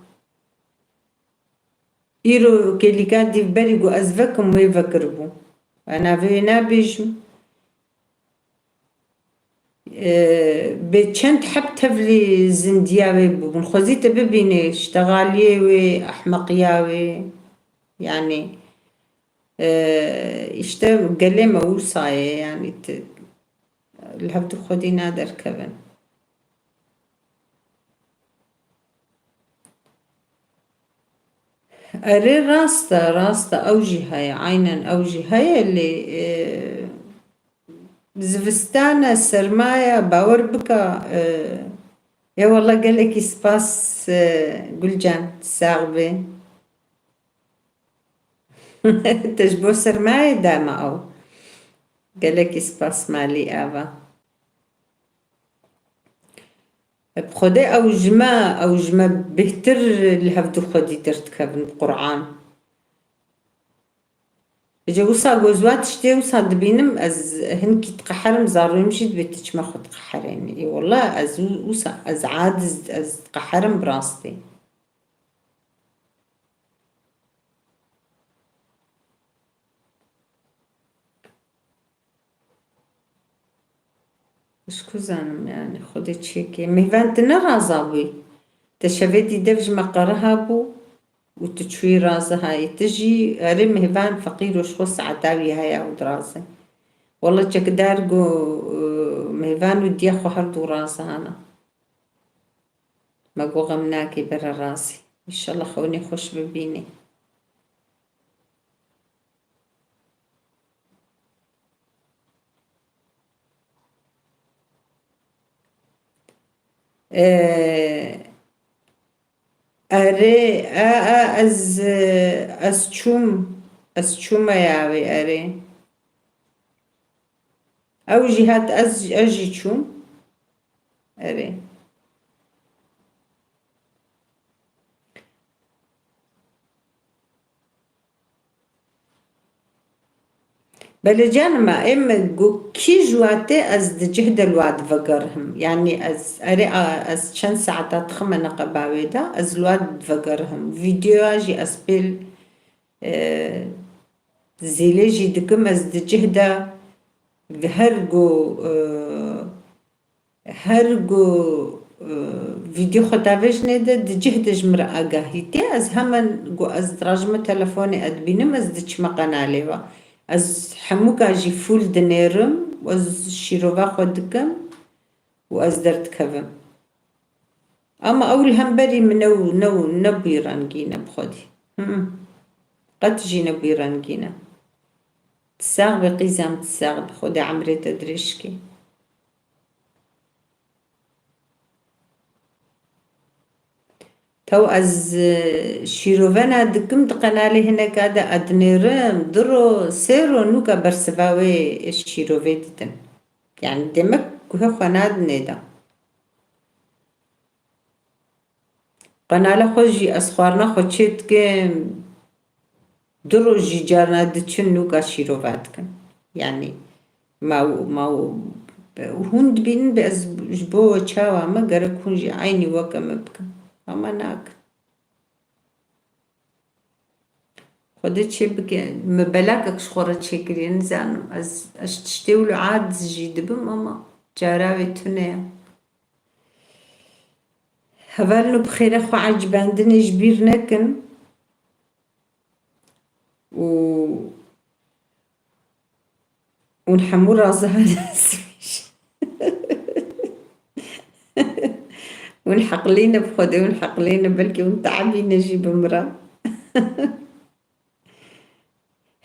Îro kêlîka dîv berî ku ez vekim wê vekiribû. Ez navê wê nabêjim. Ee, bê çend heb tevlî zindiya wê bûbûn. Xwezî te bibînê, ştexaliyê wê, ehmeqiya wê. Yanî, ee, îşte gelê me wisa ye, yanî ti, li hev du xwedî naderkevin. Erê, rast e, rast e, ew jî heye, aynen ew jî heye, lê, e, zivistan e, serma ye, bawer bike, e, ê wele gelekî spas, e, Gulcan, sax bê. Te ji bo sermayê dama ew. Gelekî spas malî ava. Bi Xwedê ew ji me, ew ji me bêhtir li hev du xwedî derdikevin bi Qur'an. Ece wisa ku ez wa tiştê wisa dibînim, ez hinkî diqeherim, zarûyê min jî dibê tu çima xwe diqeherênî. Ê wela ez wi-, wisa ez aciz, ez diqeherim bi rastî. Ez ku zanim, yanî, Xwedê çêkê. Mêvan, tu ne raza bûyî. Te şevê dî dev ji me qeriha bû û tu çûyî razihayî. Tu jî, erê, mêvan feqîr û ji xwe saeta wî heye û diraze. Wele çekdar got, e, mêvan û diya xwe her du razihana. Me got, xem nake, bere razî. Înşallah xewnê xweş bibînî. Ee, erê, e, e, ez, ez çûm, ez çûme ya wê, erê. Ew jî hat, ez, ez jî çûm. Erê. Belê canima, ê min got, kî ji we tê, ez di cih de li we divegerihim. Yanî ez, erê, a, ez çend saeta dixime neqeba wê de, ez li we divegerihim. Vîdeoya jî ez pêl, e, zêlê jî dikim, ez di cih de her gu, e, Her gu, e, vîdyo xwe davêjinê de di cih de ji min re agahî tê. Ez hemen gu ez dirajime telefonê, ez dibînim, ez diçime qenalê ve. Ez hemûka jî fûl dinêrim, ez şîrova xwe dikim û ez derdikevim. Ama ew li hemberî min ne, ne, nebûyî rengîn e bi xwedî. Hı. Qet jî nebûyî rengîn e. Tu sax be qîzam, tu sax be. Xwedê emrê te dirêj ke. Tew ez, e, şîrovena dikim di qenalê hineka de edinêrim, du ro, sê ro nûka bersiva wê şîrovê didin. Yani demek guhê xwe nadinê de. Qenala xwe jî ez xwarina xwe çê dikim. Du roj jî carna diçin nûka şîrova dikin. Yanî ma, ma hûn dibînin, be ez ji bo we çawa me, gerek hûn jî eynî weke me bikin. Ama nakin. Xwedê çê bike. Me belakek ji xwe re çêkiriye, nizanim. Ez, ez tiştê wilo aciz jî dibim ama cara wê tune ye. Hevalno bi xêre xwe ecibendinê ji bîr nekin. Û Hûn hemû razihane ez bêjim. Hûn heqlî ne bi Xwedê, hûn heqlî ne, belkî hûn teebî ne jî bi min re.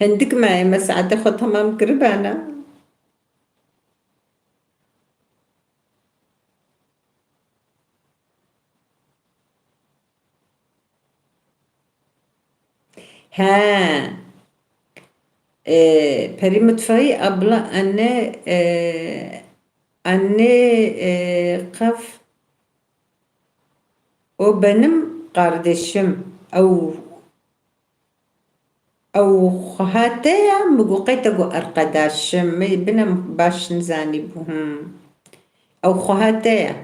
Hindik me, me saetê xwe temam kiribana. He. Ee, Perî Mutfayî abla, anne, ee, anne, ee, qaf, o benim kardeşim. Ew, ew xwehate ya, mi got qey te got erqedaşim. Mi binem baş nizanî bû, hmm. Ew xwehate ya.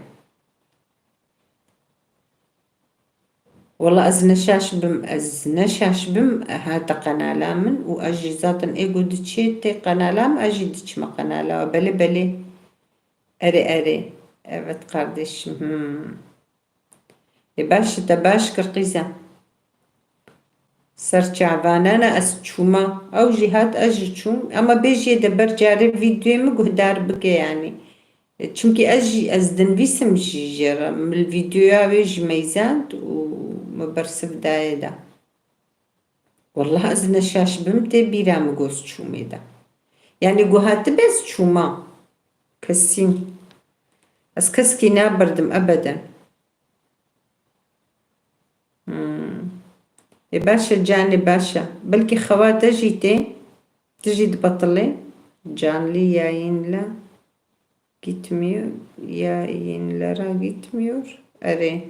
Wela ez ne şaş bim, ez ne şaş bim, hate qenala min û ez jî zaten ê ku diçê tê qenala min, ez jî diçime qenala we. Belê, belê. Erê, erê. Evet kardeşim. Hmm. Ê baş e, te baş kir qîza. Ser çavanana ez çûma. Ew jî hat, ez jî çûm. Ema bêjiyê de ber carê vîdyoyê min guhdar bike yanî. Çimkî ez jî, ez dinivîsim jî jê re. Min vîdyoya wê jî meyzand û min bersiv dayê de. Wallah ez ne şaş bim, tê bîra min got ez çûmê de. Yanî got hatibe ez çûma. Kesîn. Ez keskî nabirdim ebeden. Hmm. Ê baş e canê, baş e. Belkî xewa te jî tê, tu jî dibetilê. Canlı yayınla gitmiyor. Yayınlara gitmiyor. Erê.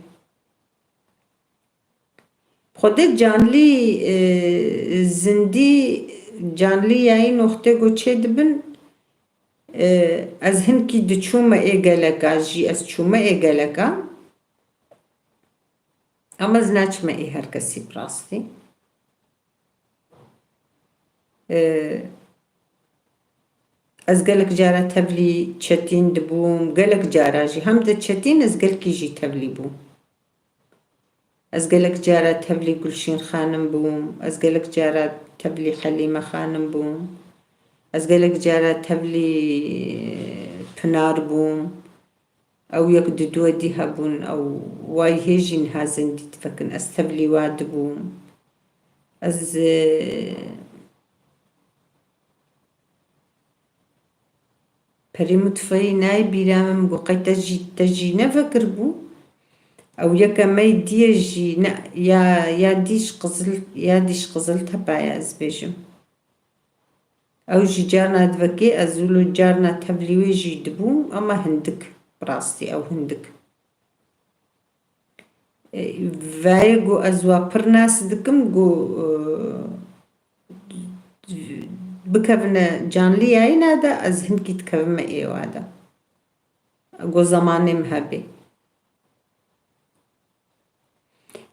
Xwedê canlî, e, zindî, canlî yayîn wextê ku çêdibin, e, ez hinkî diçûme ê geleka jî, ez çûme ê geleka. Ama ez naçime ê her kesî bi rastî. E, ez gelek cara tevlî Çetîn dibûm, gelek cara jî. Hem de Çetîn ez gelkî jî tevlî bûm. Ez gelek cara tevlî Gulşîn Xanim bûm, ez gelek cara tevlî Helîme Xanim bûm, ez gelek cara tevlî Pinar bûm. Ew yek di duwedî hebûn, ew way hê jî niha zindî divekin. Ez tevlî wa dibûm. Ez, e, Perî Mutfayî nayê bîra min, min got qey te jî, te jî nevekiribû? Ew yeke me yê diyê jî ne, ya, ya dîş qizil, ya dîş qizil tepa ye ez bêjim. Ew jî carna divekê, ez wilo carna tevlî wê jî dibûm, ama hindik, bi rastî ew hindik. E, vayê ku ez wa pir nas dikim, ku, e, bikevine canlî yayîna de, ez hinkî dikevime êwa de. Ku zemanê min hebê.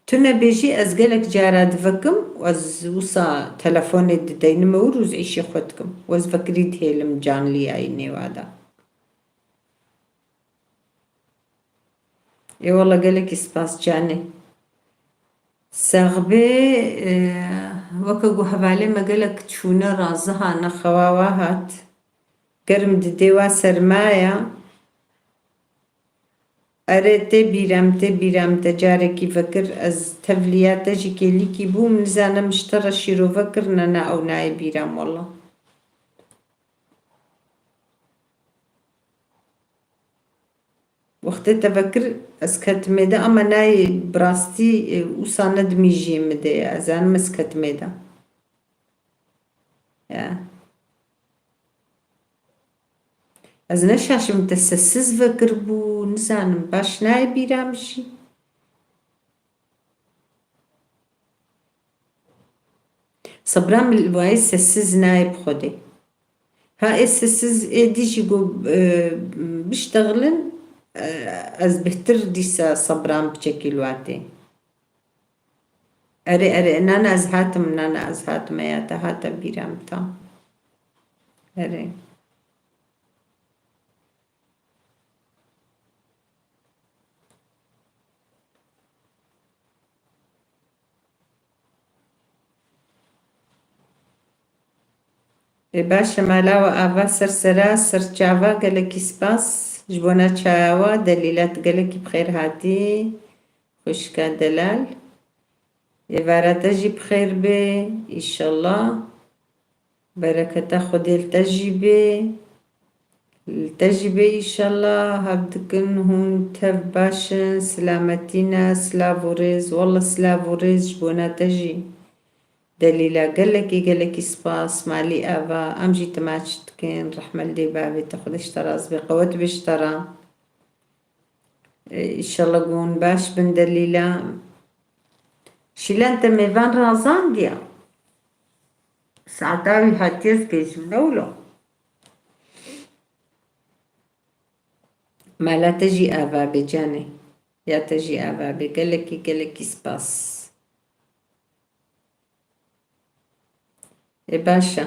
Tu nebêjî, ez gelek cara divekim û ez wisa telefonê dideynime wir û ez îşê xwe dikim. Û ez vekirî dihêlim canlî yayînê wa de. Ê wele gelekî spas canê. Sexbê, e, weke ku hevalê me gelek çûne razihane xewa wa hat. Germ didê wa sermaya. Erê tê bîra min, tê bîra min te carekî vekir. Ez tevliya te jî kêlîkî bûm. Nizanim ji te re şîrove kirine, ne ew nayê bîra min wele. Wextê te vekir ez ketimê de, ama nayê bi rastî, e, wisa ne di mîjiyê min de ye. Ez zanim ez ketimê de. Ya. Ez ne şaşim te sessiz vekiribû, nizanim baş nayê bîra min jî. Sebra min li wayê sessiz nayê bi Xwedê. Ha ê sessiz ê dî jî got, e, biştexilin, e, ez bihtir dîsa sebran biçekî li watê. Erê, erê, nana ez hatim, nana ez hatim, eya te hate bîra min ta. Erê. Ê baş e, mala we ava ser sera, ser çava, gelekî spas ji bona çaya we. Delîla, tu gelekî bi xêr hatî, xwişka delal. Êvara te jî bi xêr be, îşallah. Bereketa Xwedê li te jî bê. Li te jî bê, îşallah. Hev dikin hûn tev baş in, silametî ne, silav û rêz. Wallah, silav û rêz ji bona te jî. Delîla, gelekî, gelekî spas. Malî ava, em jî te maç dikin. Rehme li dê bavê te, Xwedê ji te razî be. Qewet be ji te re. E, îşallah ku hûn baş bin, Delîla. Şîlan, te mêvan razandiya? Saeta wî hatiye ez gêjim, ne wilo? Mala te jî ava be canê. Ya te jî ava be. Gelekî, gelekî spas. Ê baş e.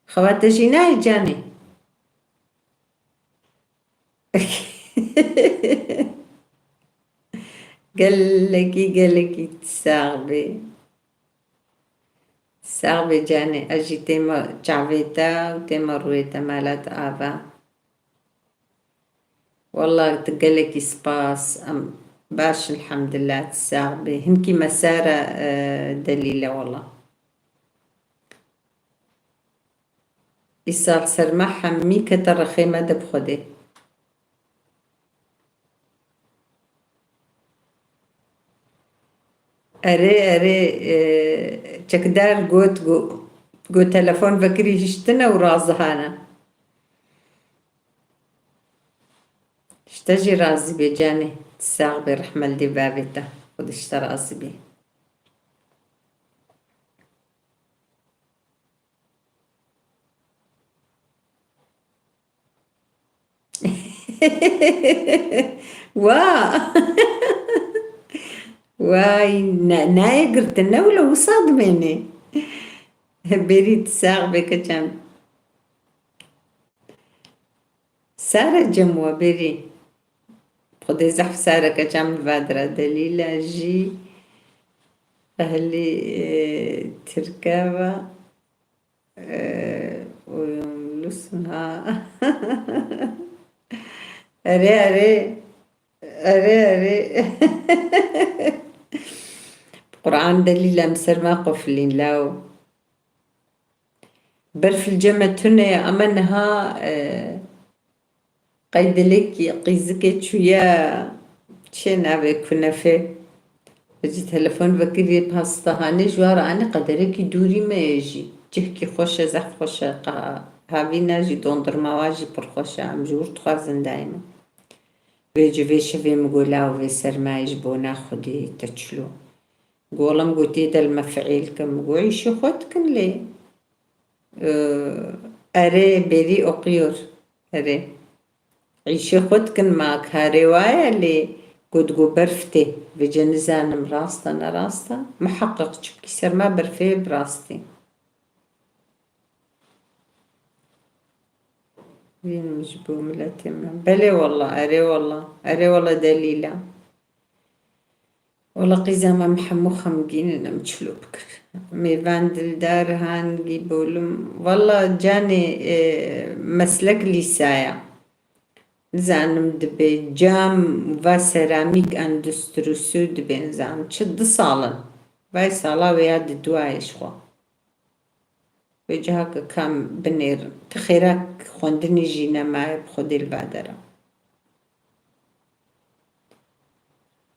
Xewa te jî nayê canê? Gelekî, gelekî sax bê. Sax bê canê. Ez jî têma çavê te û têma rûyê te, mala te ava. Wallah, tu gelekî spas. Em baş, elhamdulillah, tu sax bî. Hinkî mesare, e, Delîle, wallah. Îsal serma hemî kete rexê me de bi Xwedê. Erê, erê, e, çekdar got, go-, got telefon vekirî hiştine û razihane. Ji te jî razî bê canê. Sax bê, rehme li dê bavê te. Xwedê ji te razî bê. Wa! Way, ne, nayê girtin, ne wilo wisa dimênê. Berî tu sax bê keça min. Sare cem we berî. Xwedê zehf sare keça min vadira Delîla jî ehlî, e, Tirke ve. Ee, uyumlusun ha. Erê, erê. Erê, erê. Quran Delîla em ser me qufilîn law. Berf li cem me tune ye, ama niha, e, Qey dilekî qîzikê çûye çê navê kunefê. Ji telefon vekirî pastahanê ji wa re anî qederekî dûrî me ye jî. Cihkî xweş e, zehf xweş e. Qa-, havîna jî, dondurma wa jî pir xweş e. Em ji wir dixwazin daîme. Vê civê şevê min got, "Law vê sermayê ji bona Xwedê te çilo?" Golim gotê, "Del me fiîl kim." Got, "Îşê xwe dikin lê." Ee, erê, berî oqîyor. Erê. Îşê xwe dikin, ma karê wa ye lê ku digo berf tê. Vêce nizanim rast e, ne rast e. Miheqeq çi bikî ser me berfê bi rastî. Vînim ji bo miletê me. Belê wela, erê wela. Erê wela delîl e. Wela qîza me, em hemû xemgîn in, em çilo bikir. Mêvan dildar hangî bolim. Wela canê, e, meslek lîsaya. Nizanim dibe cam va seramîk endüstrisi dibe, nizanim çi du sal in. Vay sala wê ya diduayê ji xwe. Vê cihaka kam binêrin. Ti xêra xwendinê jî nemaye bi Xwedê li va dera.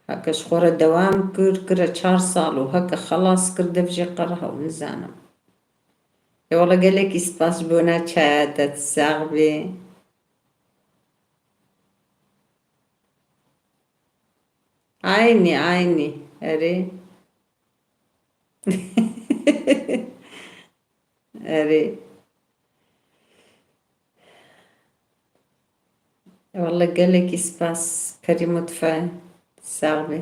Heke ji xwe re dewam kir, kire çar sal û heke xelas kir, dev jê qerha û nizanim. Ê wele gelekî spas ji bona çaya te, tu sax bê. Aynî, aynî. Erê. Erê. Walla gelekî spas Perî Mutfay. Sax be.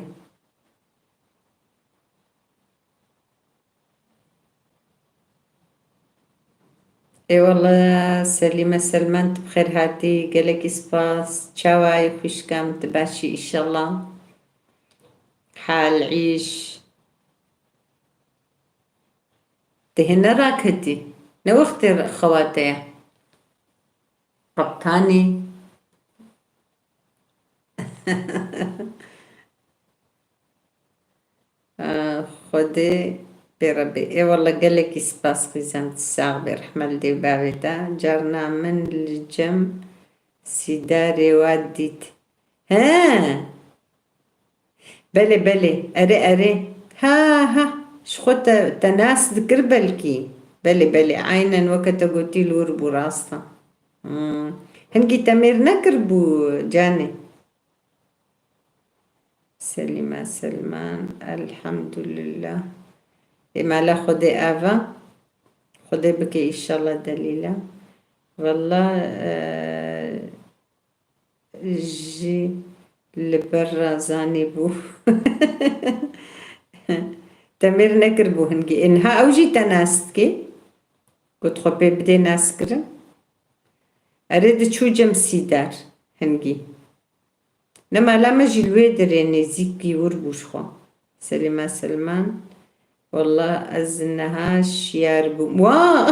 Ê walla Selîme Selman, tu bi xêr hatî. Gelekî spas. Çawa yî xwişka min, tu baş î înşallah? Hal, îş. Tu hê neraketî. Ne wextê xewa te ye. Qeptanî. Ah, Xwedê pê re bê. Ê walla gelekî spas xizem, tu sax bê, rehme li dê û bavê te. Carna min li cem Sîdarê we dît. He! Belê, belê. Erê, erê. Ha, ha. Ji xwe te, te nas dikir belkî. Belê, belê. Aynen weke te gotî li wir bû, rast e. Hmm. Hingî te mêr nekiribû canê? Selîma Selman, elhamdulillah. Ê mala Xwedê ava. Xwedê bike înşallah delîla. Valla, e, jî li ber razanî bû. Te mêr nekiribû hingî. Ê niha ew jî te nas dikê? Got xwe pê bidê naskirin. Erê diçû cem Sîdar hingî. Ne mala me jî li wê derê nêzîkî wir bû ji xwe. Selîma Selman, walla ez niha şiyar bûm. Wa!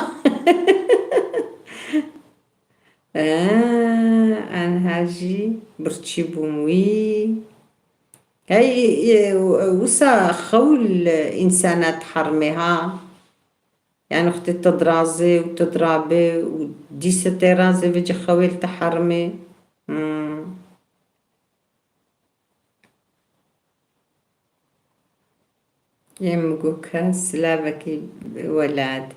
Ee, aniha jî birçî bûm wî. Hey, e, wisa xewl însana diherimê ha. Yani wextê tu dirazê û tu dirabê û dîse tê razê vêce xewê li te herimê. Hmm. Ê min got ka silavekî welat.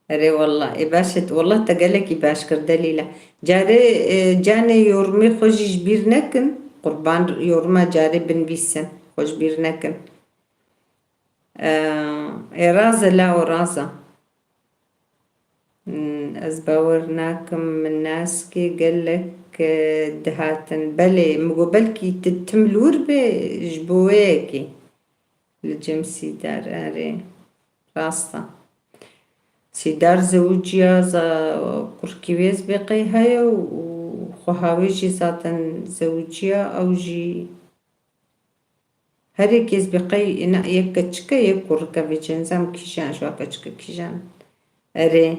Erê wallah, ê baş e, wallah te gelekî baş kir Delîla. Carê, e, canê yorumê xwe jî ji bîr nekin. Qurban yoruma carê binivîsin. Xwe ji bîr nekin. Ee, ê raz e, lawo raz e. Hmm, ez bawer nakim, min naskê gelek, e, dihatin. Belê, min got belkî ti tim li wir bê ji bo wê yekê. Li cem Sîdar, erê. Rast e. Sîdar zewiciya za-, kurkî wê zbê qey heye û xweha wê jî zaten zewiciya, ew jî Her yekê ez bi qey, ina yek keçik e, yek kurik e, vêce nizam kîjan ji wa keçik e kîjan. Erê.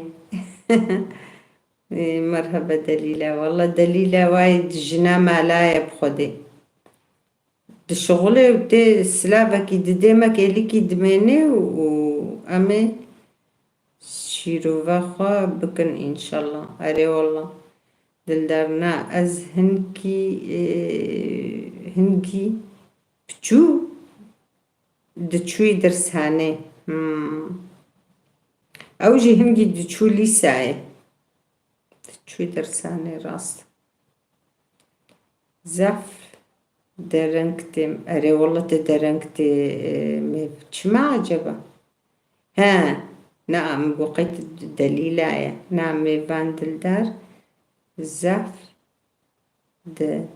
Ê, merheba Delîla. Walla Delîla wayê jina mala ye bi Xwedê. Dişixulê û tê silavekî didê me kêlikî dimênê û, û em ê şîrova xwe bikin înşallah. Erê walla. Dildar na ez hinkî, ê, hingî Piçû diçûyî dershanê. Hmm. Ew jî hingî diçû lîsayê. Diçûyî dershanê, rast. Zaf dereng têm. Erê, walla te dereng tê, e, mêv. Çima acaba? He, na, min got qey tu Delîla ye. Na, mêvan Dildar zaf de-,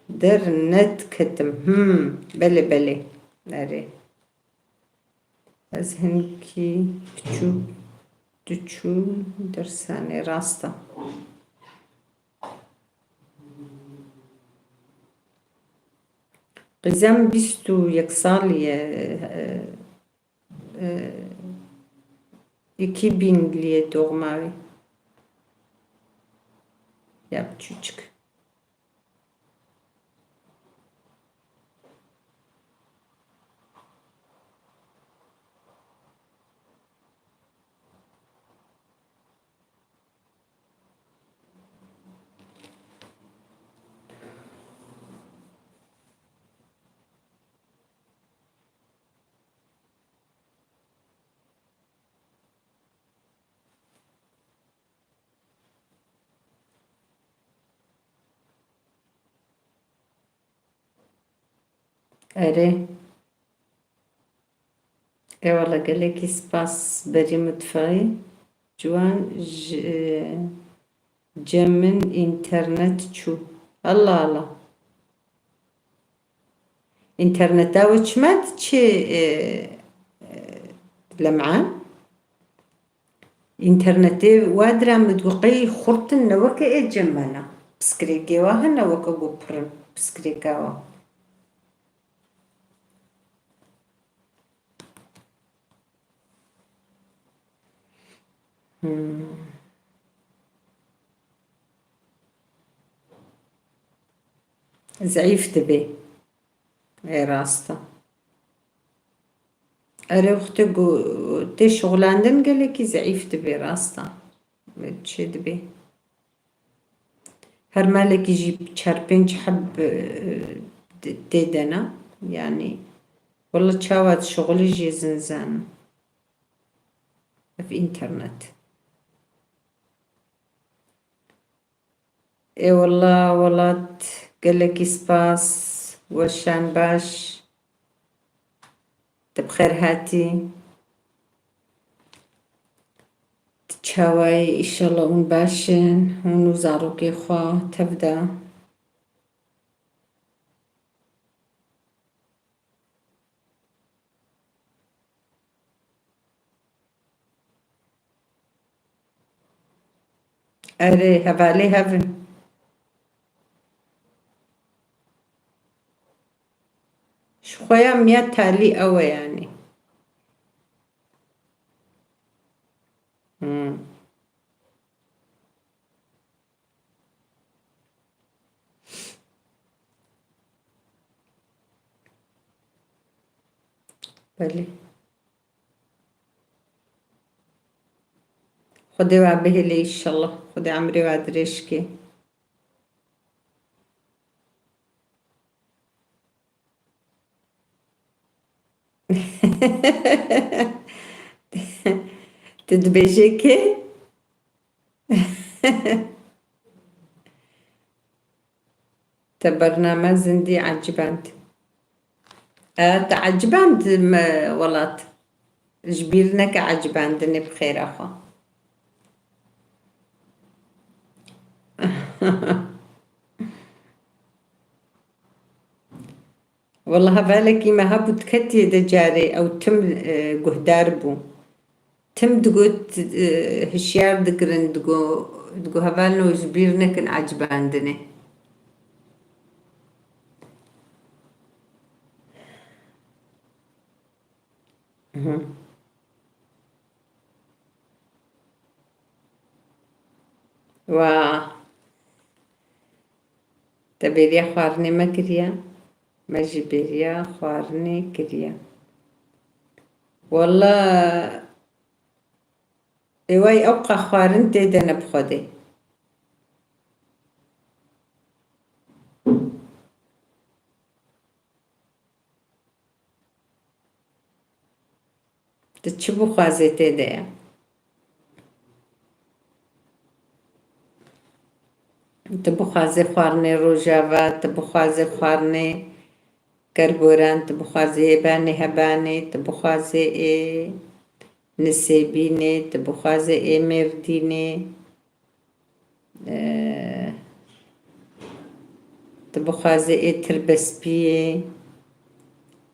dernedketim. Hmm, belê, belê. Erê. Ez hinkî piçûk diçûm dersanê, rast e. Qîzem bîst û yek salî ye, e, e, iki bin liyê doğma wî. Ya biçûçik. Erê. Ewala gelekî spas berî mitfayê. Ciwan ji, cem min înternet çû. Allah Allah. Înterneta we çima diçe, e, e, Lem'an? Înternetê we dira min digot qey xurt in, ne weke ê cem me ne. Piskirêkê we hene weke ku pir in, piskirêka we. Hmm. Zeîf dibe. Ê rast e. Erê, wextê ku tê şixulandin gelekî zeîf dibe, rast e. Çi dibe? Her malekî jî çar pênc heb, e, tê de ne. Yanî, wele çawa dişixulî jî ez nizanim. Ev înternet. Ê wela welat, gelekî spas, weşan baş. Tu bi xêr hatî. Tu çawa yî? Îşallah hûn baş in, hûn û zarokê xwe tev de. Erê, hevalê hev in. Ji xwe ya miya talî ew e yanî. Hmm. Belê. Xwedê we bihêle înşallah. Xwedê emrê we dirêj ke. Tu dibêjê kê? Te bername zindî eciband. E, te eciband me welat. Ji bîr neke ecibandinê bi xêra xwe. Wela hevalekî me hebû diketiye de carê ew tim, e, guhdar bû. Tim digot, e, hişyar dikirin, digo, digo hevalno ji bîr nekin ecibandinê. Mhm. Wa. Te bêriya xwarinê me kiriye? Me jî bêriya xwarinê kiriye. Wela, ê wey ewqa xwarin tê de ne bi Xwedê. Tu çi bixwazê tê de ye? Tu bixwazê xwarinê Rojava, tu bixwazê xwarinê Kerboran, tu bixwazê ê Banê Hebanê, tu bixwazê ê Nisêbînê, tu bixwazê ê Mêrdînê. Eee, tu bixwazê ê Tirbespiyê,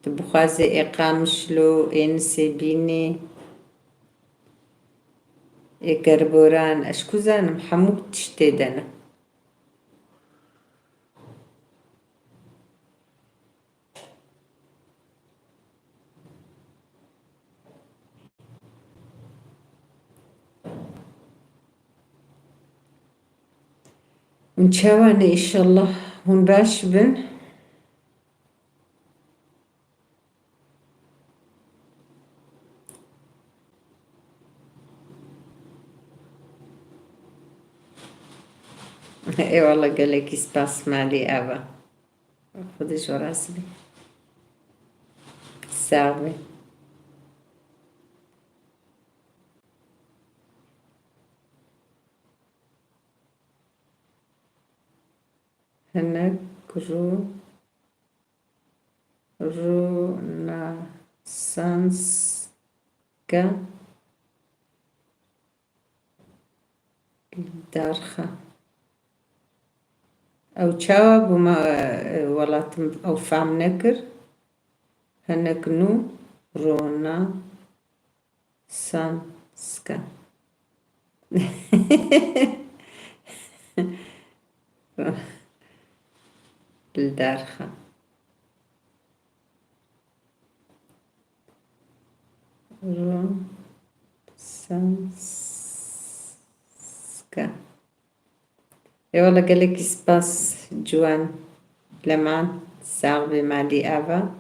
tu bixwazê ê Qamişlo, ê Nisêbînê, ê Kerboran, ez ku zanim hemû tişt tê de ne. Hûn çawa ne, înşallah hûn baş bin. Eyvallah, gelekî spas, malî ava. Xwedê ji we razî be. Sax be. Hinek ru-, runesanska Darxa. Ew çawa bû me, e, welatim ew fam nekir? Hinek nû rona sanska. Li derxe. Ronsanska. Eyvallah, gelekî spas Ciwan Leman, sax bê, malî ava.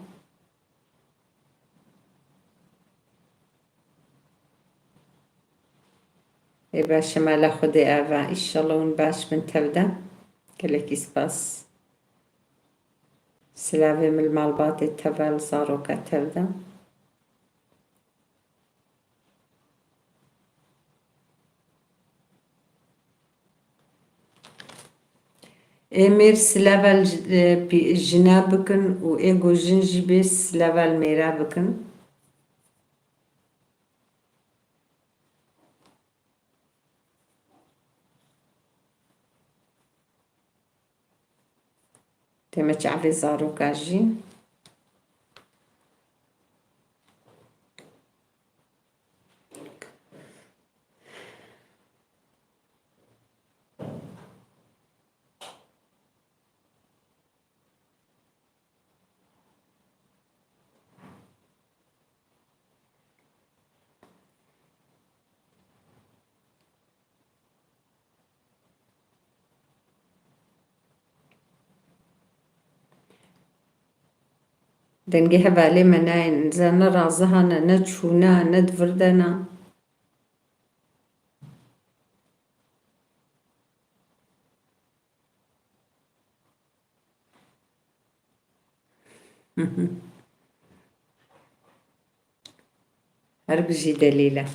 Ê baş e, mala Xwedê ava. Înşallah hûn baş bin tev de. Gelekî spas. Silavê min li malbatê tev e, li zaroka tev de. Ê mêr silava li j-, e, pî-, jina bikin û ê ku jin jî bê silava li mêra bikin. Tême çavê zaroka jî. Dengê hevalê me nayên, za ne raziha ne, ne çûna, ne di vir de ne. Her bijî Delîle.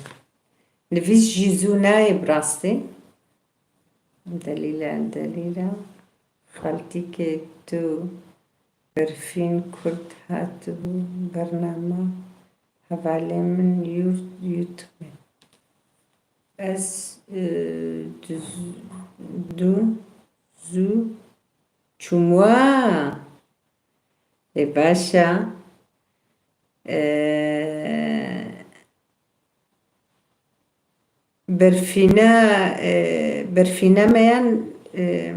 Nivîs jî zû nayê bi rastî. Delîle, Delîle. Xaltîkê tu Berfîn Kurd hatibû bernama hevalê min yurt YouTube. Ez, e, duz-, dû, zû, çûm wa. Ê baş e. E, Berfîne, e, Berfîne me yan, e,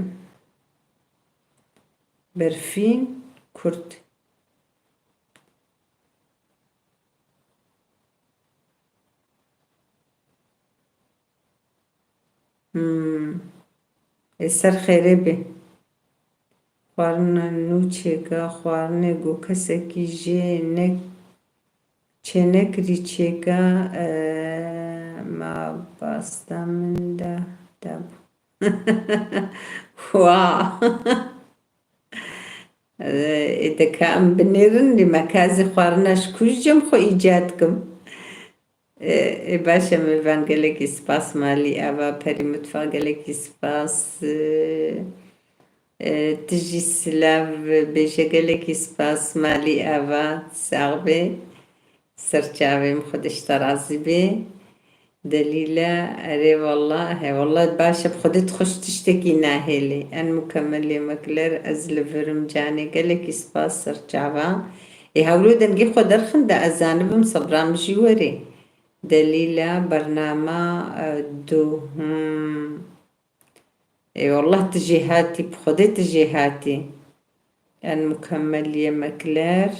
Berfîn Kurd. Hmm. Ê ser xêrê bê. Xwarina nû çêka, xwarinê ku kesekî jê ne, çênekirî çêka, e, mabasta min de, de bû. Wa. Ê, dika em binêrin, lê me ka ez ê xwarina ji ku ji cem xwe îcad kim? Ê, ê, baş e, mêvan, gelekî spas, malî ava, Perî Mutfax, gelekî spas. Ê, ê, tu jî silav bêje, gelekî spas, malî ava, sax bê. Serçavê min, Xwedê ji te razî bê. Delîle, erê wallah, he wallah baş e, bi Xwedê tu xwe ji tiştekî nahêlî. En mukemel yemekler, ez li vir im canê, gelekî spas serçava. Ê hewlo dengê xwe derxin de ez zanibim sebra min jî werê. Delîle, bernama, e, du, hmm. Ê wallah tu jêhatî, bi Xwedê tu jêhatî. En mukemel yemekler.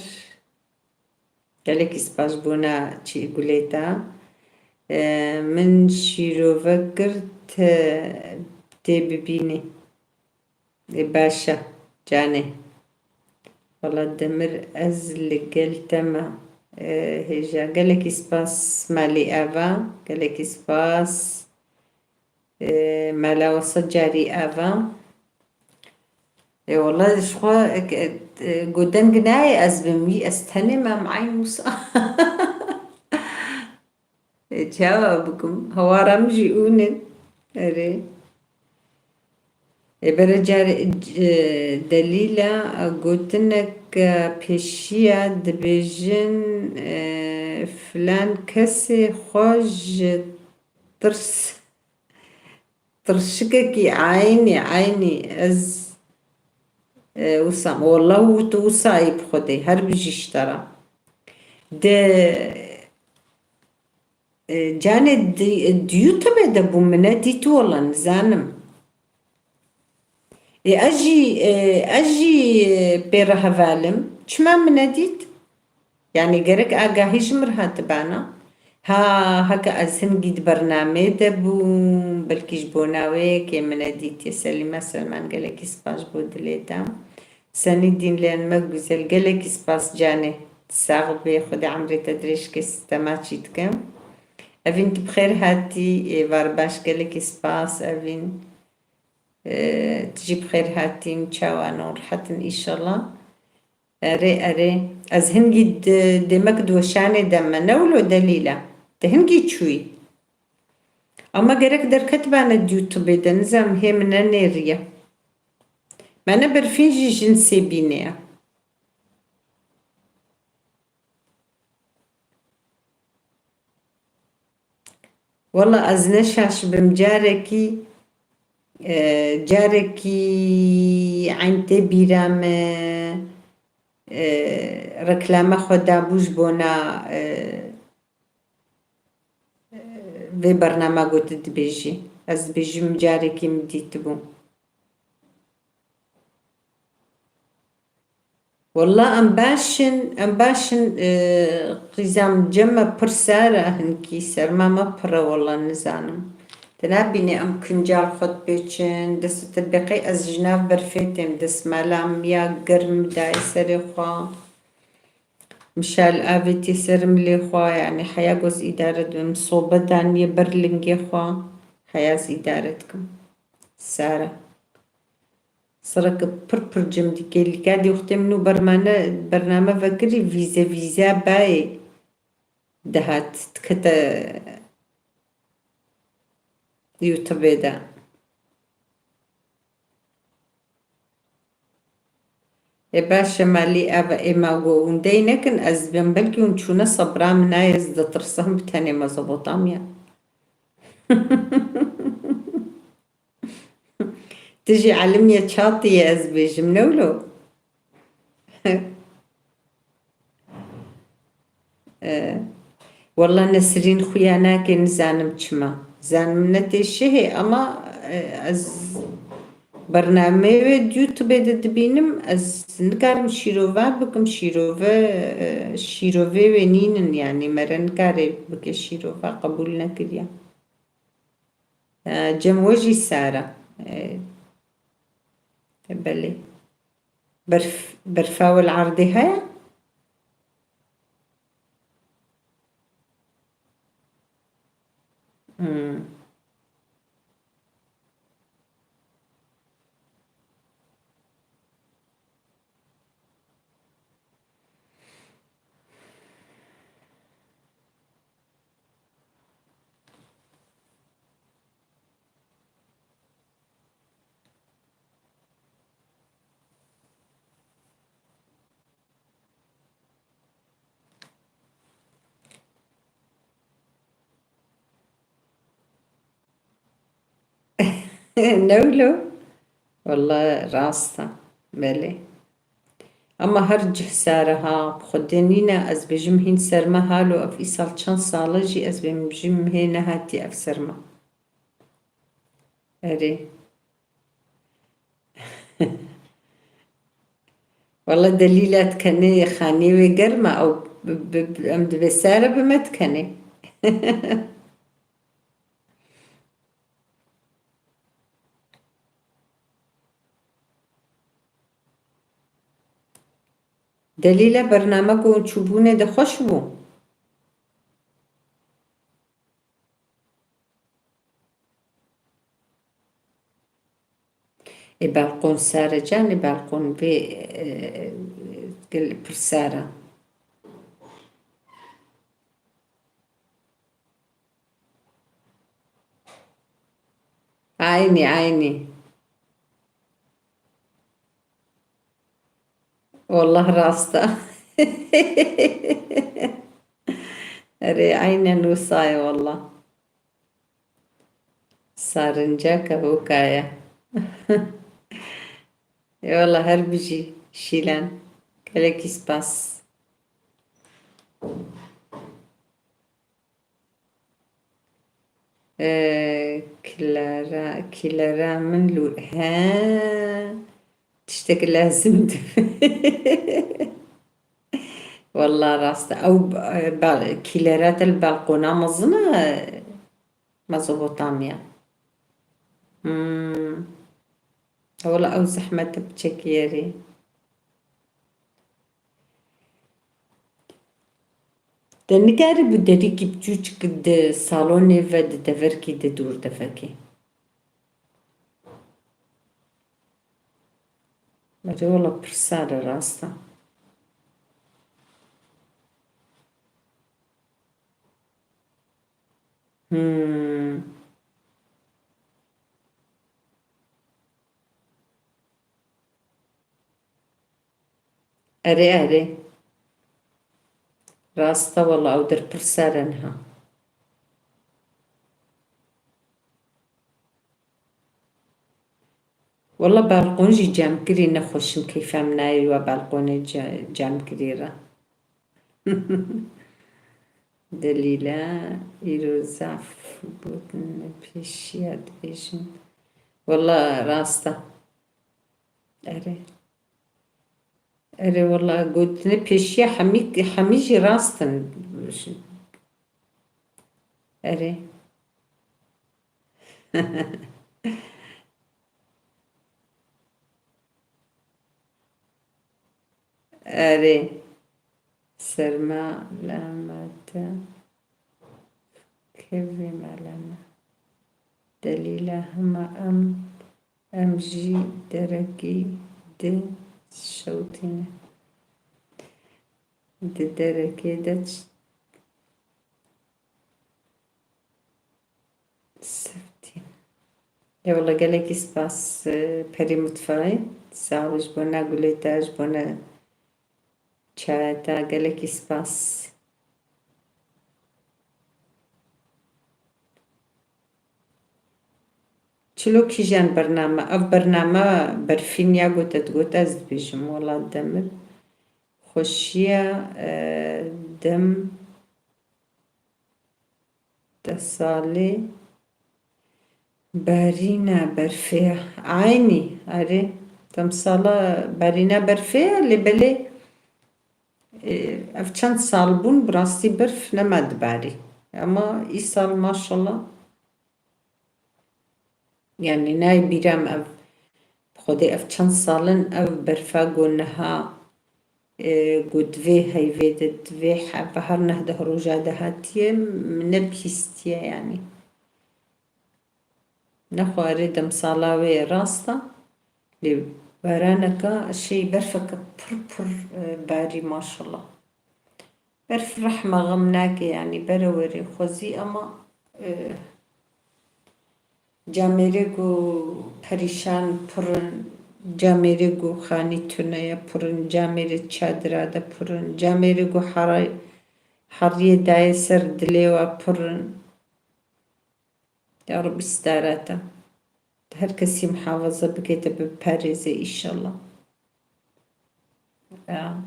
Gelekî spas ji bona çî gulê te. E, min şîrove kir, te tê bibînî. Ê, baş e, canê. Wela Demir, ez li gel te me. E, hêja, gelekî spas, malî ava, gelekî spas. E, mela wesa carî ava. Ê, wela ji xwe, e, e, ku deng nayê ez bim wî, ez tenê me em eyn wisa. Ê, çawa bikim? Hawara min jî hûn in. Erê. Ê, bere carê, e, Delîla, e, gotinek, e, pêşiya dibêjin, e, filan kesê xwe ji tirs Tirşikekî eynî, eynî. Ez E, wisa, wallah û tu wisa yî bi Xwedê, her bijî ji te re. De, e, canê di, di YouTube de bû, min nedît, wallah nizanim. Ê, ez jî, e, ez jî, e, pê re heval im. Çima min nedît? Yani gerek agahî ji min re hatibana. Ha, heke ez hingî di bernameyê de bûm, belkî ji bona wê yekê min nedîtiye. Selîma Selman, gelekî spas ji bo dilê te. Senî dîn len me güzel, gelekî spas canê. Sax bê, Xwedê emrê te dirêj ke, sistema çî dikim. Evîn, tu bi xêr hatî, êvar baş, gelekî spas Evîn. E, tu jî bi xêr hatîn, çawan û rehet in înşallah. Erê, erê. Ez hingî di, demek di weşanê de me. Ne wilo Delîla? Te hingî çûyî. Ama gerek derketibane di YouTubeê de, nizam hê min nenêriye. Me ne berfîn jî jin sê bîne ya. Wela ez ne şaş bim, carekî, e, carekî eyn tê bîra me, e, reklama xwe dabû ji bona, e, e, vê bernama got dibêjî. Ez dibêjim carekî min dîtibû. Wela em baş in, em baş in, e, qîza min cem me pir sar e, hinkî serma me pir e, wela nizanim. Tu nabînî em kincal xwe dipêçin, dest te beqey ez ji nav berfê têm, destmala min ya germ dayê serê xwe. Mişal avê tê ser milê xwe, yani heya goz îdare dikim, sobe daniye ber lingê xwe, heya ez îdare dikim. Sar e. Sereke pir pir cem dike. Lîka dî wextê min û bermane, bername vekirî vîze vîze bayê dihat dikete YouTubeê de. Ê baş e, malî ev ê ma go hûn dey nekin, ez bim belkî hûn çûne sebra min nayê, ez ditirsim bi tenê Mezopotamya. Tu jî elimiye çatî ye, ez bêjim, ne wilo? E, wela Nesrîn xuya nake, nizanim çima. Zanim ne tê şihê, ama, e, ez bernameyê wê di YouTube de dibînim, ez nikarim şîrova bikim, şîrove, e, şîrovê wê nînin, yani mere nikare bike şîrova, qebûl nekiriye. E, cem we jî sar e. E, belê. Berf, berfa we li erdê heye? Hmm. Ne wilo? Wela rast e. Belê. Ama her cih sar e ha, bi Xwedê nîne, ez bêjim hîn serma halo, ev îsal çend sal e jî ez bêjim hê nehatî ev serma. Erê. Wela Delîla dikenê xanê wê germ e, ew bi, bi, bi, em dibê sar e bi me dikenê. Delîla bername ku çûbûnê de xweş bû. Ê balkon sar e can, ê balkon vê, e, gel pir sar e. Eynî, eynî. Wallah rast e. Erê, eynen wisa ye wallah. Sarincek e, hoka ye. Eyvallah, her bijî Şîlan. Gelekî spas. Ee, kilera, kilera min lû-, he, tiştek lezim dibe. Wallah rast e. Ew, e, bel-, kilera te li balkona mezin e, Mezopotamya. Hmm. Wala ew zehmet e biçekî yerê. Te nikarîbû derîkî biçûçik di salonê ve, di deverkî, di dûr devekê. Erê wala pir sar e, rast e. Hmm. Erê, erê. Rast e wala, ew der pir sar e niha. Wala balkon jî cemkirî nexweş im, keyfa min nayê wa balkonê ce-, cemkirî re. Delîle, îro zaf gotin pêşiya dibêjin. Wala rast e. Erê. Erê wala gotinê pêşiya hemî, hemî jî rast in. Erê. Erê. Serma lemete. Kevî meleme. Delîle hema em, em jî derekî di şewtîne. Di derekê de ç-, Siftin. Ê wele gelekî spas, e, Perî Mutfaxê. Sağ ol ji bona gulê te, ji bona çaya te. Gelekî spas. Çilo kîjan bername? Ev bername berfîn ya ku te digot ez dibêjim. Wela demir xweşiya, e, dem Te salê barîna berfê ye. Eynî, erê. Demsala barîna berfê ye, lê belê, e, ev çend sal bûn, bi rastî berf nema dibarî. Ema îsal maşallah. Yanî nayê bîra min ev, bi Xwedê ev çend sal in ev berfa ku niha, e, ku di vê heyvê de, di vê he-, her neh deh roja de hatiye, min nebihîstiye yanî. Nexwe erê demsala wê rast e, lê baraneke şey berfeke pir pir, e, barî maşallah. Berf rehma xem nake, yanî berewerê xwezî, ema, e, camêrê ku perîşan pir in, camêrê ku xanî tune ye pir in, camêrê çadira de pir in, camêrê ku hera-, heriyê daye ser dilê we pir in. Ya Rebî stara te. Her kesî muhafaza bike, te biparêze înşallah. Ya.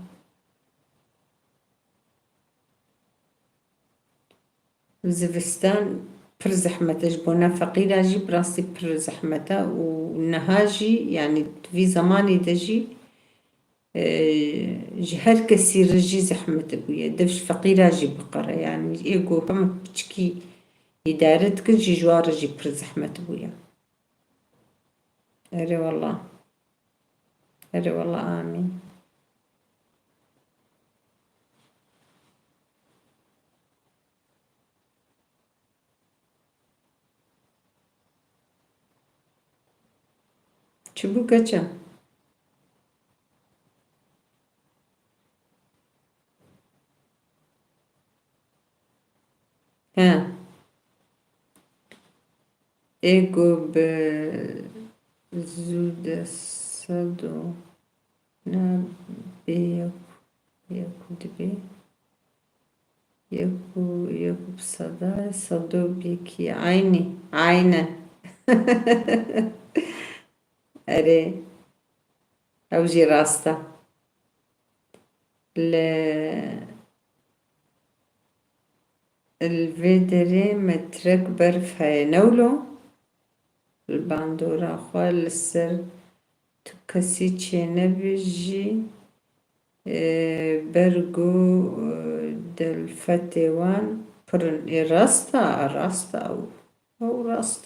Zivistan pir zehmet e, ji bona feqîra jî bi rastî pir zehmet e û niha jî, yanî vî zemanî de jî, e, ji her kesî re jî zehmet bûye. Dev ji feqîra jî biqere. Yanî ê ku him piçikî îdare dikin jî ji wan re jî pir zehmet bûye. Erê wela. Erê wela amîn. Çi bû keçe? He. Ê ku bi zû de sed û ne bê yek, yek û dibê. Yek û, yek û bi seda, sed û yekî. Eynî, eynen. Erê. Ew jî rast e. Li, li vê derê metrek berf heye, ne wilo? Li bandora xwe li ser tu kesî çênebî jî, e, berg û, e, delfetê wan pir in. Ê, rast e, rast e ew. Ew rast.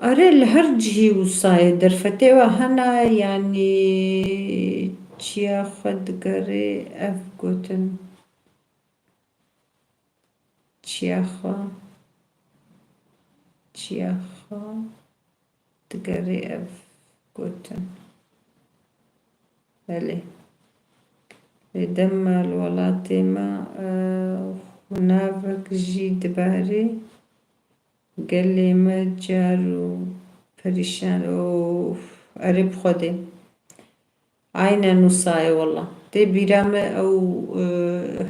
Erê, li her cihî wisa ye, derfetê we hene, yanî çiya xwe digerê ev gotin. Çiya xwe, çiya xwe digerê ev gotin. Belê. Lê dema li welatê me, e, xunavek jî dibarê, gelê me car û perîşan, of, erê bi Xwedê. Aynen wisa ye wela. Tê bîra me ew, e,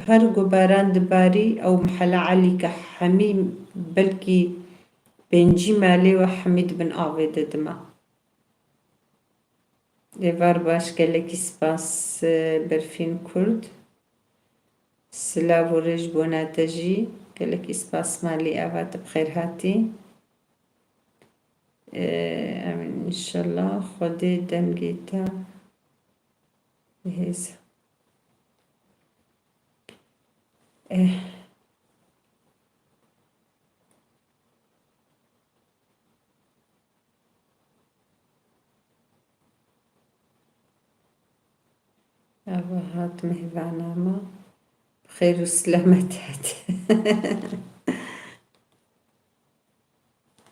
her ku baran dibarî, ew mihela Elî ke hemî, belkî pêncî malê we hemî di bin avê de dima. Êvar baş, gelekî spas, e, Berfîn Kurd. Silav û rêz bona te jî. Gelekî spas malî ava, tu bi xêr hatî. E, em înşallah Xwedê dengê te bihêze. Eh. Ava hat mêvana me. Bi xêr û silamet hat.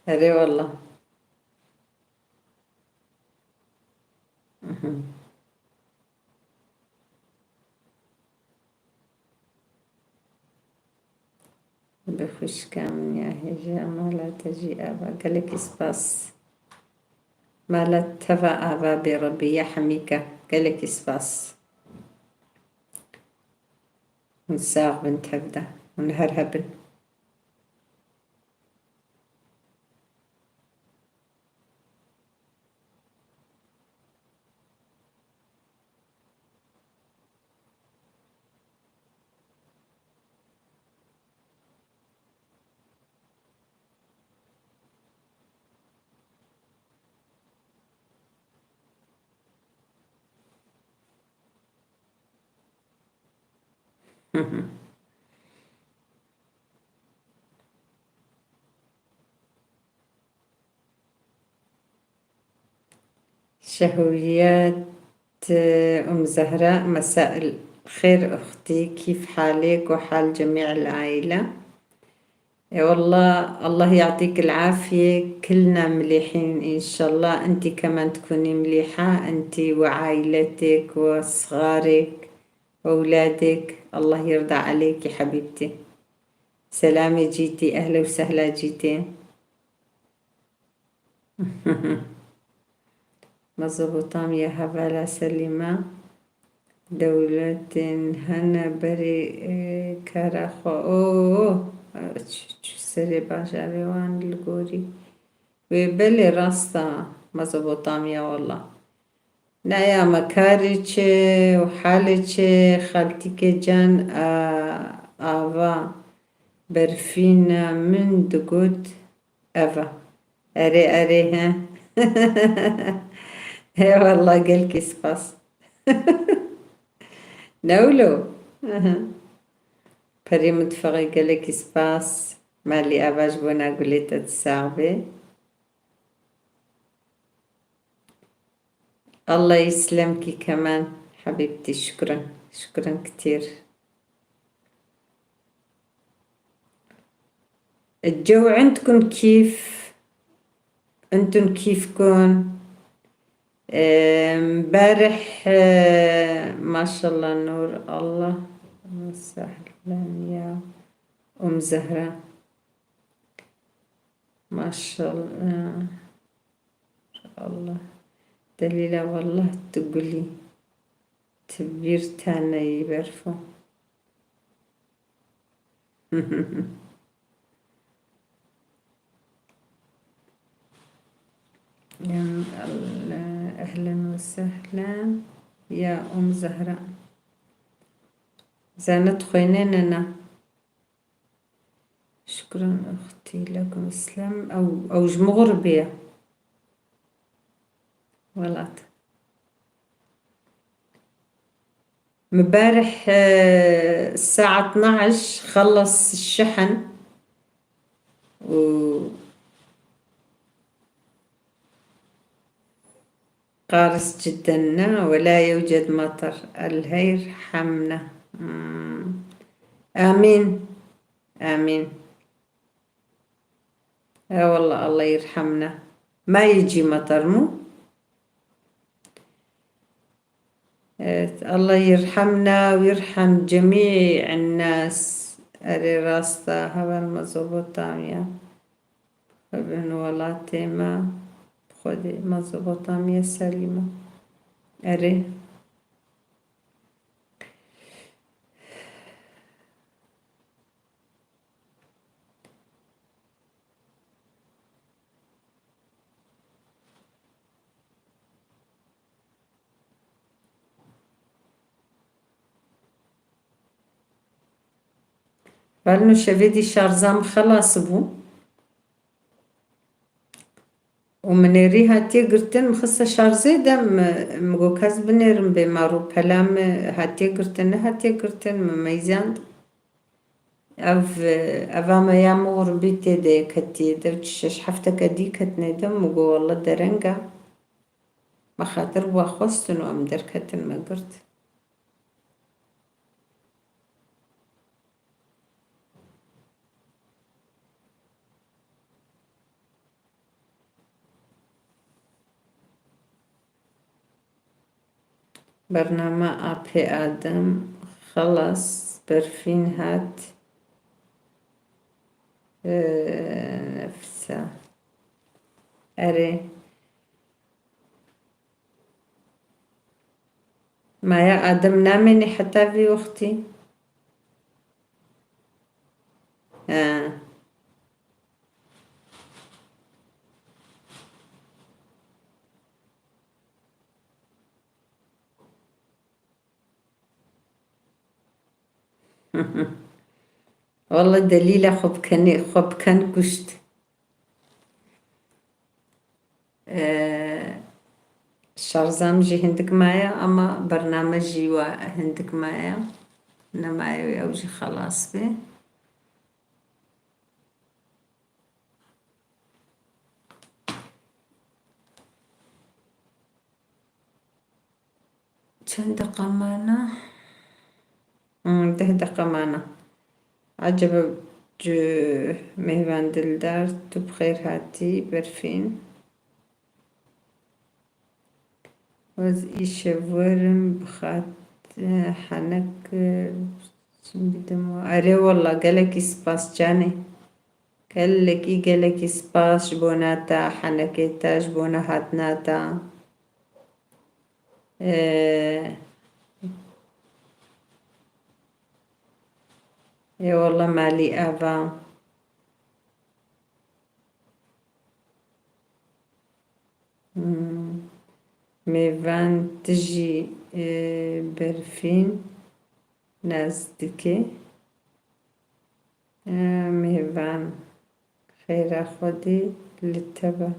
Erê wela. Mhm. Bi xwişka min ya hêja, mala te jî ava. Gelekî spas. Mala te va ava bê Rebî ya hemîka. Gelekî spas. Hûn sax bin tev de. Hûn li her hebin. شهويات أم زهراء، مساء الخير أختي، كيف حالك وحال جميع العائلة؟ E والله، الله يعطيك العافية، كلنا مليحين إن شاء الله، أنتي كمان تكوني مليحة، أنتي وعائلتك وصغارك وأولادك، الله يرضى عليكي حبيبتي. سلامة جيتي، أهلا وسهلا جيتي. Mezopotamya hevala Selîma, dewletên hene berê, e, kara xwe. Oo, çi, çi serê bajarê wan li gorî. Wê belê rast e, Mezopotamya wela. Naya me karê çi û halê çi, xaltîkê can, a, ava berfîna min digot, ev e. Erê, erê, he. He, wela gelkî spas. Ne wilo? Aha. Perê min difeqê, gelekî spas. Malî ava ji bona gulê te di sax bê. Allah yislemkî kemen, hebîbtî, şukrin, şukrin kitîr. الجو عندكم كيف؟ أنتم كيفكم؟ امبارح، آه، ما شاء الله نور الله. سهلا يا أم زهرة. ما شاء الله. Allah. Delîla, wallah tu gul î. Tu bîr te neyî berfo. Ya Allah. Ehlen ve sehlen. Ya Umm Zehra. Zenet xwênê ne na. Şukran uxtî, lekum îslam. Ew, ew ji Muxribê ye. Welat. Mibarih, e, saet اثناعش خلص الشحن و قارس جدا ولا يوجد مطر. الله يرحمنا. مم. آمين. آمين. يا والله، الله يرحمنا. ما يجي مطر، مو؟ Evet, الله يرحمنا ويرحم جميع الناس. Erê rast e, heval Mezopotamya. Xwebin welatê me, bi Xwedê Mezopotamya selîm e. Erê. Belno şevê dî şarja min xelas bû. Û min êrî hatiye girtin, min xiste şarjê de, min, min got, kes binêrin bê, ma rûpela min hatiye girtin, nehatiye girtin, min meyzand. Ev, eva me ya Muxribî tê de ketiye, dev çi şeş hefteke dî ketine de, min got, welle dereng e. Me xatir bi we xwestin û em derketin, me girt. Bername apê Adem, xelas, berfîn hat. Ee, nefsa. Erê. Maya Adem namênî heta vî wextî? He. Welle delîla xwe bikenê, xwe biken kuşt. Ee, şarjam jî hindik maye, ama bername jî wa hindik maye. Nemaye wê ew jî xelas bê. Çend deqa mane? Hmm, deh deqa mane. Ecebe, c-, Mêvan Dildar, tu bi xêr hatî, Berfîn. Ez îşev werim bi xat-, henek, e, çim bidim we. Erê wella, gelekî spas canê. Gelekî, gelekî spas ji bona te, henekê te, ji bona hatina te. Ee, ê wella malî ev e. Hmm. Mêvan tu jî, e, Berfîn nas dike. E, Mêvan, xêra Xwedê li te be.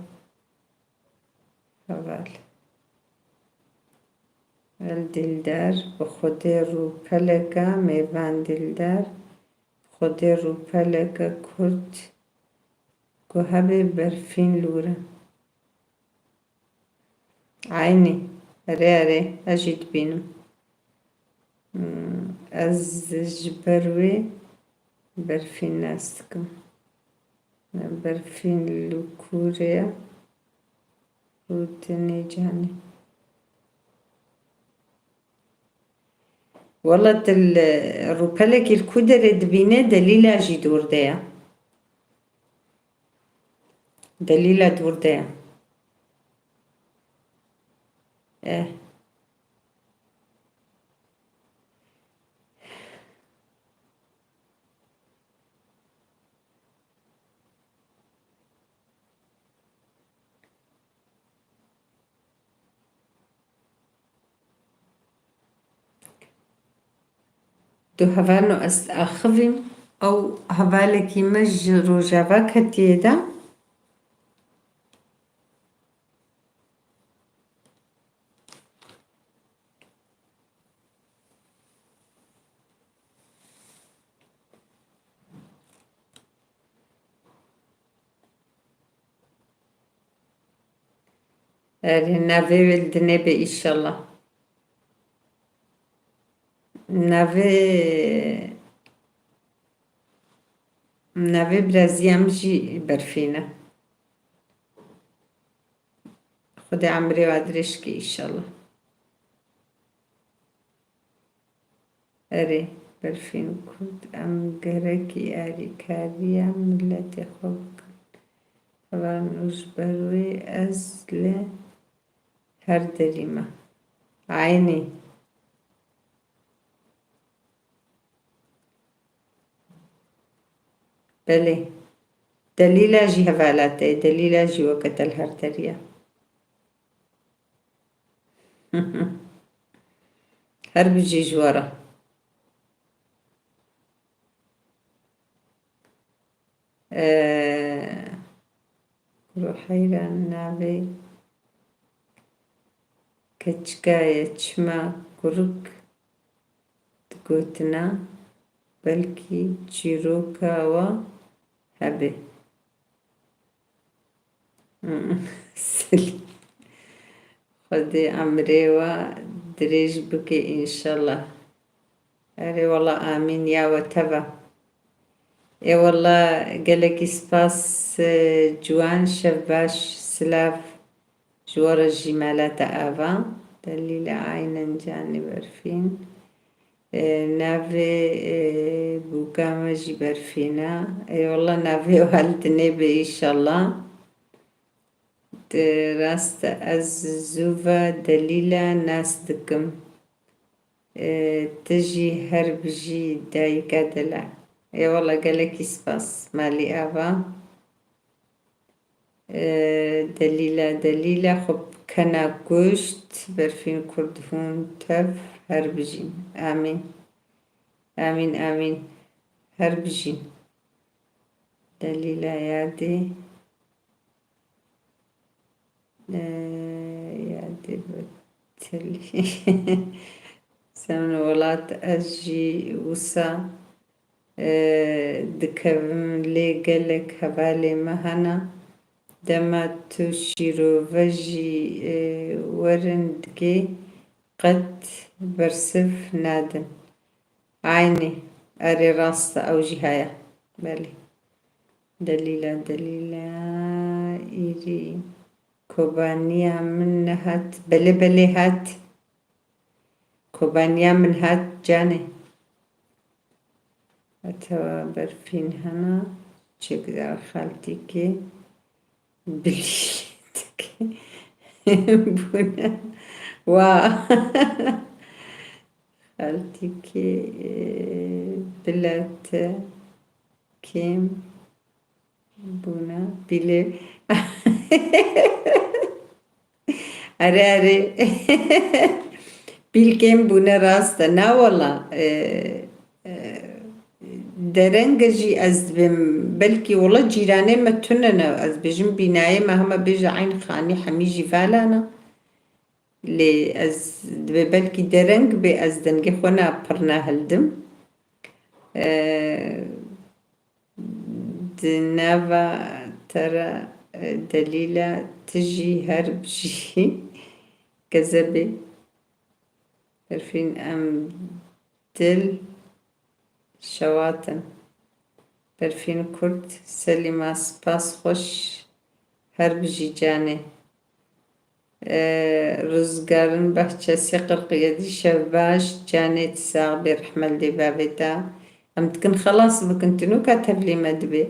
Heval. El Dildar, bi Xwedê rûpeleke, Mêvan Dildar, bi Xwedê rûpeleke kurt ku hebê Berfîn li wir e. Eynî. Erê, erê. Ez jî dibînim. Hmm, ez ji ber wê Berfîn nas dikim. Berfîn li kûrê ye. Rûtinê canê. Wela tu li rûpelekî li ku derê dibîne, delîla jî dûr de ye. Delîla dûr de ye. Eh. Tu hevalno ez axivîm, ew hevalekî me ji Rojava ketiye de. Erê, navê wê li dinê be, înşallah. Navê, navê biraziya min jî Berfîn e. Xwedê emrê wa dirêj ke, înşallah. Erê, Berfîn Kurd, em gerekî alîkariya miletê xwe bikin. Hevalno, ji ber wê ez li her derî me. Eynî. Belê. Delîla jî hevala te ye. Delîla jî weke te li her derî ye. Her bijî ji we re. Ee, Kuro heyran navê keçika ye, çima kurik digotina, belkî çîroka we hebe. Silî. Xwedê emrê we dirêj bike, înşallah. Erê wela, amîn ya we teva. Ê wela, gelekî spas, e, ciwan, şev baş, silav. Ji we re jî mala te ava. Delîla aynen canê Berfîn. E, navê, e, bûka me jî Berfîn e. Ê wela, navê we li dinê be, înşallah. Di rast e, ez zû ve Delîla nas dikim. E, tu jî her bijî dayika dil e. Ê wela, gelekî spas. Malî ava. E, Delîla, Delîla xwe kena kuşt, Berfîn Kurd hûn tev her bijîn. Amîn. Amîn, amîn. Her bijîn. Delîla yadê. E, yadê betilî. Semno welat, ez jî wisa e, dikevim, lê gelek hevalê me hene. Dema tu şîrove jî, e, werin digê, qet bersiv nadin. Aynî, erê rast e, ew jî heye. Belê. Delîla, Delîla, îrî kobaniya min nehat. Belê, belê hat. Kobaniya min hat canê. Etewa Berfîn hena, çek dar xaltîkê bilî dike. Bûne. Wa. Xaltîkê, e, bila te kêm bûne. Bilê. Erê, erê. Pîl kêm bûne, rast e. Na wela, e, e, dereng e jî ez dibêm. Belkî wela cîranê me tune ne. Ez bêjim bînayê me hema bêje eyn xanî hemî jî vala ne. Lê ez dibê belkî dereng bê, ez dengê xwe na pir nahildim. E, Di nava te re, e, Delîla, tu jî her bijî kezebê. Berfîn, em dil şewat in. Berfîn Kurd, Selîma, spas xweş, her bijî canê. E, Rizgarin Bahçesi kırk yedi, şev baş, canê tu sax bê, rehmet lê bavê te. Em dikin xelas bikin, tu nûka tevlî me dibê.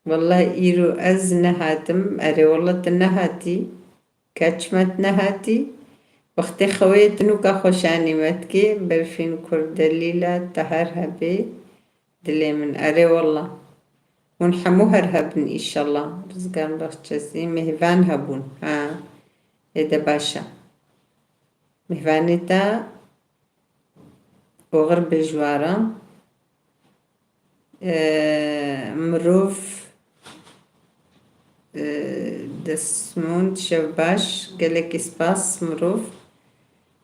Wallahî îro ez nehatim, erê wallah tu nehatî, ka çima tu nehatî, wextê xewê tu nûka xweşanî me dikê, Berfîn Kurd, Delîla, te her hebê. Dilê min, erê wallah. Hûn hemû her hebin, înşallah. Rizgan Baxçesî, mêhvan hebûn. Ha. Ê de baş e. Mêhvanê te Oxir bêjwara. Ee, mirov, ee, desmond, şev baş, gelekî spas mirov.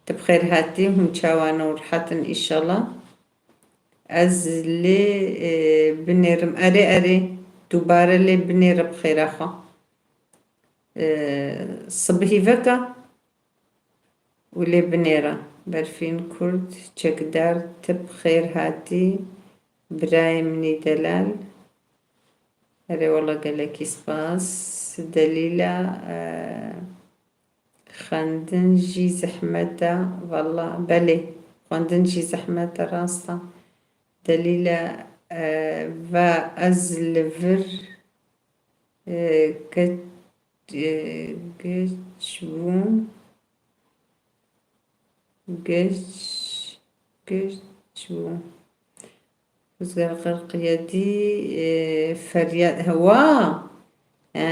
Tu bi xêr hatî, hûn çawa ne û rihet in înşallah. Ez lê, ee, binêrim. Erê, erê, dubare lê binêre bi xêra xwe. Ee, sibihî veke û lê binêre. Berfîn Kurd, çekdar, tu bi xêr hatî, birayê min î delal. Erê wela gelekî spas. Delîla, e, xwendin jî zehmet e, wela belê, xwendin jî zehmet e, rast e. Delîla, e, va ez li vir, e, ke-, e, geç bûm. Geç, geç bûm. Rizgar Qerqiyedî, e, feryad, hewa. E,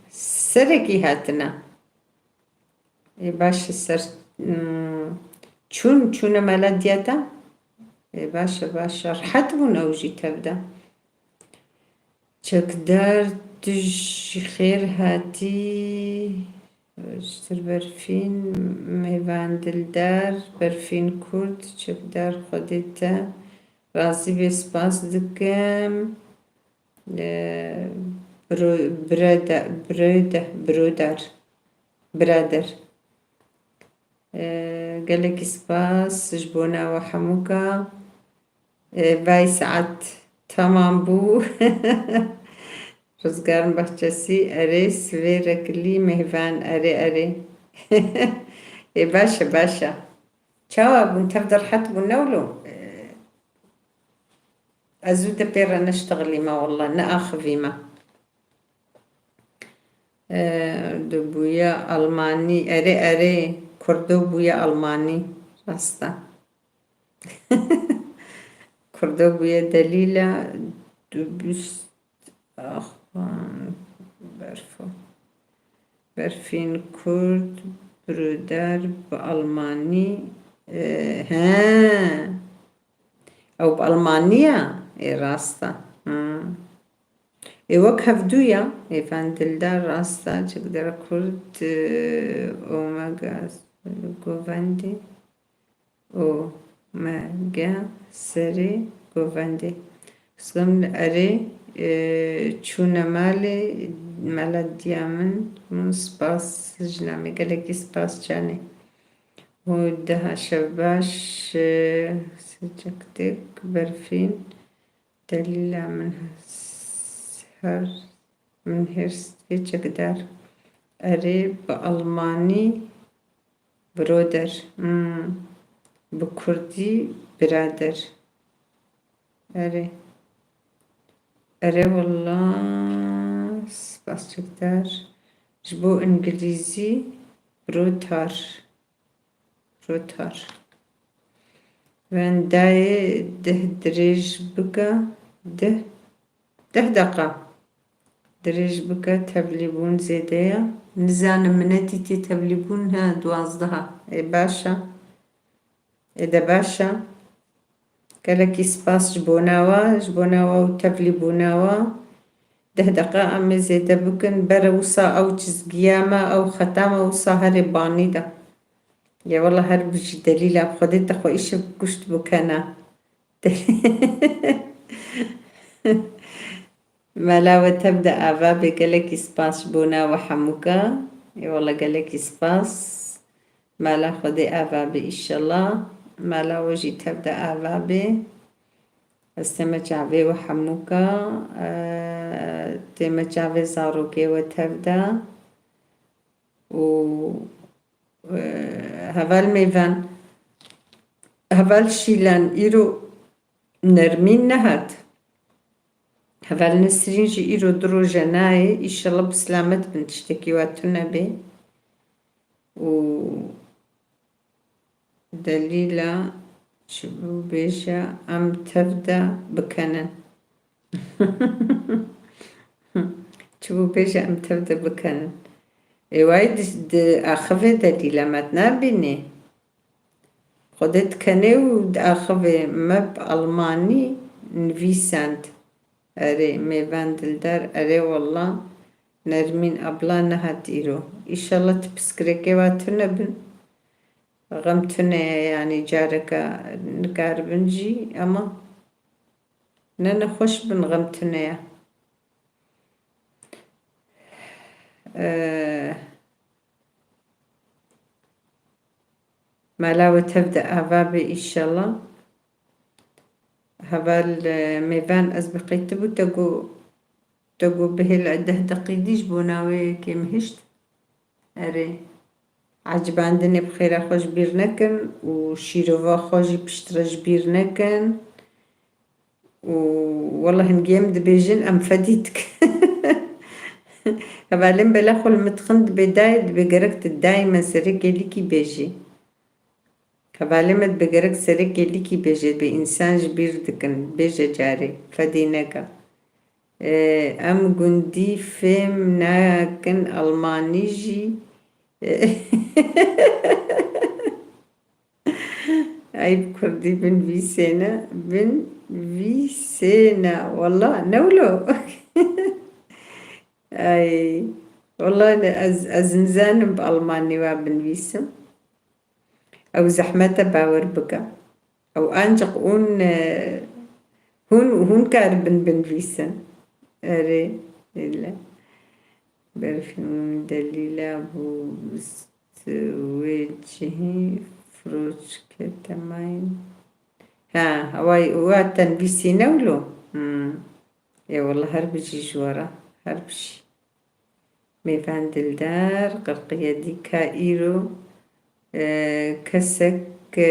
serekî hatine. Ê, baş e, ser, hmm, çûn, çûne mela diya te? Ê, baş e, baş e. Rihet bûn ew jî tev de. Çekdar, tu jî xêr hatî. Ji Berfîn, mêvan dildar, Berfîn Kurd, çekdar, Xwedê te razî bê, spas dikim. Ee, biro-, birede-, birode-, birodar, birader. Ee, gelekî spas ji bona we hemûka. Ee, vay saet tamam bû. Rizgar Bahçesi, erê, sivê rekilî mêvan, erê, erê. Ê, baş e, baş e. Çawa bûn, tev de rihet bûn, ne wilo? Ee, ez zû de pê re neştexilîme, wela, neaxivîme. Ee, du bûye Almanî, erê, erê, Kurdo bûye Almanî, rast e. Kurdo bûye Delîla, du bist, ax, berfo. Berfîn Kurd, birodar bi Almanî, e, he. Ew bi Almanî ye? Ê, rast e. Hı. Ê, wek hevdû ya, ê, fen dildar, rast e, çekdar Kurd, e, omega govendê, omega serê govendê. Xizgim erê, e, çûne malê, mela diya min, min spas jina me, gelekî spas canê. Û daha şev baş, e, sıcaktık, Berfîn. Delîla min her, min hêrs dike çekdar. Erê, bi almanî biroder. Hmm. Bi kurdî birader. Erê. Erê wela spas çekdar. Ji bo îngilîzî birotar. Rotar. Wendayê deh dirêj bike, deh, deh deqa dirêj bike, tevlîbûn zêde ye. Nizanim minetî tê tevlîbûn, he, duwazdeh e. Ê, baş e. Ê, de baş e. Gelekî spas ji bona we, ji bona we û tevlîbûna we. Deh deqa em ê zêde bikin. Bere wisa ew çizgiya me, ew xeta me wisa herê banî de. Ya wela her bijî Delîla, bi Xwedê te xwe îşev kuşt bikene. Mela we tev de ava bê, gelekî spas ji bona we hemûka. Ê wela gelekî spas. Mela Xwedê ava bê îşellah. Mela we jî tev de ava bê. Ez tême çavê we hemûka. E, tême çavê zarokê we tev de. Û, e, heval mêvan, heval Şîlan îro Nermîn nehat. Heval Nesrîn jî îro du roje nayê. Îşellah bi silamet bin, tiştekî wa tune bê. Û Delîla çi bû bêje em tev de bikenin. Çi bû bêje em tev de bikenin. Ê wayî di, di axivê Delîla me nabînî. Xwedê dikenê û diaxivê me bi almanî nivîsand. Erê, mêvan dildar, erê walla Nermîn abla nehat îro. Îşallah ti piskirêkê wa tune bin. Xem tune ye, yanî careka nikaribin jî, ema ne nexweş bin, xem tune ye. Ee, Mala we tev de ava be, îşallah. Heval, e, mêvan, ez bi qey ti bû, te got, te got bihêle deh deqî dî ji bo navê yekê mihişt. Erê. Ecibandinê bi xêra xwe ji bîr nekin û şîrova xwe jî piştre ji bîr nekin. Û wela hingê em dibêjin, em fedî dikin. Hevalên bela xwe li min dixin, dibê dayê, dibê gerek tu dayê me serê kêlîkî bêjî. Hevalê me dibê gerek serê kêlîkî bêje, dibê însan ji bîr dikin. Bêje carê, fedî neke. Ee, em gundî fêm nakin almanî jî. Ey bi kurdî binvîsêne, binvîsêne. Wala, ne wilo. Ay, wala ne, ez, ez nizanim bi almanî wa binvîsim. Ew zehmet e, bawer bike. Ew ancaq hûn, e, hûn, hûn karibin binvîsin. Erê, leyla. Berfîn Delîla bû wê cihî firoçke temayîn. Ha, heway wa te nivîsîne wilo? Hmm. Ê wela her bijî ji we re, her bijî. Mêvan dildar, qirqiye dî ka îro, e, kesek, e,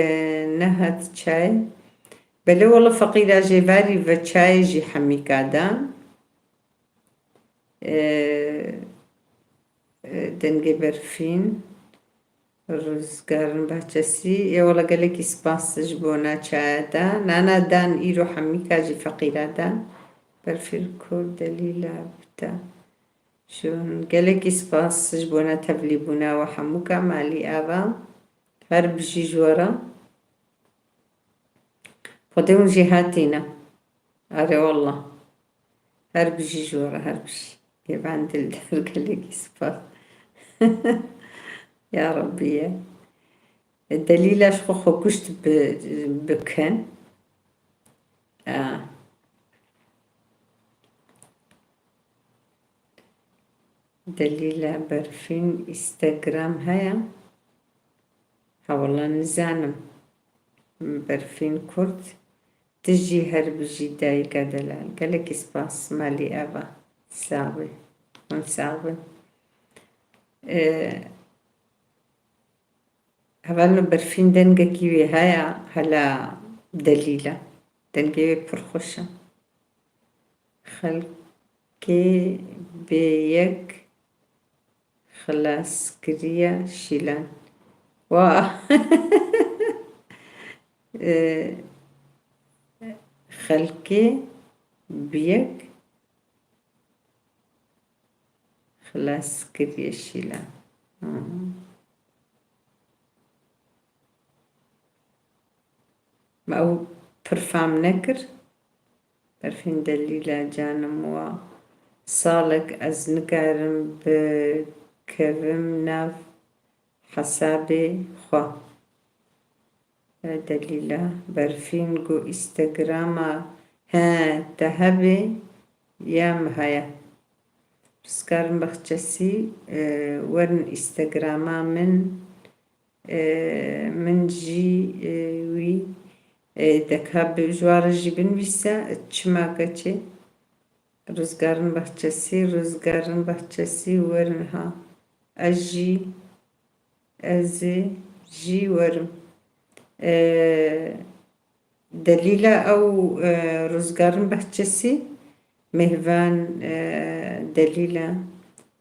nehat çay. Belê wela feqîra jêvarî ve çayê jî hemîka da. E, e, dengê berfîn, Rûzgarin Bahçesî. Ê wela gelekî spas ji bona çaya da. Nana dan îro hemîka jî feqîra da. Berfîn Kur Delîla bita. Şûn gelekî spas ji bona tevlîbûna we hemûka malî ava. Her bijî ji we re. Xwedê hûn jêhatî ne. Erê wela. Her bijî ji we re, her bijî. Ê ben dildar gelekî spas. Ya Rabbî ye. Delîla ji xwe xwe kuşt bi, bikin. A. Delîla Berfîn Instagram heye? Ha wela nizanim. Berfîn Kurd. Tu jî her bijî dayika delal. Gelekî spas malî eva. Sax bî. Hûn sax bin. Ee, Hevalno Berfîn dengekî wê heye, hela Delîla. Dengê wê pir xweş e. Xelkê bêyek xilaskiriye Şîlan. Wa. E, xelkê bêyek xilaskiriye Şîlan. Hmm. Me ew pir fam nekir. Berfîn Delîla canim wa salek ez nikarim bikevim nav hesabê xwe. Delîla Berfîn got Instagrama he te hebê ya min heye. Rizgarin Baxçesî, e, werin Instagrama min. Ee, min jî, e, wî, e, deka bi, ji wan re jî binivîse, çima keçê? Rizgarin Bahçesî, Rizgarin Bahçesî werin ha. Ez jî, ez ê jî werim. Ee, Delîla ew, e, Rizgarin Bahçesî, mêvan, e, Delîla,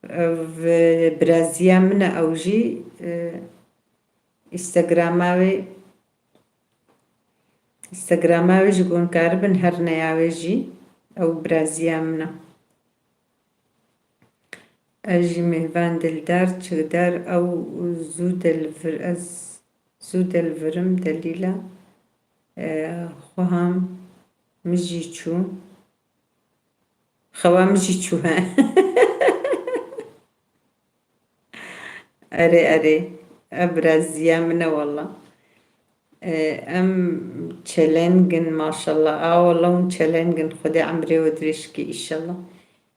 ev, e, biraziya min e, ew jî, e, Instagrama wê, Instagrama wê jî gon karibin her neya wê jî, ew biraziya min e. Ez jî mêvan dildar, çigdar ew zû de li vir ez Zû de li vir im Delîla. E, xweha min jî çû. Xewa min jî çû he. Erê, erê. Ev biraziya min e walla. E, em çeleng in maşallah. A walla hûn çeleng in. Xwedê emrê we dirêj ke îşallah.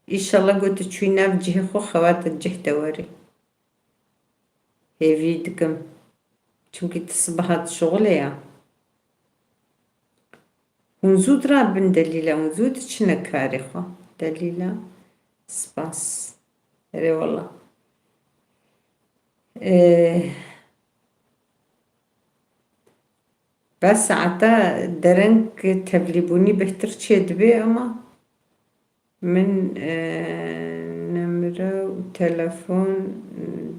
Îşallah ku tu çûyî nav cihê xwe xewa te cih de were. Hêvî dikim. Çimkî tu sibeha dişuxulê ya. Hûn zû dirabin Delîla, hûn zû diçine karê xwe. Delîla, spas. Erê wala. Ee, Bes saeta dereng tevlîbûnî bihtir çêdibe ama min, e, nemre û telefon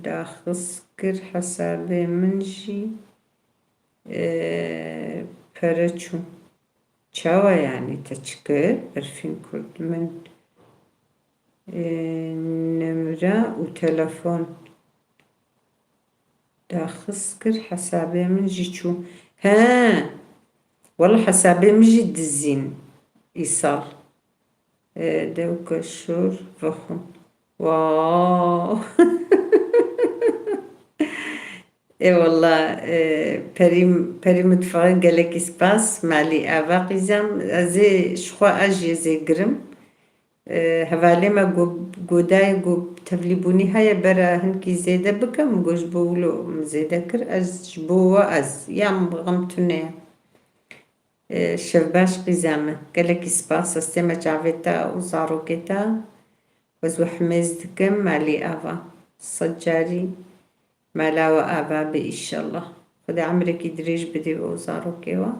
daxist kir, hesabê min jî, e, pere çû. Çawa yanî te çi kir? Berfîn Kurd, min, e, nemre û telefon daxist kir, hesabê min jî çû. He! Wela hesabê min jî dizîn îsal. E, dewke şor vexwin. Wow! Ê wela, e, perî, perî mitfaqê gelekî spas, malî ava qîzem. Ez ê ji xwe ez jê zê girim. E, hevalê me go-, godayê ku tevlîbûnî heye, bera hinkî zêde bikim, go ji bo wilo min zêde kir, ez ji bo we ez, ya min xem tune ye. E, şev baş qîza min. Gelekî spas, ez tême çavê te û zarokê te. Ez we himêz dikim, malî ava. Sed carî mala we ava be îşallah. Xwedê emrekî dirêj bidî we û zarokê we.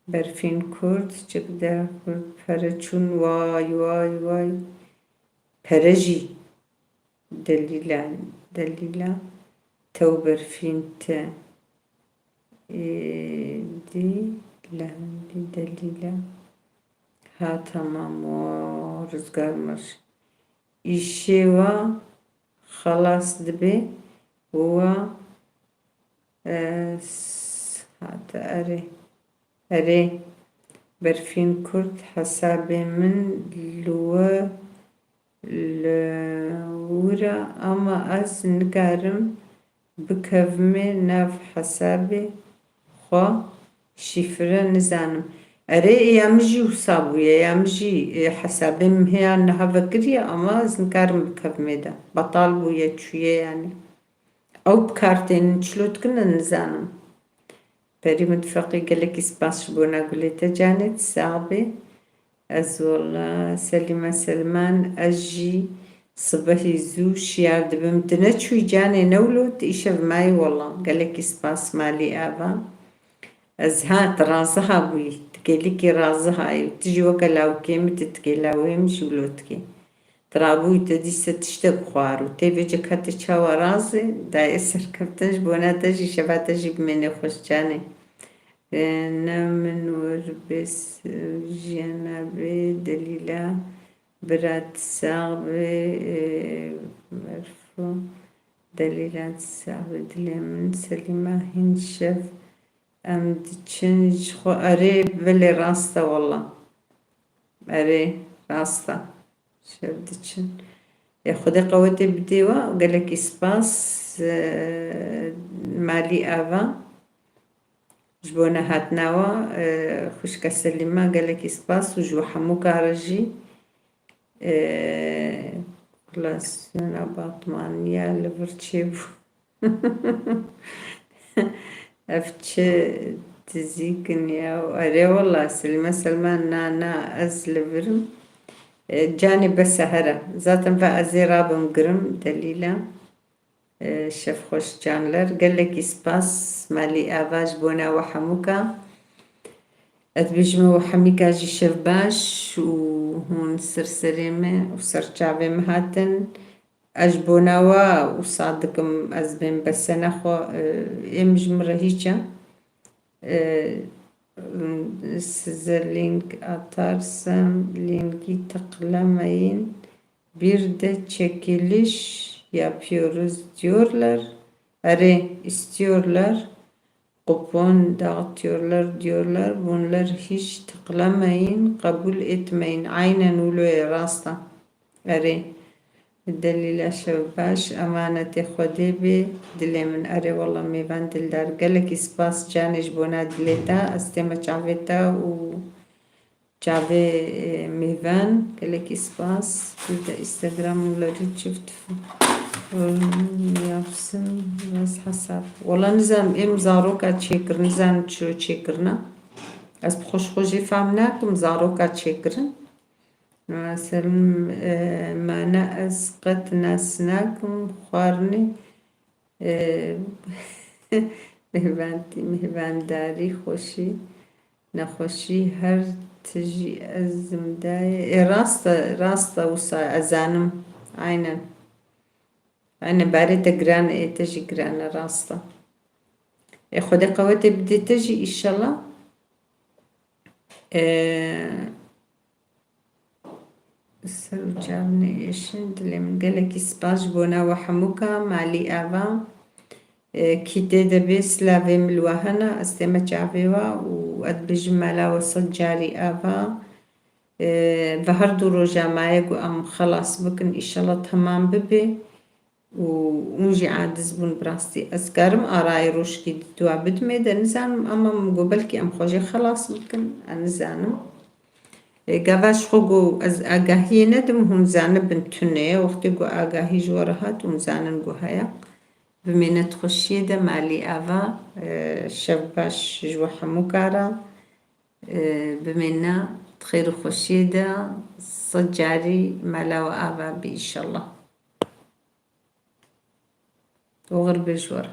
Berfîn Kurd, çik der Kurd, pere çûn, way, way, way. Pere jî. Delîla, Delîla, tew berfîn te. Ê, dî, lendî, Delîla. Ha, tamam, o rizgar mir. Îşê wa xelas dibe û wa, e, s-, hate erê. Erê, Berfîn Kurd, hesabê min li we, li wir e, ama ez nikarim bikevimê nav hesabê xwe, şîfre nizanim. Erê, ya min jî wisa bûye, ya min jî, e, hesabê min hêya niha vekiriye, ama ez nikarim bikevimê de. Betal bûye, çûye yanî. Ew bi kar tênin, çilo dikin, ez nizanim. Perî mitfeqî, gelekî spas ji bona gulê te canê, tu sax bî. Ez wela Selîme Selman, ez jî sibehî zû şiyar dibim. Tu neçûyî canê, ne wilo, tu îşev mayî wela. Gelekî spas malî ava. Ez ha, tu raziha bûyî. Tu gelekî raziha yî. Tu jî weke lawikê min, tu dikê lawê min jî wilo dikê. Tu rabûyî, te dîse tiştek xwar û tê vê ceketê çawa razê, dayê serkeftin ji bona te jî, şeva te jî bimêne xweş canê. E, ne min wir bê s-, jiyana bê Delîla, bira tu sax bê, e, Merfû, Delîla tu sax bê dilê min, Selîma hîn şev em diçin ji xwe, erê belê rast e wela. Erê, rast e. Şev diçin. Ê Xwedê qewetê bidê we û gelekî spas, e, malî ava. Ji bo nehatina we, e, xwişka Selîma gelekî spas û ji we hemû kare jî, e, xulasyona Batmaniya li vir çêbû. Ev çi dizîkin ya? Erê wela Selîme Selman, na, na, ez li vir im. E, canê bes e here. Zaten ve ez ê rabim girim, Delîla. E, şev xweş canler. Gelekî spas malî ava ji bona we hemûka. Ez dibêjim we hemîka jî şev baş û hûn ser serê me û ser çavê me hatin. Ez ji bona we wisa dikim, ez bên bese nexwe, e, ê min ji min re hîç e. E, size link atarsam, linki tıklamayın. Bir de çekiliş yapıyoruz diyorlar. Erê, istiyorlar. kupon dağıtıyorlar diyorlar. Bunlar hiç tıklamayın, kabul etmeyin. Aynen öyle, rasta. Erê. Delîla Şevbaş, emanetê Xwedê bê, dilê min. Erê wela mêvan dildar. Gelekî spas canê ji bona dilê te. Ez tême çavê te û çavê, e, mêvan. Gelekî spas. Bir de Instagram û lerî çift yapsın. Nasıl hesap? Wela nizanim, êm zaroka çêkir, nizanim çiro çêkirina. Ez bi xwe ji xwe jî fam nakim, zaroka çêkirin. Selim, e, me ne ez qet nas nakim, xwarinê, e, mêvantî, mêvandarî, xweşî, nexweşî, her tijî ez zimdayê. E, rast e, rast e, wisa ez zanim. Aynen. Aynen, barê te giran e, te jî giran e, rast e. E, Xwedê qewetê bidê te jî, îşellah. E, Ser û çav nêêşin dilê min. Gelekî spas ji bona we hemûka, malî ava. E, kî tê de bê, silavê min li we hene, ez tême çavê we û ez dibêjim mala we sed carî ava. E, ve her du roja maye ku em xelas bikin, îşellah temam bibe. Û hûn jî aciz bûn, bi rastî. Ez karim arayê rojkî di dua bidimê de nizanim, ama min got belkî em xwe jê xelas bikin, ez nizanim. E, gava ji xwe got ez agahiyê nedim, hûn zanibin tune ye. Wextê ku agahî ji we re hat, hûn zanin ku heye. Bimêne di xweşiyê de, malî ava, e, şev baş ji we hemûka re. E, bimêne di xêr û xweşiyê de, sed carî mala we ava bî, îşellah. Oxir be ji we re.